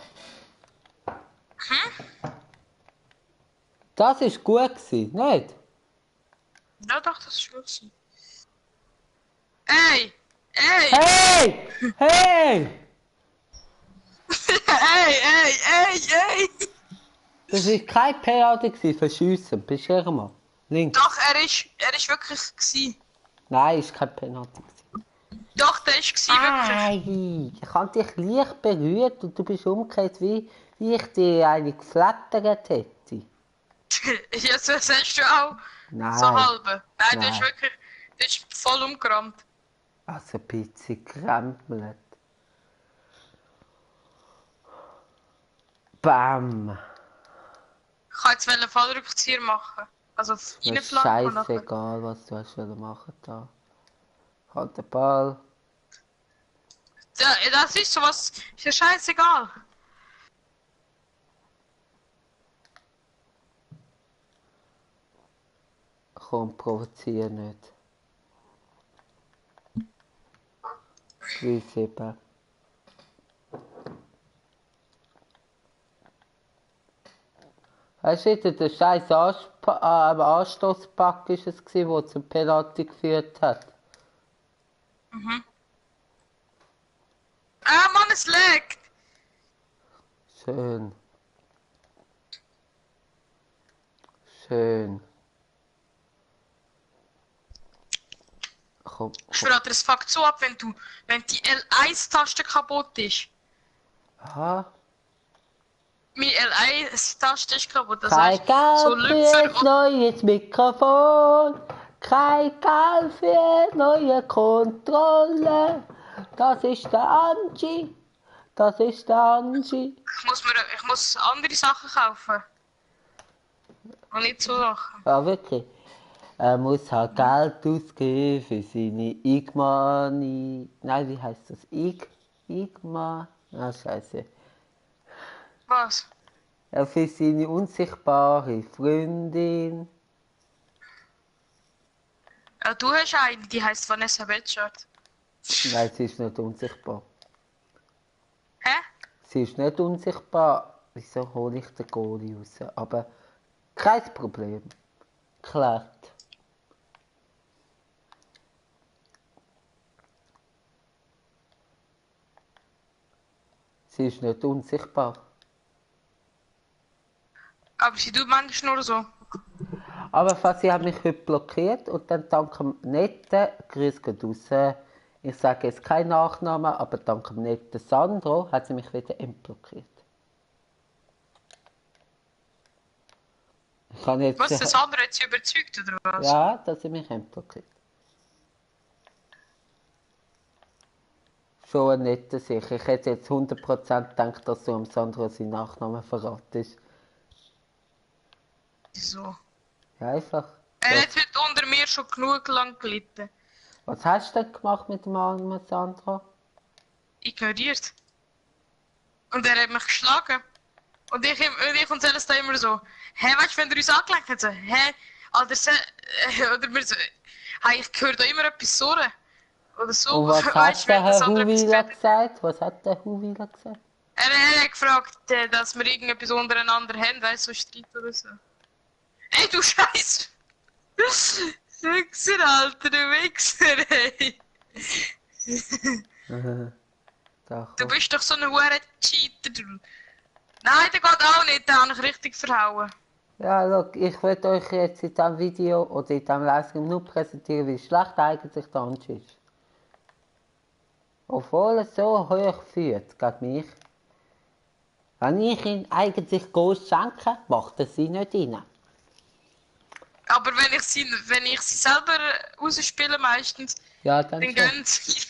Das war gut, nicht?
Ja, doch, das ist gut. Ey! Ey!
Hey! Hey!
Ey!
Das war kein Penalty für Schiessen. Bist du mal? Links.
Doch, er ist wirklich gsi.
Nein, es war kein Penalty.
Doch, der ist gsi, wirklich.
Ei, ich habe dich leicht berührt und du bist umgekehrt, wie ich dir eigentlich geflattert hätte.
Ja, so sagst du auch.
Nein.
So halbe. Nein, der ist
Nein.
wirklich, der ist voll umgerammt.
Also ein bisschen gekrempelt. Bam!
Ich kann jetzt einen Fallrückzieher machen. Also
Mir ist
reinflanken und nachher.
scheißegal, was du hast machen da. Halt den Ball.
Ja, das ist sowas, ist ja scheißegal.
Komm, provoziere nicht. 3-7. Weißt du, der scheiß Anstoßpack war es, der zum Penalty geführt hat.
Ah, Mann, es leckt!
Schön. Schön. Komm,
Ich verrate, es fuckt so ab, wenn die L1-Taste kaputt ist.
Aha.
Meine L1-Taste ist kaputt, das
Kein
heißt,
Geld
so
für ein
Lüpfer...
neues Mikrofon. Kein Geld für eine neue Kontrolle. Das ist der Angie. Das ist der Angie.
Ich muss andere Sachen kaufen. Und nicht so Sachen.
Ja, wirklich. Er muss halt Geld ausgeben für seine Igmani. Nein, wie heißt das? Igma. Ah, scheiße.
Was?
Ja, für seine unsichtbare Freundin.
Ja, du hast eine, die heißt Vanessa Betschart.
Nein, sie ist nicht unsichtbar.
Hä?
Sie ist nicht unsichtbar. Wieso hole ich den Goalie raus? Aber kein Problem. Klärt. Sie ist nicht unsichtbar.
Aber sie tut manchmal nur so.
Aber fast, sie hat mich heute blockiert und dann dank dem netten, Grüß geht raus, ich sage jetzt keinen Nachnamen, aber dank dem netten Sandro hat sie mich wieder entblockiert. Ich kann jetzt...
Was, das andere hat sie überzeugt, oder was?
Ja, dass sie mich entblockiert. Schon ein netter sicher. Ich hätte jetzt 100% gedacht, dass du am Sandro seinen Nachnamen verratest.
Wieso?
Ja, einfach.
Er hat heute unter mir schon genug lang gelitten.
Was hast du denn gemacht mit dem armen Sandro?
Ignoriert. Und er hat mich geschlagen. Und ich und Celeste da immer so, hä, weißt du, wenn er uns angelenkt hat, so, hä, Alter, oder wir so, hey, ich höre da immer etwas surren. Oder so.
Und was
Weißt
hat
du,
der
wenn das
Herr
andere etwas
Huwila
gehört hat.
gesagt? Was hat der Huwila gesagt?
Er hat gefragt, dass wir irgendetwas untereinander haben, weißt du, so Streit oder so. Ey, du Scheiß! Wichser, Alter, du Wichser, ey! Du bist doch so ein hoher Cheater, du. Nein, der geht auch nicht, den habe ich richtig verhauen.
Ja, look, ich will euch jetzt in diesem Video oder in diesem Livestream nur präsentieren, wie schlecht eigentlich der Angie ist. Obwohl er so hoch führt gegen mich. Wenn ich ihm eigentlich Ghost schenke, macht er sie nicht rein.
Aber wenn ich sie selber rausspiele meistens,
Ja, dann
dann
schon.
gehen sie.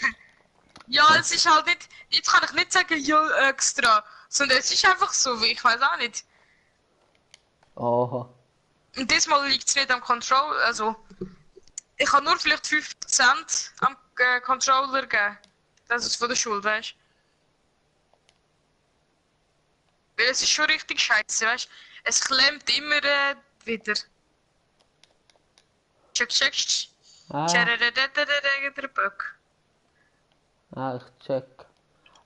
Ja, es ist halt nicht, jetzt kann ich nicht sagen, ja, extra. Sondern es ist einfach so, ich weiß auch nicht.
Oha.
Und diesmal liegt es nicht am Controller, also ich habe nur vielleicht 5% am Controller gegeben. Das ist von der Schule, weißt du? Weil es ist schon richtig scheiße, weißt du? Es klemmt immer wieder. Check.
Ah,
Der Bug.
ah, ich check.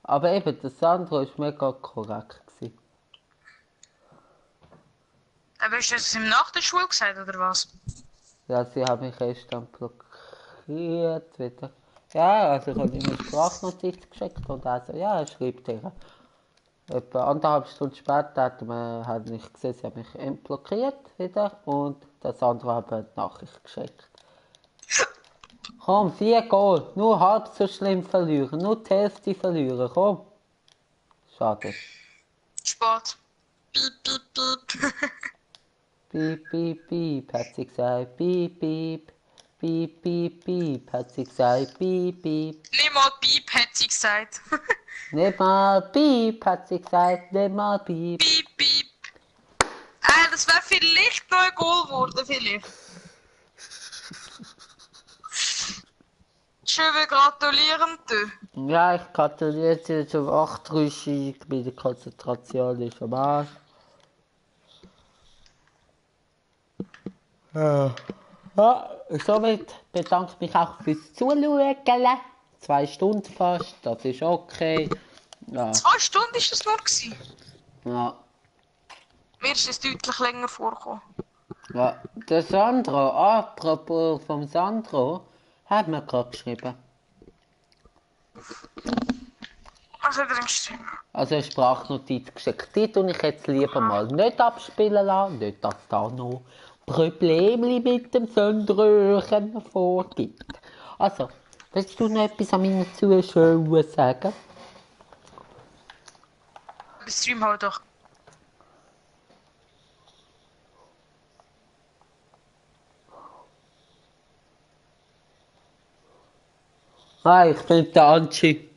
Aber eben, der Sandro war mega korrekt gewesen.
Aber hast du das ihm nach der Schule gesagt, oder was?
Ja, sie haben mich erst dann blockiert wieder. Ja, also ich habe ihm eine Sprachnotiz geschickt und also, ja, er schreibt ihr. Etwa 1,5 Stunden später hat mich gesehen, sie haben mich entblockiert wieder und der Sandro hat mir eine Nachricht geschickt. Komm, 4 Goal, nur halb so schlimm verlieren, nur die Hälfte verlieren, komm. Schade.
Sport. Piep.
Piep, piep, piep, hat sie gesagt, piep, piep. Piep, piep, piep, hat sie gesagt, piep, piep.
Nicht mal Piep hat sie gesagt.
Nicht mal piep, hat sie gesagt, nicht mal piep.
Piep. Das wäre vielleicht noch ein Goal geworden, vielleicht. Schön, wir gratulieren dir.
Ja, ich gratuliere dir zum 8-3-Sieg, meine Konzentration ist am Arsch. Ja, somit bedanke ich mich auch fürs Zuschauen. 2 Stunden fast, das ist okay. Ja,
2 Stunden ist das nur gewesen.
ja.
Mir ist es deutlich länger vorgekommen.
Ja, der Sandro, apropos vom Sandro, hat mir gerade geschrieben.
Was hat er denn geschrieben?
Also eine Sprachnotiz geschickt. Die tue ich jetzt lieber mal nicht abspielen lassen, nicht, dass da noch Probleme mit dem Sandröchen vorgibt. Also, willst du noch etwas an meinen Zuschauern sagen?
Stream halt doch.
Ah, ich finde den Anchi.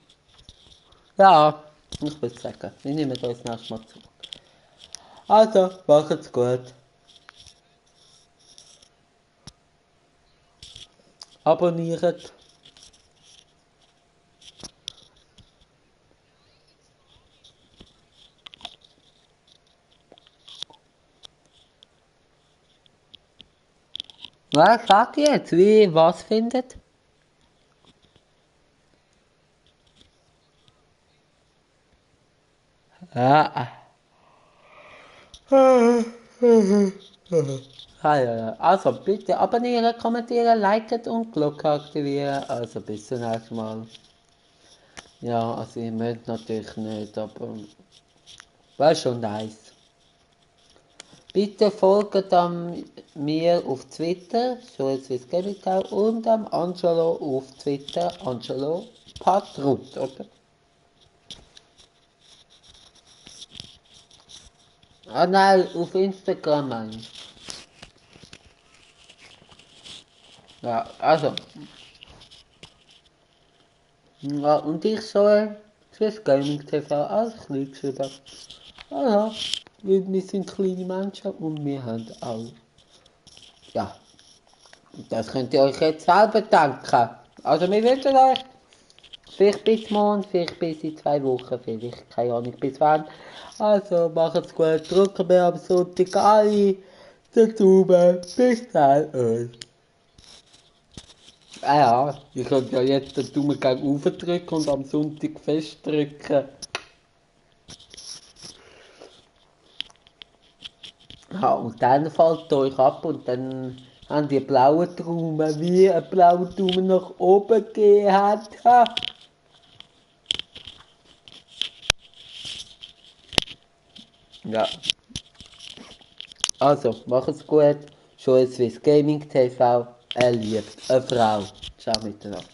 Ja, ich würde sagen, wir nehmen das nächstes Mal zurück. Also, macht's gut. Abonniert. Was sagt ihr jetzt? Wie, was findet? Ja. Ah, ja, ja. Also bitte abonnieren, kommentieren, liken und Glocke aktivieren. Also bis zum nächsten Mal. Ja, also ihr mögt natürlich nicht, aber wäre schon nice. Bitte folgt mir auf Twitter, SchulzWissGamingTau, und am Angelo auf Twitter, Angelo Patrut, oder? Ah nein, auf Instagram meine ich. Ja, also. Ja, und ich soll fürs Gaming TV alles klein geschrieben. Ja, weil wir sind kleine Menschen und wir haben auch. Ja, das könnt ihr euch jetzt selber denken. Also wir wünschen euch vielleicht bis morgen, vielleicht bis in 2 Wochen, vielleicht keine Ahnung bis wann. Also macht's gut, drücken wir am Sonntag alle den Daumen. Bis dann und. Ah ja, ich könnte ja jetzt den Daumen gegen oben drücken und am Sonntag festdrücken. Ja, und dann fällt euch ab und dann haben die blauen Daumen wie ein blauer Daumen nach oben gegeben hat. Ha. Ja. Also, macht's gut. Schon Swiss Gaming TV. Er liebt eine Frau. Ciao miteinander.